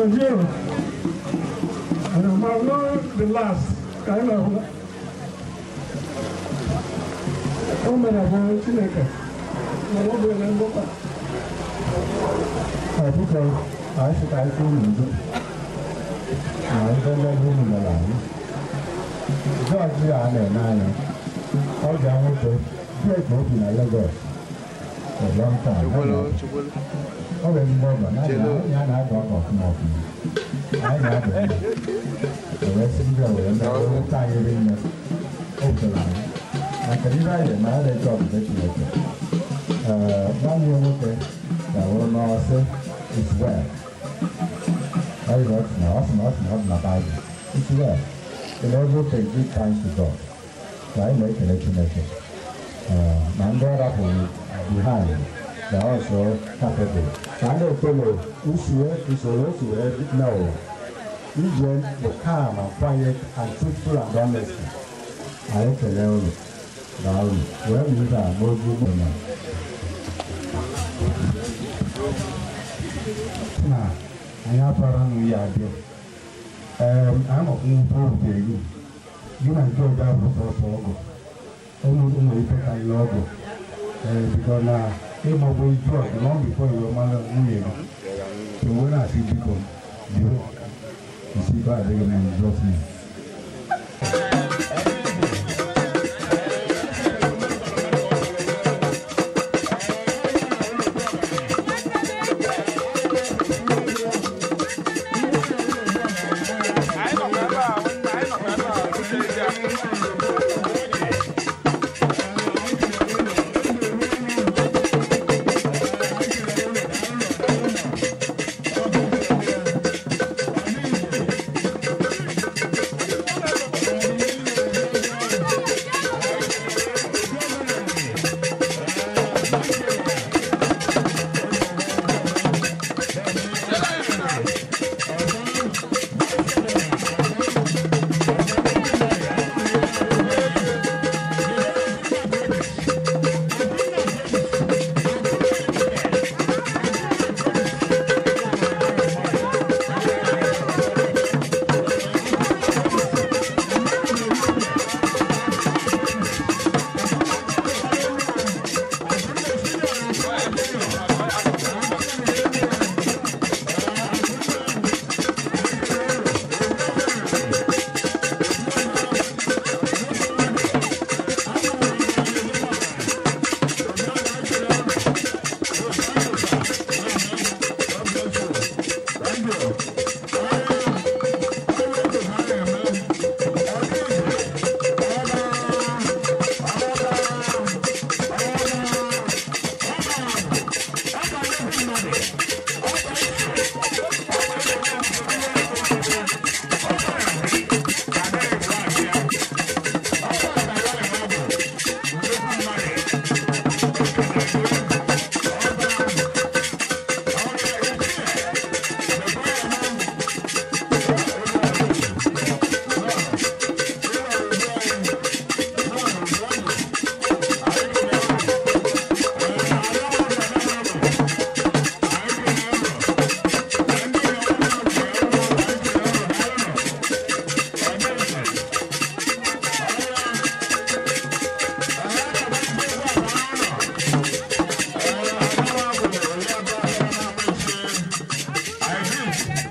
George, and I'm not the last kind of o mere bụ Chineke mana ọ bụ ele mgbakọ. Biko, anyị sị ka anyị kwuo n'udo na ife mmegbu unu mere anyị. Jọọjị a na-eme anya, ọ ga nwoke Drake obi na Lagos for a long time. Ọ bụ ezigbo ọgọ na ya na-agọ ọgọ ọfụma ọfụma. Anyị na-agọ ya. O wee sị ndị a wee mee wute anyị rinne. O wutere anyị. Maka ibe anyị na-eme anyị na-eche ọbụla Chineke. Ee, nwanne ya nwoke ga-awụrụ n'ọsị it's well. Ọ sị na ọ sị na ọ sị na ọ dị na Baịbụl. It's well. In everything, give thanks to God. So anyị na-ekele Chineke. Na ndị ọ rapụrụ behind, they are also capable. Ka a na-ekele usoro o si wee mee ụwa. Ije bụ calm and quiet and truthful and honest. Anyị ekele unu na unu wee bụ ibe a n'ozi ugbo na. Na anyị abara nụ ya abịa. Anọkwa n'ugbo oge gị. Gị na nke ọga bụ sọsọ ọgụ. Ụmụ ụmụ ife karịrị ọgụ. Ee, biko na ịmagbo iju ọgụ na ọ bifo iwe mara nwunye gị. So wee na-asị biko jiri isi ike adịghị na Jizọs name. Anyị nọkwa ebe a, nwanne, anyị nọkwa ebe a, oche ezi a.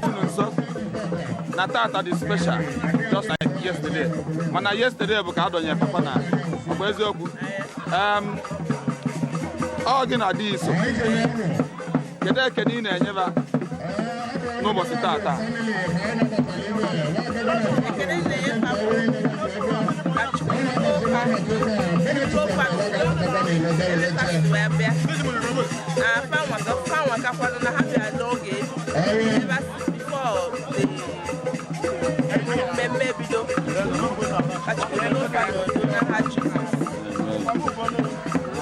Unu nso na tata dị special just like yesterday, mana yesterday bụ ka adọnyere papa na ọ bụ eziokwu. Ọ gị na di iso, kedu ekene ị na-enyeba n'ụbọchị tata? Ekele na-enye ka Chukwu wee bịa na fanwa kakwanụ na ha bịa n'oge ebe a sị before the mmemme ebido. Ka Chukwu n'ụka n'udo n'aha Jizọs.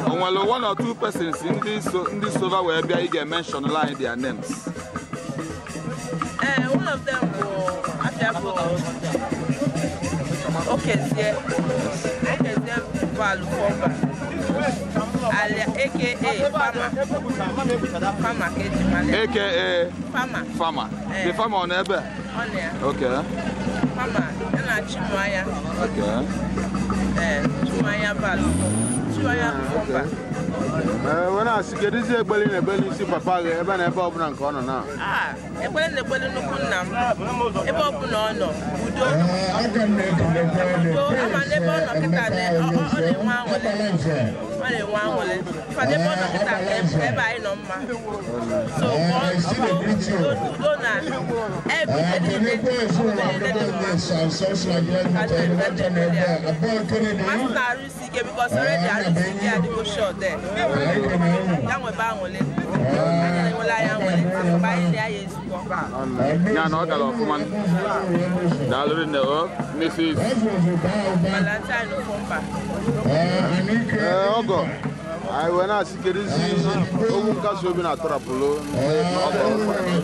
O nwere one or two persons ndị sova wee bịa ị ga-emention line their names? Ee, one of them bụ Abia bụ Okezie. Okezie bụ alụfọmba. AKA Farmer. Farmer Kejimale. AKA Farmer. Farmer. The farmer on ebe? On there. Okay. Farmer. Ya na Chimwanya. Okay. Chimwanya Balu. Chimwanya Fomba. Wee na-asị kedụzi ekpere ị na-ekpere n'isi papa gị ebe na ebe ọbụla nke ọ nọ na? Ekpere na-ekpere nnukwu nna m ebe ọbụla ọ nọ udo udo ama n'ebe ọ nọ kịta ọ na-enwe aṅụrị ọ na-enwe aṅụrị fada ebe ọ nọ kịta ka ebe anyị nọ mma so udo na ebe niile dị mma masị na-arụ isi ike because already arụ isi ike adịgo sure there. Ya nwebe aṅụrị anyị na-enwela ya aṅụrị mgbe anyị na ya ezukọ. Ya na ọ gara ọfụma. Daalụ rinne o Mrs. Valentine Ofomba. Ọgọ anyị wee na-asị kedụzi okwu nkasi obi na-atọrapụlụ ọgọ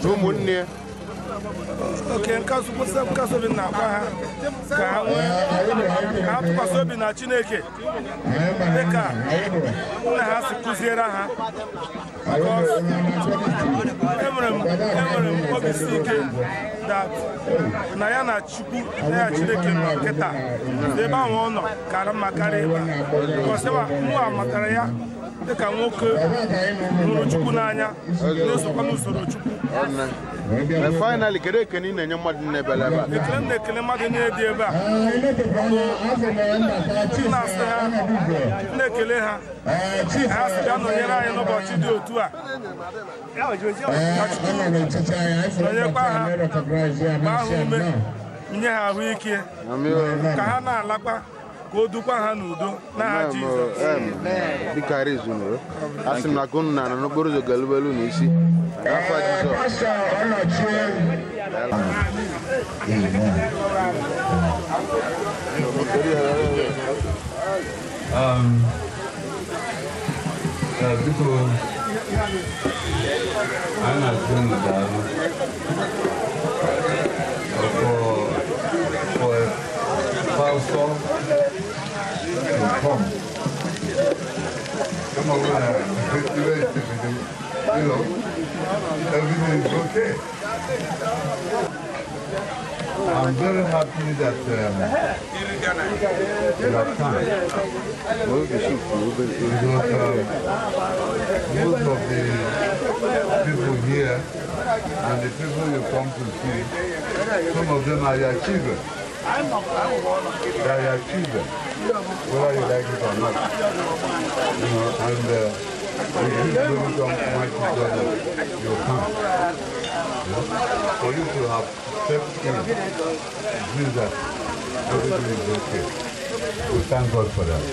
na ụmụnne. Oke nkasi obi na-agwa ha ka ha nwee ka ha tụkwasị obi na Chineke dịka nna ha si kụziere ha. Enwere m obi si ike that na ya na Chukwu na ya Chineke nọ nkịta ebe ahụ ọ nọ kara mma karịa ebe a mụ matara ya dịka nwoke hụrụ Chukwu n'anya na-esokwa n'usoro Chukwu. Finally, kedu ekene ị na-enye mmadụ na-ebele ebe a? Ekele m na-ekele mmadụ niile dị ebe a na-asị ha na-ekele ha ha sị bịa nọnyere anyị n'ụbọchị dị otu a ka Chukwu nọnyekwa ha gbaa ha ume nye ha ahụike ka ha na-alakwa ka o dukwa ha n'udo n'aha Jizọs. Dịka rezunuru asị m na ka unu na-ana n'okporo ụzọ galubelu n'isi n'afọ Jizọs. Biko anyị na-asị unu daalụ for pastor to come. Come over you know, everything is okay. I'm very happy that you have come. Because most of the people here and the people you come to see, some of them are your children. They are your children, whether you like it or not. You know, and we give glory to Almighty God that you come. You know, for you to have stepped in, it means that everything is okay. We thank God for that.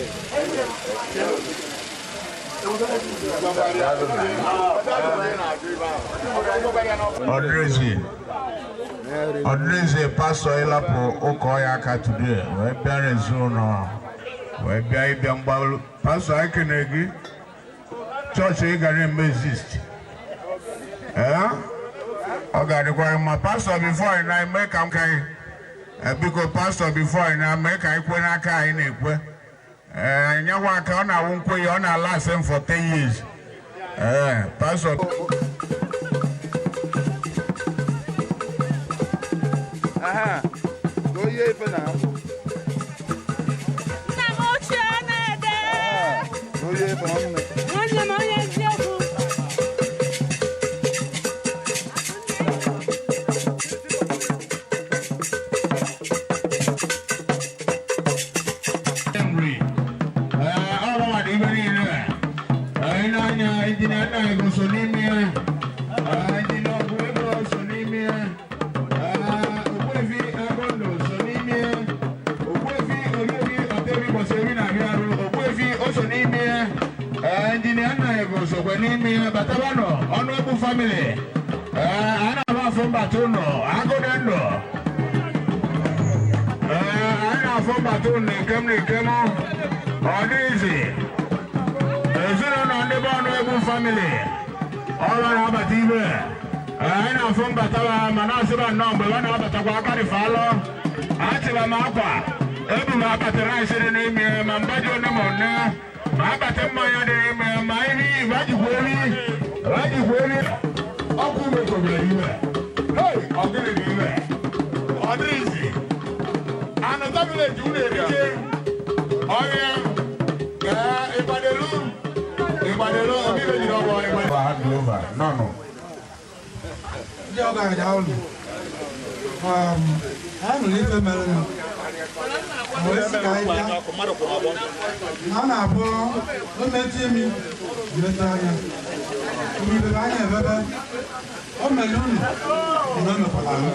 Ọdịrịzi pastọ ịlapụ ụka ya aka today wee bịara ezinụlọ wee bịa ịbịa mgbalụ pastọ ekene gị chọọchị ị gara eme exist ee ọ ga-adịkwa mma pastọ bifo anyị na-eme ka m ka anyị biko pastọ bifo anyị na-eme ka anyị kwe n'aka anyị na-ekwe ee nyenwa aka ọ na-awụ nkwe ya ọ na-ala asem for 10 years ee pastọ. Aha, go ye ife na. Nna m ochie na-ede. Go ye ife na nne. Nwanne m onye eziokwu. Nri. Ọrụ nwa dị ibe niile a. Anyị na-anya injinia nna ego so n'ime ya. Injinia ọgụ ego so n'ime ya. Ogbuefi Agondo so n'ime ya. Ogbuefi Olori Otebi Bọseri na-abịa arụ. Ogbuefi o so n'ime ya. Injinia nna ego sokwa n'ime ya. Batabanụ ọnụegbu family. A na-agba afọ mbata ụnọ agụde ndụ. Anyị na-afọ mbata ụnọ nkem na nkem. Ọ dịghịzị. Ezinụlọ ndị be ọnụegbu family. Ọrụ na-abata ibe. Anyị na-afụ mbata ha ma na-asịba nnọọ mgbe ha na-abatakwa aka dị falọ. Achịba m akwa. Ebu m akpati rice dị n'ime ma mba ji one ma one. Abata mmanya adịghị mma ma iri rajikwa eri ọkụ mekobere iwe. Hei, ọ gịnị dị iwe? Ọ dịrịzi. Anụta vileji unu erike. Ọhịa. Ee, ịkwadelu. Ịkwadelu, ọbịbẹ jiri ọgbọ ịkwadelu. Hand over. No. Ndị ọgọ anyị ụlọ. Anyị nụrụ ife mere nụ. Wee sị ka anyị bịa. Na ọ na-abụ o metụ imi metụ anya. Mmiri anya ebebe. O mere unu na o mekwara ahụ.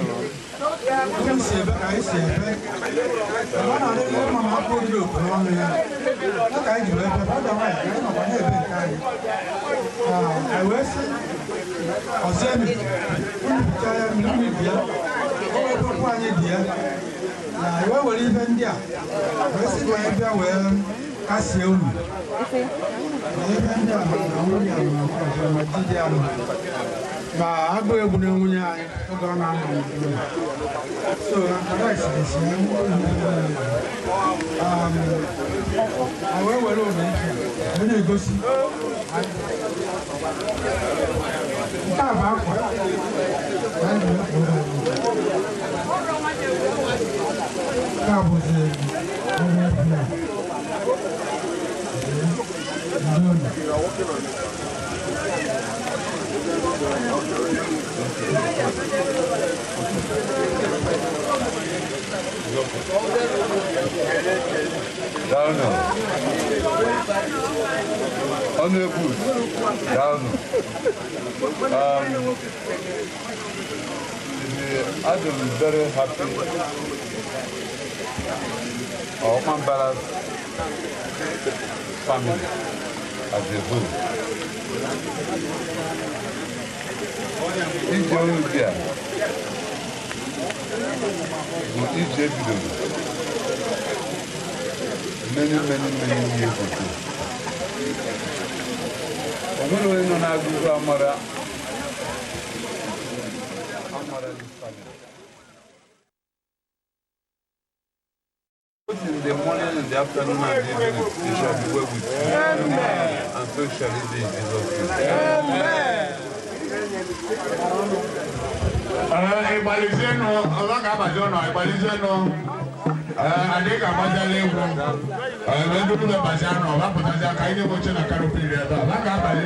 Unu si ebe ka anyị si ebe. Ọ na-adịghị mma ma afọ oriri okwu n'ọnụ ya. Ya ka anyị ji wee bịa, ọ nwaanyị ka anyị nọkwa na-ebe nke anyị. Anyị wee sị ọzọemi, unu bichaa ya mmiri unu bịa. O wepụkwu anyị dị ya. Na anyị wee were ihe ndị a wee sị ka anyị bịa wee kasie unu. Na ihe ndị a ma na nwunye a ma nke ọzọ ma di dị anụ. Ma agụụ egbu na nwunye anyị oge ọ na-anọ n'ụlọ. So na rice dị si anyị wee were ụlọ ike wee na-egosi nke a bụ akwa anyị wee kpọrọ anyị. Nke a bụzi onye bịa. Ndonu. Daalụ. Ọnụ ekwu. Daalụ. I'm very happy. Our Omambala's family as a whole. Ije unu bịa bụ ije bidoro many, many, many years ago. O nwere onye nọ n'agụgụ amara amara this family. Both in the morning and the afternoon and the evening, it shall be well with you. Amen. And so shall it be in Jesus' name. Amen. Ịgbalizienụ, ọba ga-abazi ụnọ, ịgbalizienụ. Adị ga-agbazala egwu. Ebe ndị ụlọ bazi anọ, ọba pụtazi aka anyị na-egbochi na kanopị ebe a. Ọba ga-abazi.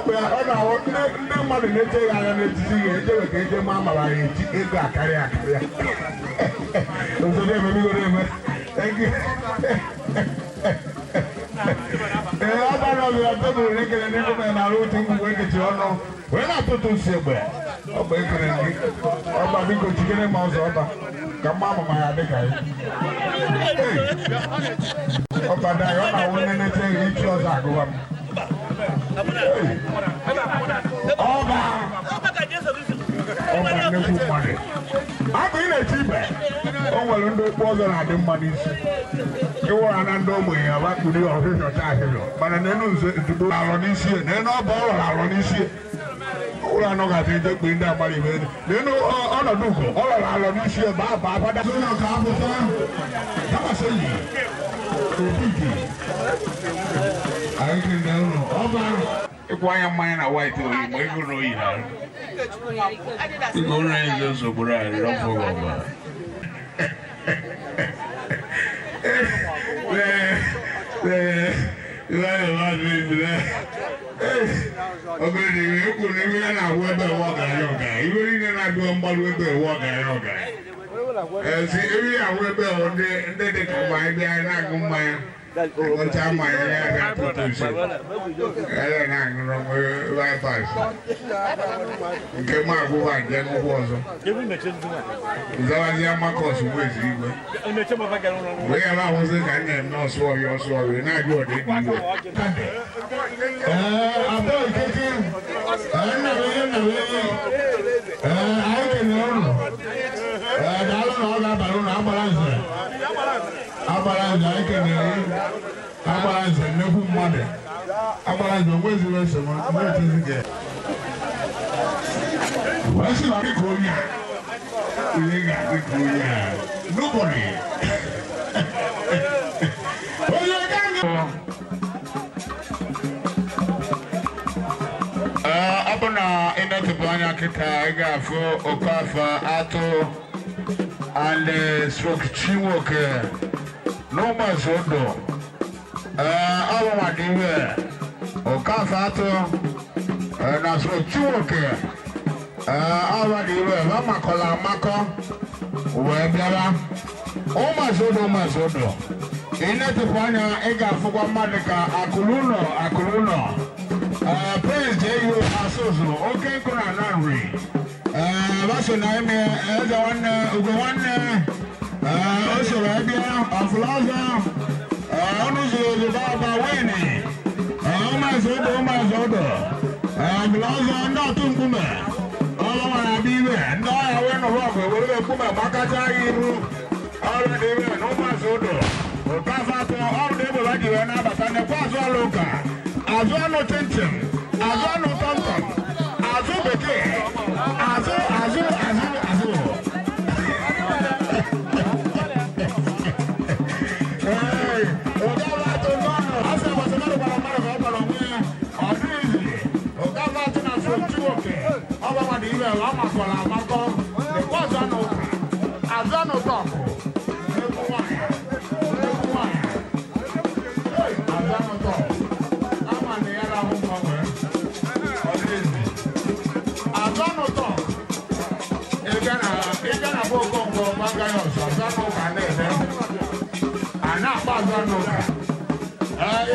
Ndị mmadụ na-eche ya anya n'etiti ya echewe ka eje ma amara ya eji ego akarịa akarịa. Usoro eme bigoro eme. Thank you. Ee, abalị ọbịa tebụl na-ekele ndị gọọmenti na-arụ otu mgbe ekechi ọnụ wee na-atụtụ nsi egbe. Ọ bụ ekele gị. Ọba biko jikere ma ọzọ ọba ka mma amụma ya dị ka ya. Ọbada ya ọ na-awụ nnenete echi ọzọ agụwa m. Ọba ọba nnekwu mmadụ. Abụ ị na-eche ibe. O nwere ndị okpu ọzọ na-adị mma n'isi. Ịwụra na ndị ogbenye ọba kpuru ọhịhịọ ta ahịhịọ. Mana n'elu nze ozugbo alọ n'isi ya, n'elu ọba ọ rọrọ alọ n'isi ya. Ụlọ anọ ga-atụ ije kpee ndị agbara ibe elu. N'elu ọnọdụ ugo, ọ rọrọ alọ n'isi ya, baa baa fada. Ụlọ ka apụta, dabasị yi, obidi. Anyị kere ụlọ, ọba. Ịkwụ anya mmanya na white oyi, ma ego na oyi na-arụ. Ịgo ụlọ anyị ga nsogbu anyị, rọpụ ọba. And stroke Chinwoke, no mazodo. Awamadiwe, Okafato, na stroke Chinwoke, Awamadiwe, Mamakola Mako, Webiara, Omazodo Mazodo. Inetipanya Ega Fugwa Madika, Akuluno, Akuluno, Prince J.U. Asuzu, Oke Kuna Nanri. Baso na ime eze nwanne ugo nwanne o soro ebe ọfụlọzọ ọnụ zuru ozugbo ọba wini ụmụazị ụdọ ụmụazị ụdọ ọfụlọzọ ndị ọtụ nkume ọlụ nwere abịa iwe ndị ọhịa wee nụrụ ọgụ ewere nkume gbakacha ya iru ọrụ dị iwe na ụmụazị ụdọ ụkafọ atọ ọrụ dị egbe ji wee na-abata nekwa azụ ọlụ ụka azụ anụ chinchin azụ anụ tọmtọm azụ bekee azụ azụ azụ azụ. Ee, ọ̀gá atụ n'ọnụ asị agbasa mmadụ gbara mmadụ ka ọ gbara onwe ya ọ dịghịzi ọ̀gá atụ na asụ Chinwoke ọba mmadụ iwe ọ makọrọ amakọ lekwa azụ anụ ụka azụ anụ tọpụ nnekwu nwaanyị nnekwu nwaanyị azụ anụ tọpụ ama na ya rahụ mgbanwe ọ dịghịzi. Azanụtọ ịga na Okonkwo gbagayọs azanụka na-eme a na-akpọ azanụka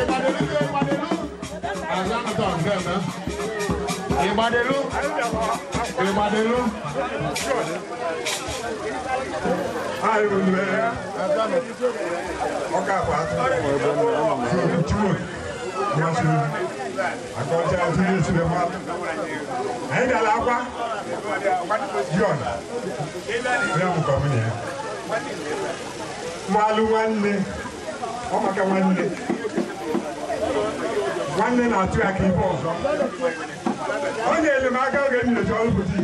ịgbadelu ịgbadelu azanụtọ nke eme ịgbadelu ịgbadelu Anyị dara akwa John ya mụkọ nwunye ya mmalụ nwanne ọ maka nwanne nwanne na-atụ ya ka ife ọzọ ọ nyere m aka oge m na-eche ọrụ bụti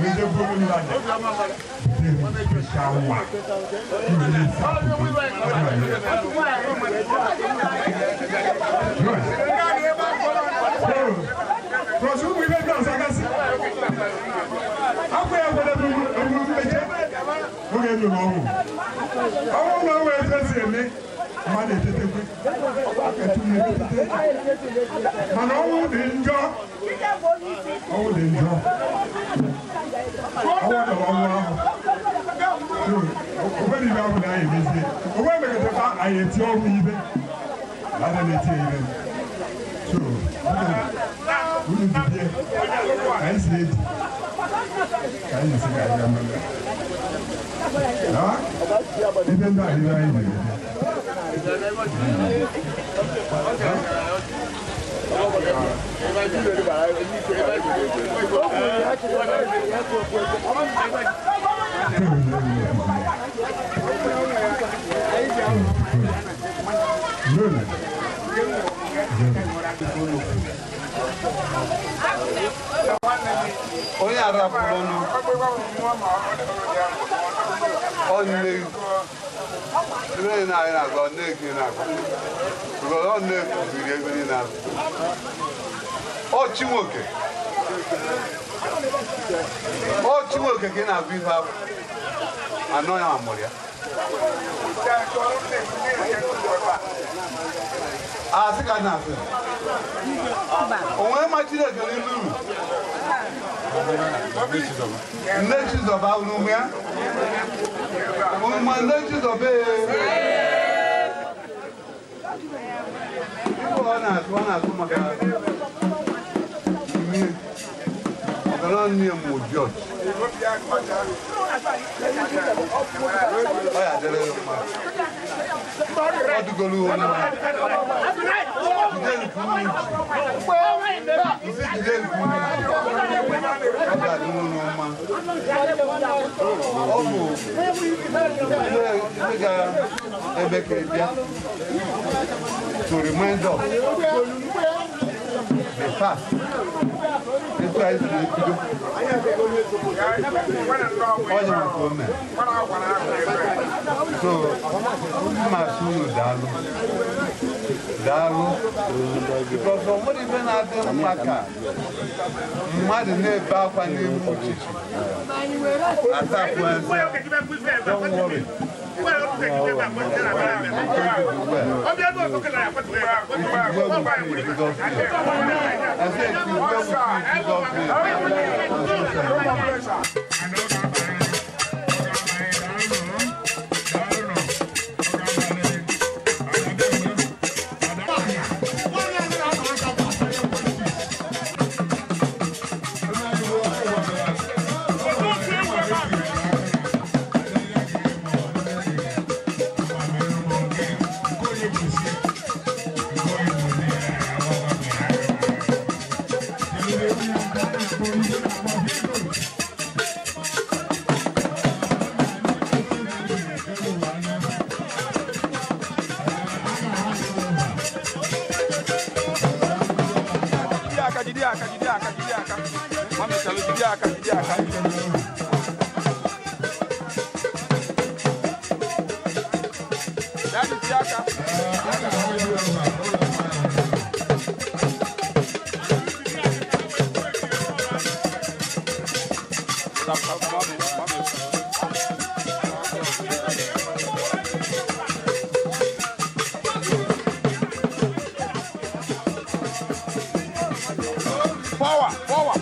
wee buru mmadụ bute nwa Rọ̀ṣù wí lẹ́gbẹ̀ẹ́ ọ̀sán kásì. Akọ ya gwada buru mmeche oge nụrụ ọnwụ. Ọnwụ na ọnwụ etu esi eme mmadụ etetekwe. Etu na-etete. Mana ọnwụ dị njọ. Ọnwụ dị njọ. Ọnwụ dọrọ ọnwụ ahụ. Onwere ibe ahụ na anyị emezie. Onwe emekọtakwa anyị eti ọnwụ ibe. Ada na-eti ya ibe. So, unu dibie ka anyị si eji ka anyị si ka anyị ama ibe ndị a ibe anyị na-eme Onye arapụrụ ọnụ ọ nne ebe niile anyị na-agụ ọ nne gị na-agụ because ọ nne kụziri ebe niile ahụ. Ọ Chinwoke, ọ Chinwoke ka ị na-agụ ife ahụ anọ ya amụrụ ya asị ka na-asị onwe ma Chineke n'ilu uru nne Chizọba unu ụmụ ya ụmụ nne Chizọba ee ọ na-atụ maka ime ọgara nne m George ọ ya dịrị ya mma ọ dụgoro onye jide nke unu ji isi jide nke unu ji ọ ga-adị unu mma ọ bụ ihe ga-eme ka ị bịa to remind us the past. Etu anyị si ebido onye maka ome so mma sị unu daalụ daalụ because ọ nwere ife na-adị mma ka mmadụ na-ebe akwa n'ime uchichi atapụ eze. Don't worry. Power, power.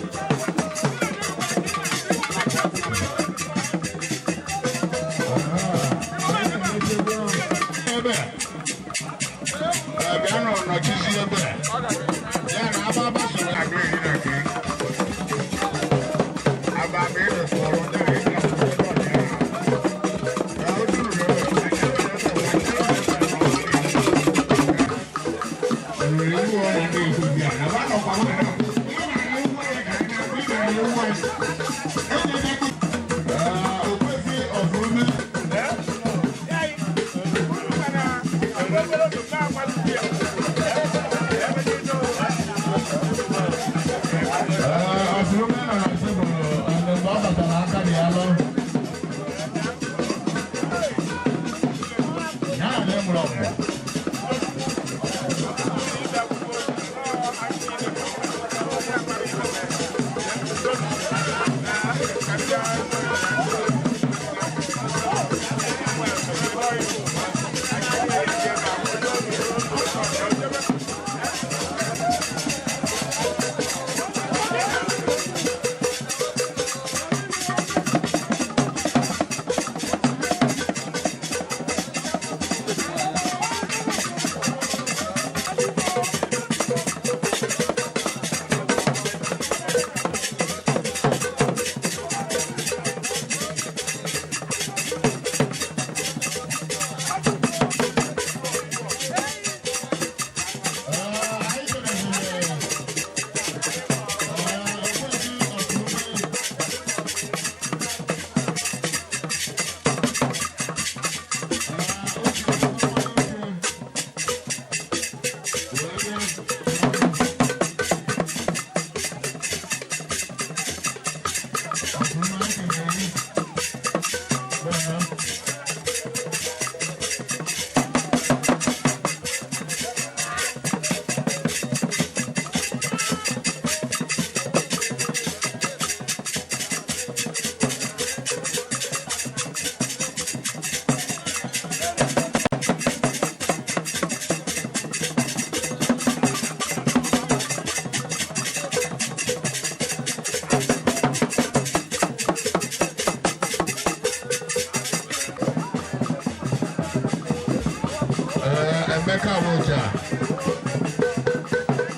Emeka Awoja,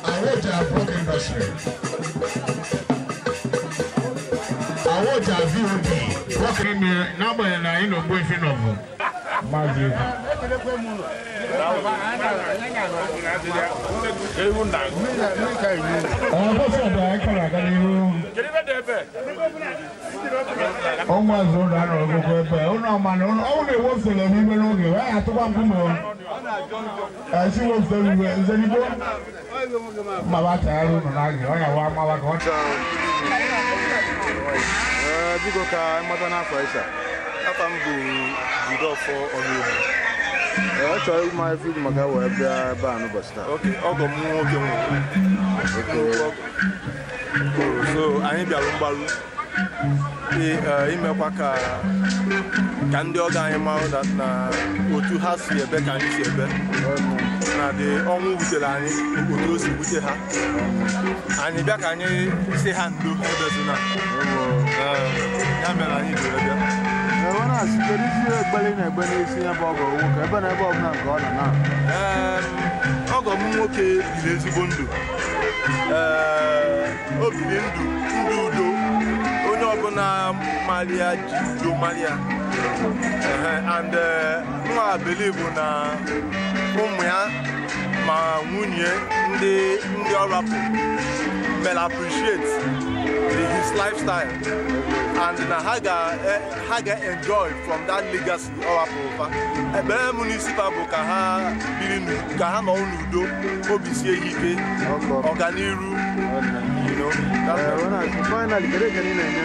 Awoja Brook Industry, Awoja VOD, Brook Industry, n'agbanyeghị na anyị na Ogbuefi nọbụ. Maazị Ụmụazị ụlọ anọ ọgụgụ ebe ụlọ ọma na ụlọ na-ewefere m ime n'oge wee atụkwa mkpume esi wefere iwe nzeligbo maba chagharị ụnụ n'agị ọ ya wa amawa ka ọ Biko ka mata n'afọ ịsa. Afa m bụ Jidofọ Ọnụegbu. Ọ chọrọ ịma ife iji maka wee bịa ebe a n'ụbọchị taa. Ọgọ m nwoke nwụrụ. So anyị bịara mgbaru imekwa ka ndị ọgọ anyị mara na otu ha si ebe ka anyị si ebe na dị ọnwụ wutere anyị otu o si wute ha. Anyị bịa ka anyị si ha ndo ebezina. Ya mere anyị ji wee bịa. Ọgọ m nwoke biri ezigbo ndụ. O biri ndụ ndụ udo. Onye ọbụla maria ji udo maria. And nwa believe na ụmụ ya ma nwunye ndị ọ rapụ mere appreciate his lifestyle and na ha ga enjoy from that legacy ọ rapụrụ fa. Ekpere m n'isi fa bụ ka ha biri ka ha nọ n'udo, obi sie ha ike, ọganiru. Finally, kedu ekele ị na-enye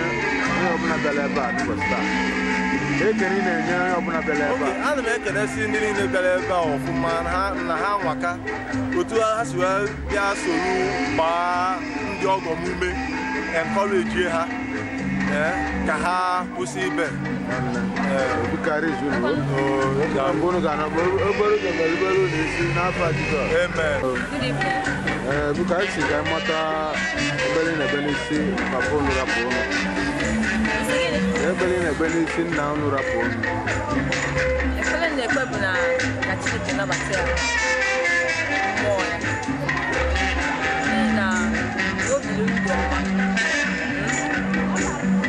onye ọbụla bịara ebe a n'ụbọchị taa? Ekele ị na-enye onye ọbụla bịara ebe a? Ana m ekelesi ndị niile bịara ebe a ọfụma na ha nwaka otu ha si wee bịa soro gbaa ndị ọgọ m ume, encourage ha ka ha kwụsị ibe. Amen. Biko anyị si ka anyị mata ebele na-ebe n'isi papa unu rapụ unu. Ebele na-ebe n'isi nna unu rapụ unu. Ekpere na-ekpe bụ na ka Chineke nabata ya mmụọ ya, n'ihi na o biri ndụ ọma.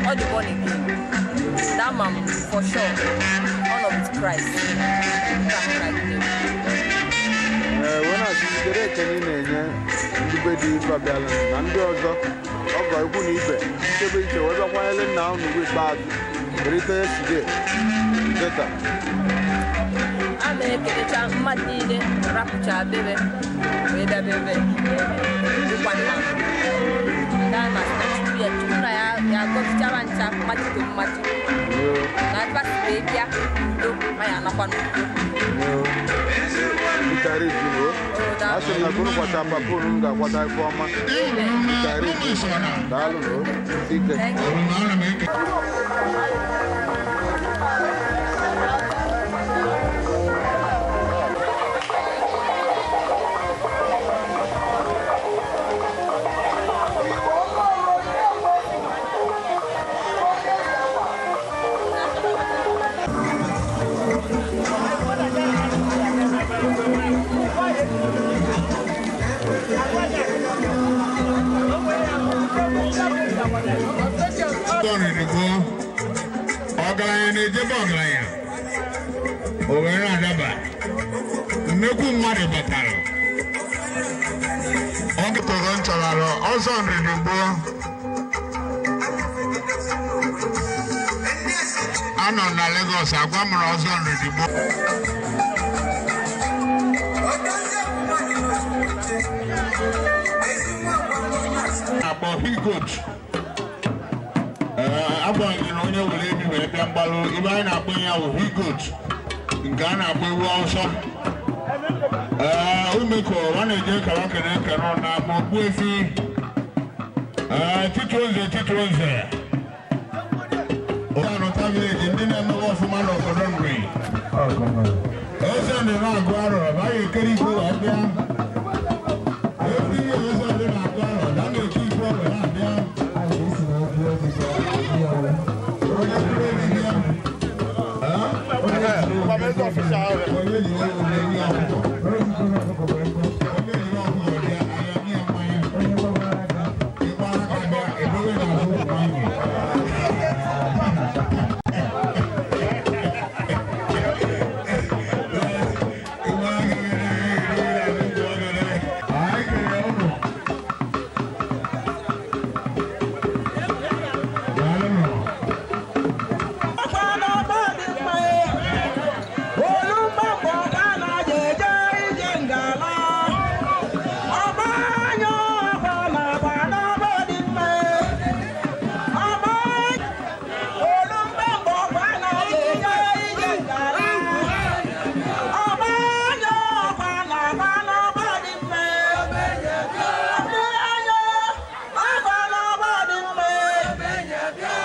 Ọ dị born again. That man for sure, all of with Christ. Wee na-asị kedu ekele ị na-enye ndị be dị ife abịala na ndị ọzọ ọgọ ikwu na ibe nchebe iche wee bịakwanyere nna unu ugwu ikpeazụ erite yesterday teta. A na-ekelecha mmadụ niile rapụcha bebe wee bịa bebe dịkwa nna m. Chukwu na ya gọzichara ncha mmadụ to mmadụ na ebe wee bịa udo ma ya anakwa n'udo. Asị m na unu kwata papa unu m ga-akwata ife ọma. Daalụ ike. Ọgaranya na-ejebe ọgaranya o were adaba nnekwu mmadụ batara ọ gụtọrọ nchọrọ ọzọ nrịrị gboo anọ na Lagos agwa mụrụ ọzọ nrịrị gboo. Akpọ higot wee bịa mgbalụ ibe anyị na-akpọ ya bụ higot nke a na-akpọ ewu Awụsa. Ee, Umeko ọ na-eje kara kene kene na akpọ Ogbuefi. Ee, Titronze Titronze. Anọta village ndị na-emewe ọfụma n'obodo Nri. Eze ndị na-agụ arọ, abaghị ekere ikwe wee bịa. Every year eze ndị na-agụ arọ, na na-eke ikwe wee na-abịa. Onye kwuru ebi ya. Onye ji onye akwụkwọ. Onye ji akwụkwọ bịa, ahịa nye mmanya. Ịgba aka bịa, edowe n'azụ ụmụ anyị.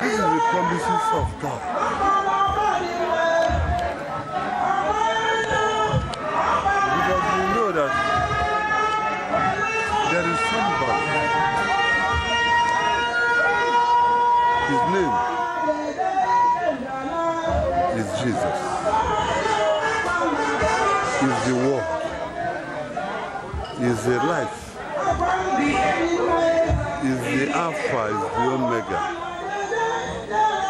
These are the promises of God. Because we know that there is somebody. His name is Jesus. He's the Word. He's the life. He's the Alpha, he's the Omega.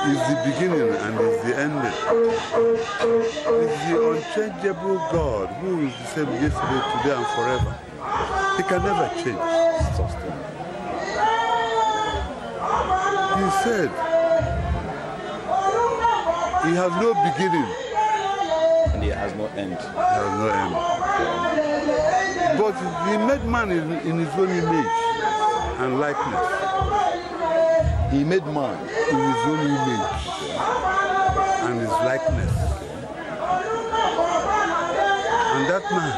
Is the beginning and is the ending. Is the unchangeable God who is the same yesterday, today, and forever. He can never change. He said he has no beginning. And he has no end. He has no end. But he made man in his own image and likeness. He made man in his own image and his likeness. And that man,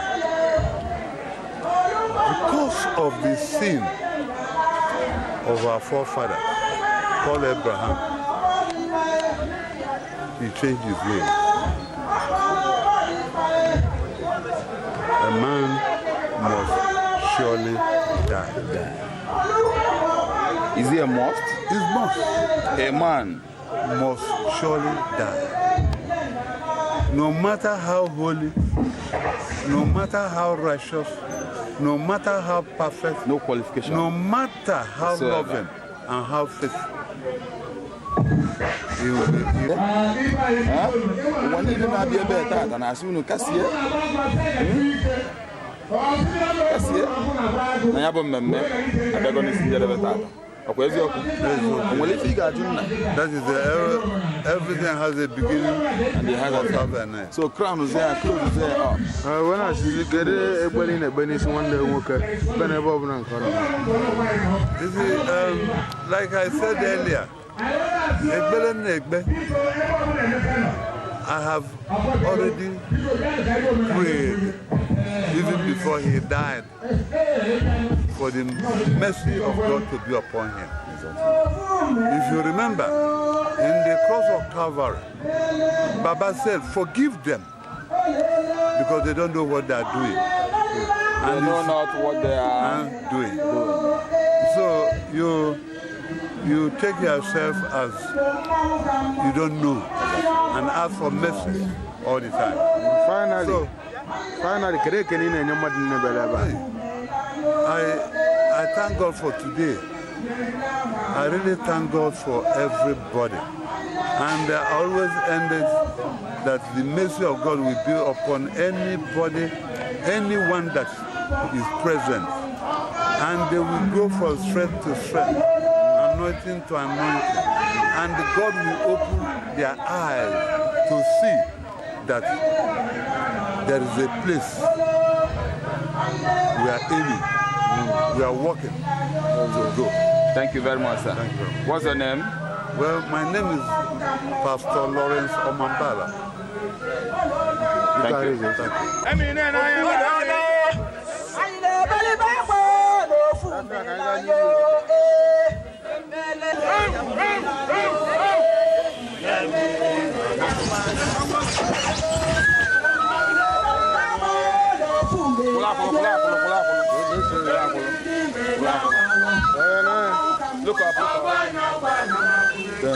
because of the sin of our forefather, called Abraham, he changed his name. A man must surely die. Is he a must? It's must. A man must surely die. No matter how holy, no matter how righteous, no matter how perfect, no qualification, no matter how whatsoever, loving and how faithful. Ụwa niile na-abịa ebe tata na-asị unu kasie kasie na ya bụ mmemme abịago n'isi njedebe tata. Ọkwa eziokwu? O nwere ife ị ga-ajụ nna? That is everything has a beginning and it has an end. So crown is there, clothes is there up. Wee na-asịzi kedu ekpere ị na-ekpe n'isi nwanne gị nwoke be n'ebe ọbụla nke ọ nọ? You see, like I said earlier, ekpere m na-ekpe, I have already prayed even before he died for the mercy of God to be upon him. If you remember, in the cross of Calvary, Baba said, forgive them because they don't know what they are doing. They know not what they are doing. So you take yourself as you don't know and ask for mercy all the time. Finally, so, finally, I thank God for today. I really thank God for everybody. And I always end it that the mercy of God will be upon anybody, anyone that is present. And they will go from strength to strength, anointing to anointing. And God will open their eyes to see that there is a place we are aiming, we are walking to go. Thank you very much, sir. Thank you. What's your name? Well, my name is Pastor Lawrence Omambala. Thank you. Thank you. Look up, look up. Go,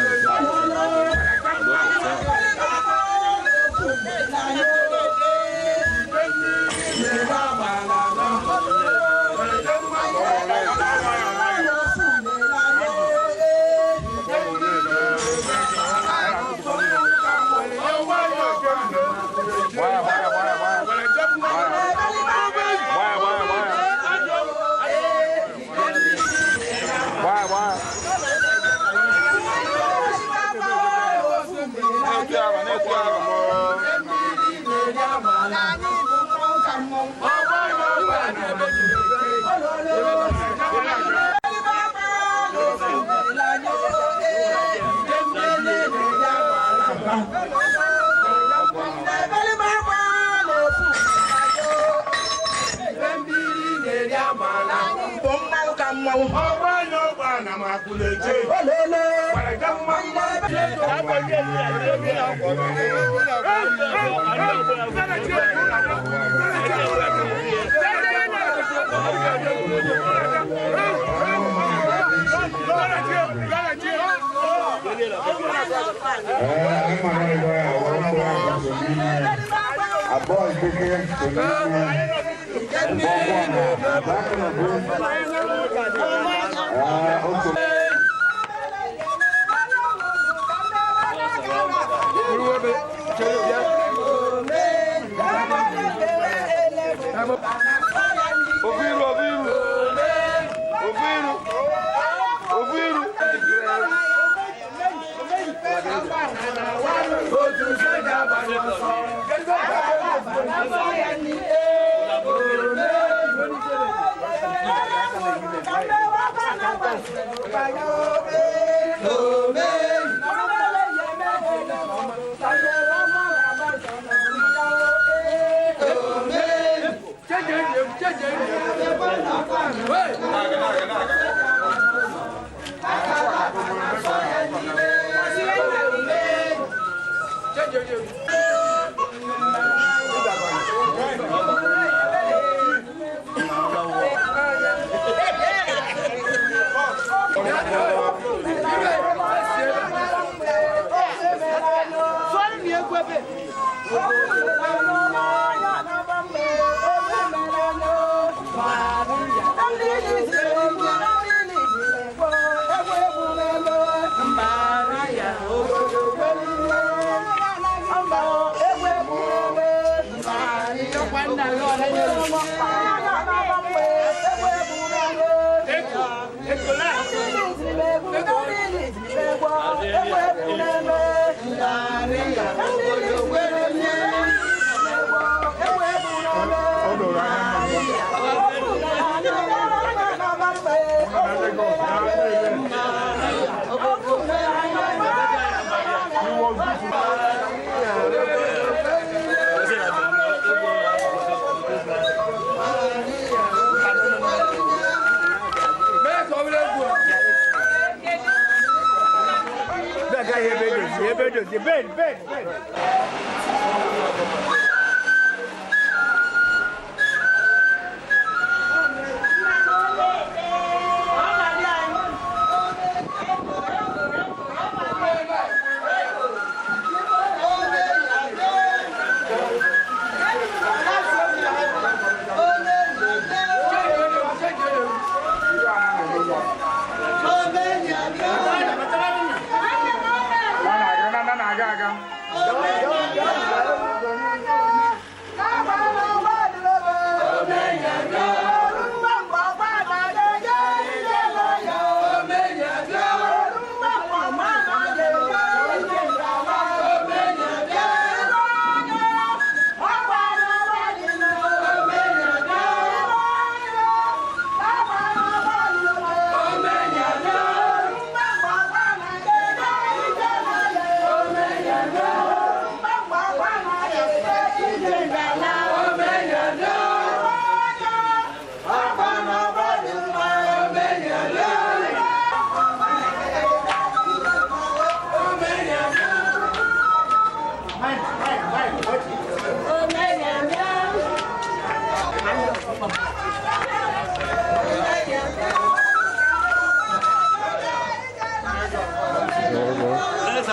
go, go.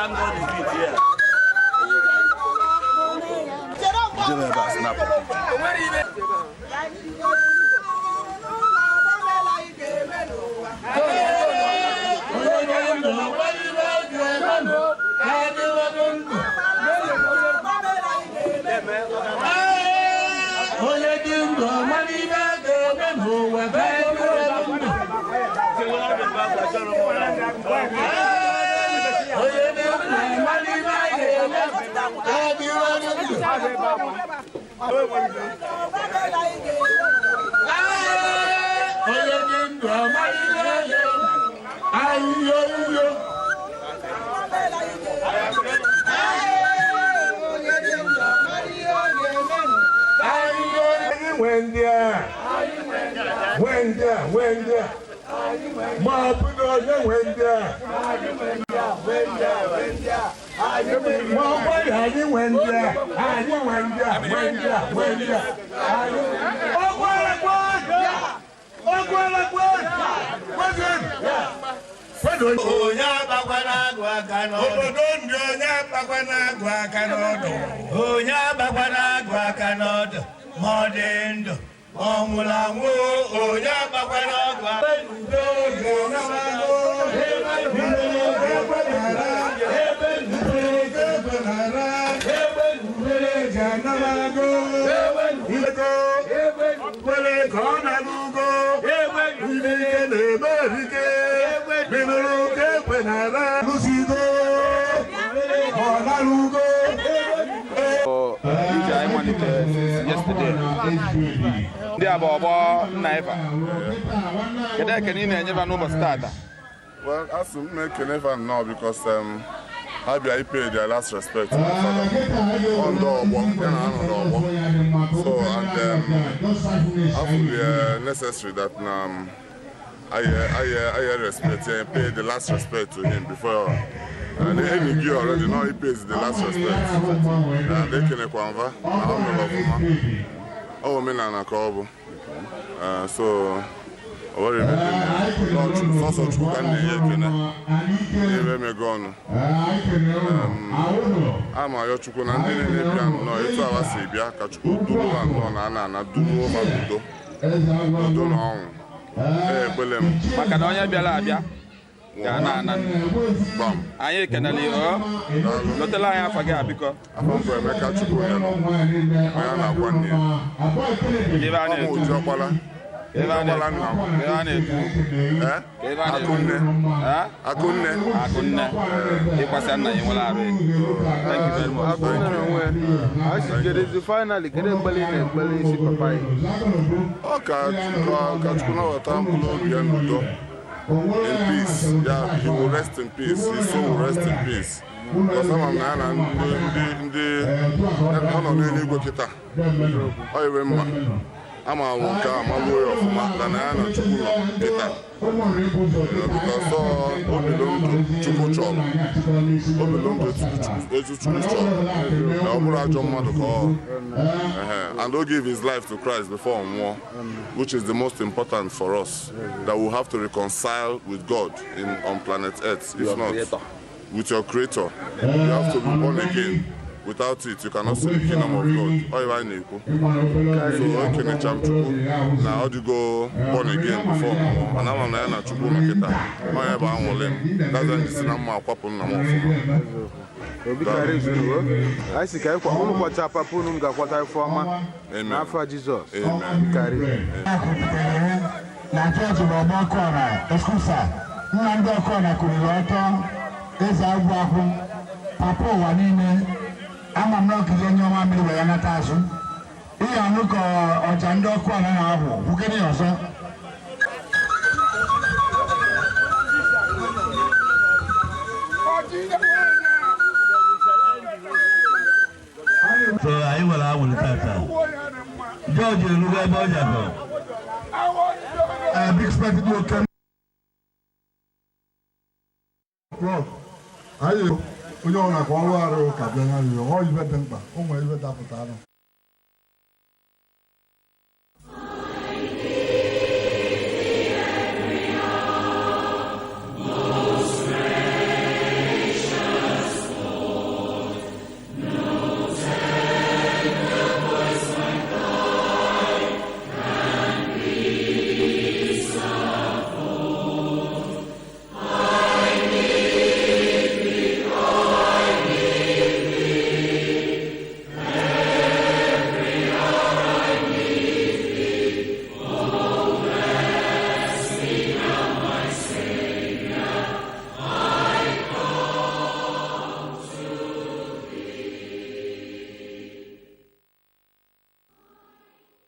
Thank God a bit here. Jebe ebe a snap. Onye dị ndụ ọmara ibe ga-eme n'ụwa ka onye dị ndụ ọmara ibe ga-eme ka dịrị ndụ. Onye dị ndụ ọmara ibe ga-eme ahịhịa uyo. Nwe ndị a ma ọ bụ na onye nwe ndị a ma ọ gwaghị anyị nwe ndị a anyị nwe ndị a nwe ndị a nwe ndị a Onye agbakwana agụ aka n'ọdụ. Obodo ndị onye agbakwana agụ aka n'ọdụ. Onye agbakwana agụ aka n'ọdụ ma ọ dị ndụ ọ nwụrụ anwụ onye agbakwana agụ aka. Ka ọ na-alụgo ndị ike na-eme erike minụrụ ka ekwe na-ara lụsigo ọ na-alụgo. Ije anyị malitere since yesterday. Ndị a bụ ọgbọ nna Eva. Kedu ekene ị na-enyeba n'ụbọchị tata? Well, asị m na-ekene fa nnọọ because ha bịa pay their last respect to my father. Ọ ndị ọgbọ, ya na anọ n'ọgbọ. So, and I feel necessary that I respect and pay the last respect to him before. And the enemy already know he pays the last respect. And they can equanva, I don't know of omenala ka ọ bụ. So, ọ nwere ebe dị sọsọ Chukwu ka m na-enye ekene n'ebe emego ọnụ. Ama ayọ Chukwu na ndị niile bịa nnọọ etu awa si bịa ka Chukwu duru ha nnọọ na ana ana duruo ha n'udo n'udo na ọnwụ. Ee, ekpele m. Maka na onye bịara abịa ga ana ana. Gbam. Anyị ekenela ya o. Lotela anyị afa gị a biko. Afọ mbụ Emeka Chukwu nyere onye a na-agwa nne ya. Ebe a Ọ bụ na-etu. Ojiọkpala. Ebe a Ojiọkpala nna m. Ebe a na-etu. Eh? Ka ebe a na-etu. Akụnne. Eh? Akụnne. Akụnne. Ịkwasị nna ya nwere arụ. Thank you very much. Akụnne na onwe ya. Asị kedụzi finally kedu mkpali ị na-ekpeli isi papa ya? Ọ ka ka Chukwu nabata mkpụrụ obi ya n'udo. In peace. Yeah, he will rest in peace. His soul will rest in peace. Because ama m na ya na ndị ọ nọ n'eluigwe kịta. Ọ iwe mma. Ama m nke a magbuo ya ọfụma na na ya na Chukwu nọ kịta. Because ọ obilo ndụ Chukwu chọrọ. Obilo ndụ etu Chukwu chọrọ. Na ọ bụrụ ajọ mmadụ ka ọ. And he gave his life to Christ before ọ nwụọ, which is the most important for us, that we have to reconcile with God on planet Earth. If Your not, creator. with your creator, you have to be born again. Without it, you cannot see the kingdom of God. Ọ ibe anyị na-ekwu. So ekenecha m Chukwu na ọ dịgo born again before ọ nwụọ. And ama m na ya na Chukwu nọ kịta. Ọ ya bụ anwụlị m. That's why m ji si na mma akwapụ nna m ọfụma. Obi karị zuru o. Anyị sị ka anyị unu kwacha papa unu m ga-akwata ife ọma n'afọ Jizọs. Obi karị. Na chọọchị bụ ọgbọ ọkụọra eskusa nna ndị ọkụọra kwuriri ọtọ eze agwụ akwụ papa ụwa niile ama m na ọkụzi onye ọma mmiri wee nata azụ ihe anụ ka ọja ndị ọkụọra na-ahụ kwukere ya ọzọ. So anyị nwere anwụrụ tata. George erugo ebe ọ jabọ. Big spectacle oke Prof, anyị onye ọbụla ka ọrụ arụ ka bịa ya rịọ ọ ibe dị mkpa o nwere ibe dapụta anụ.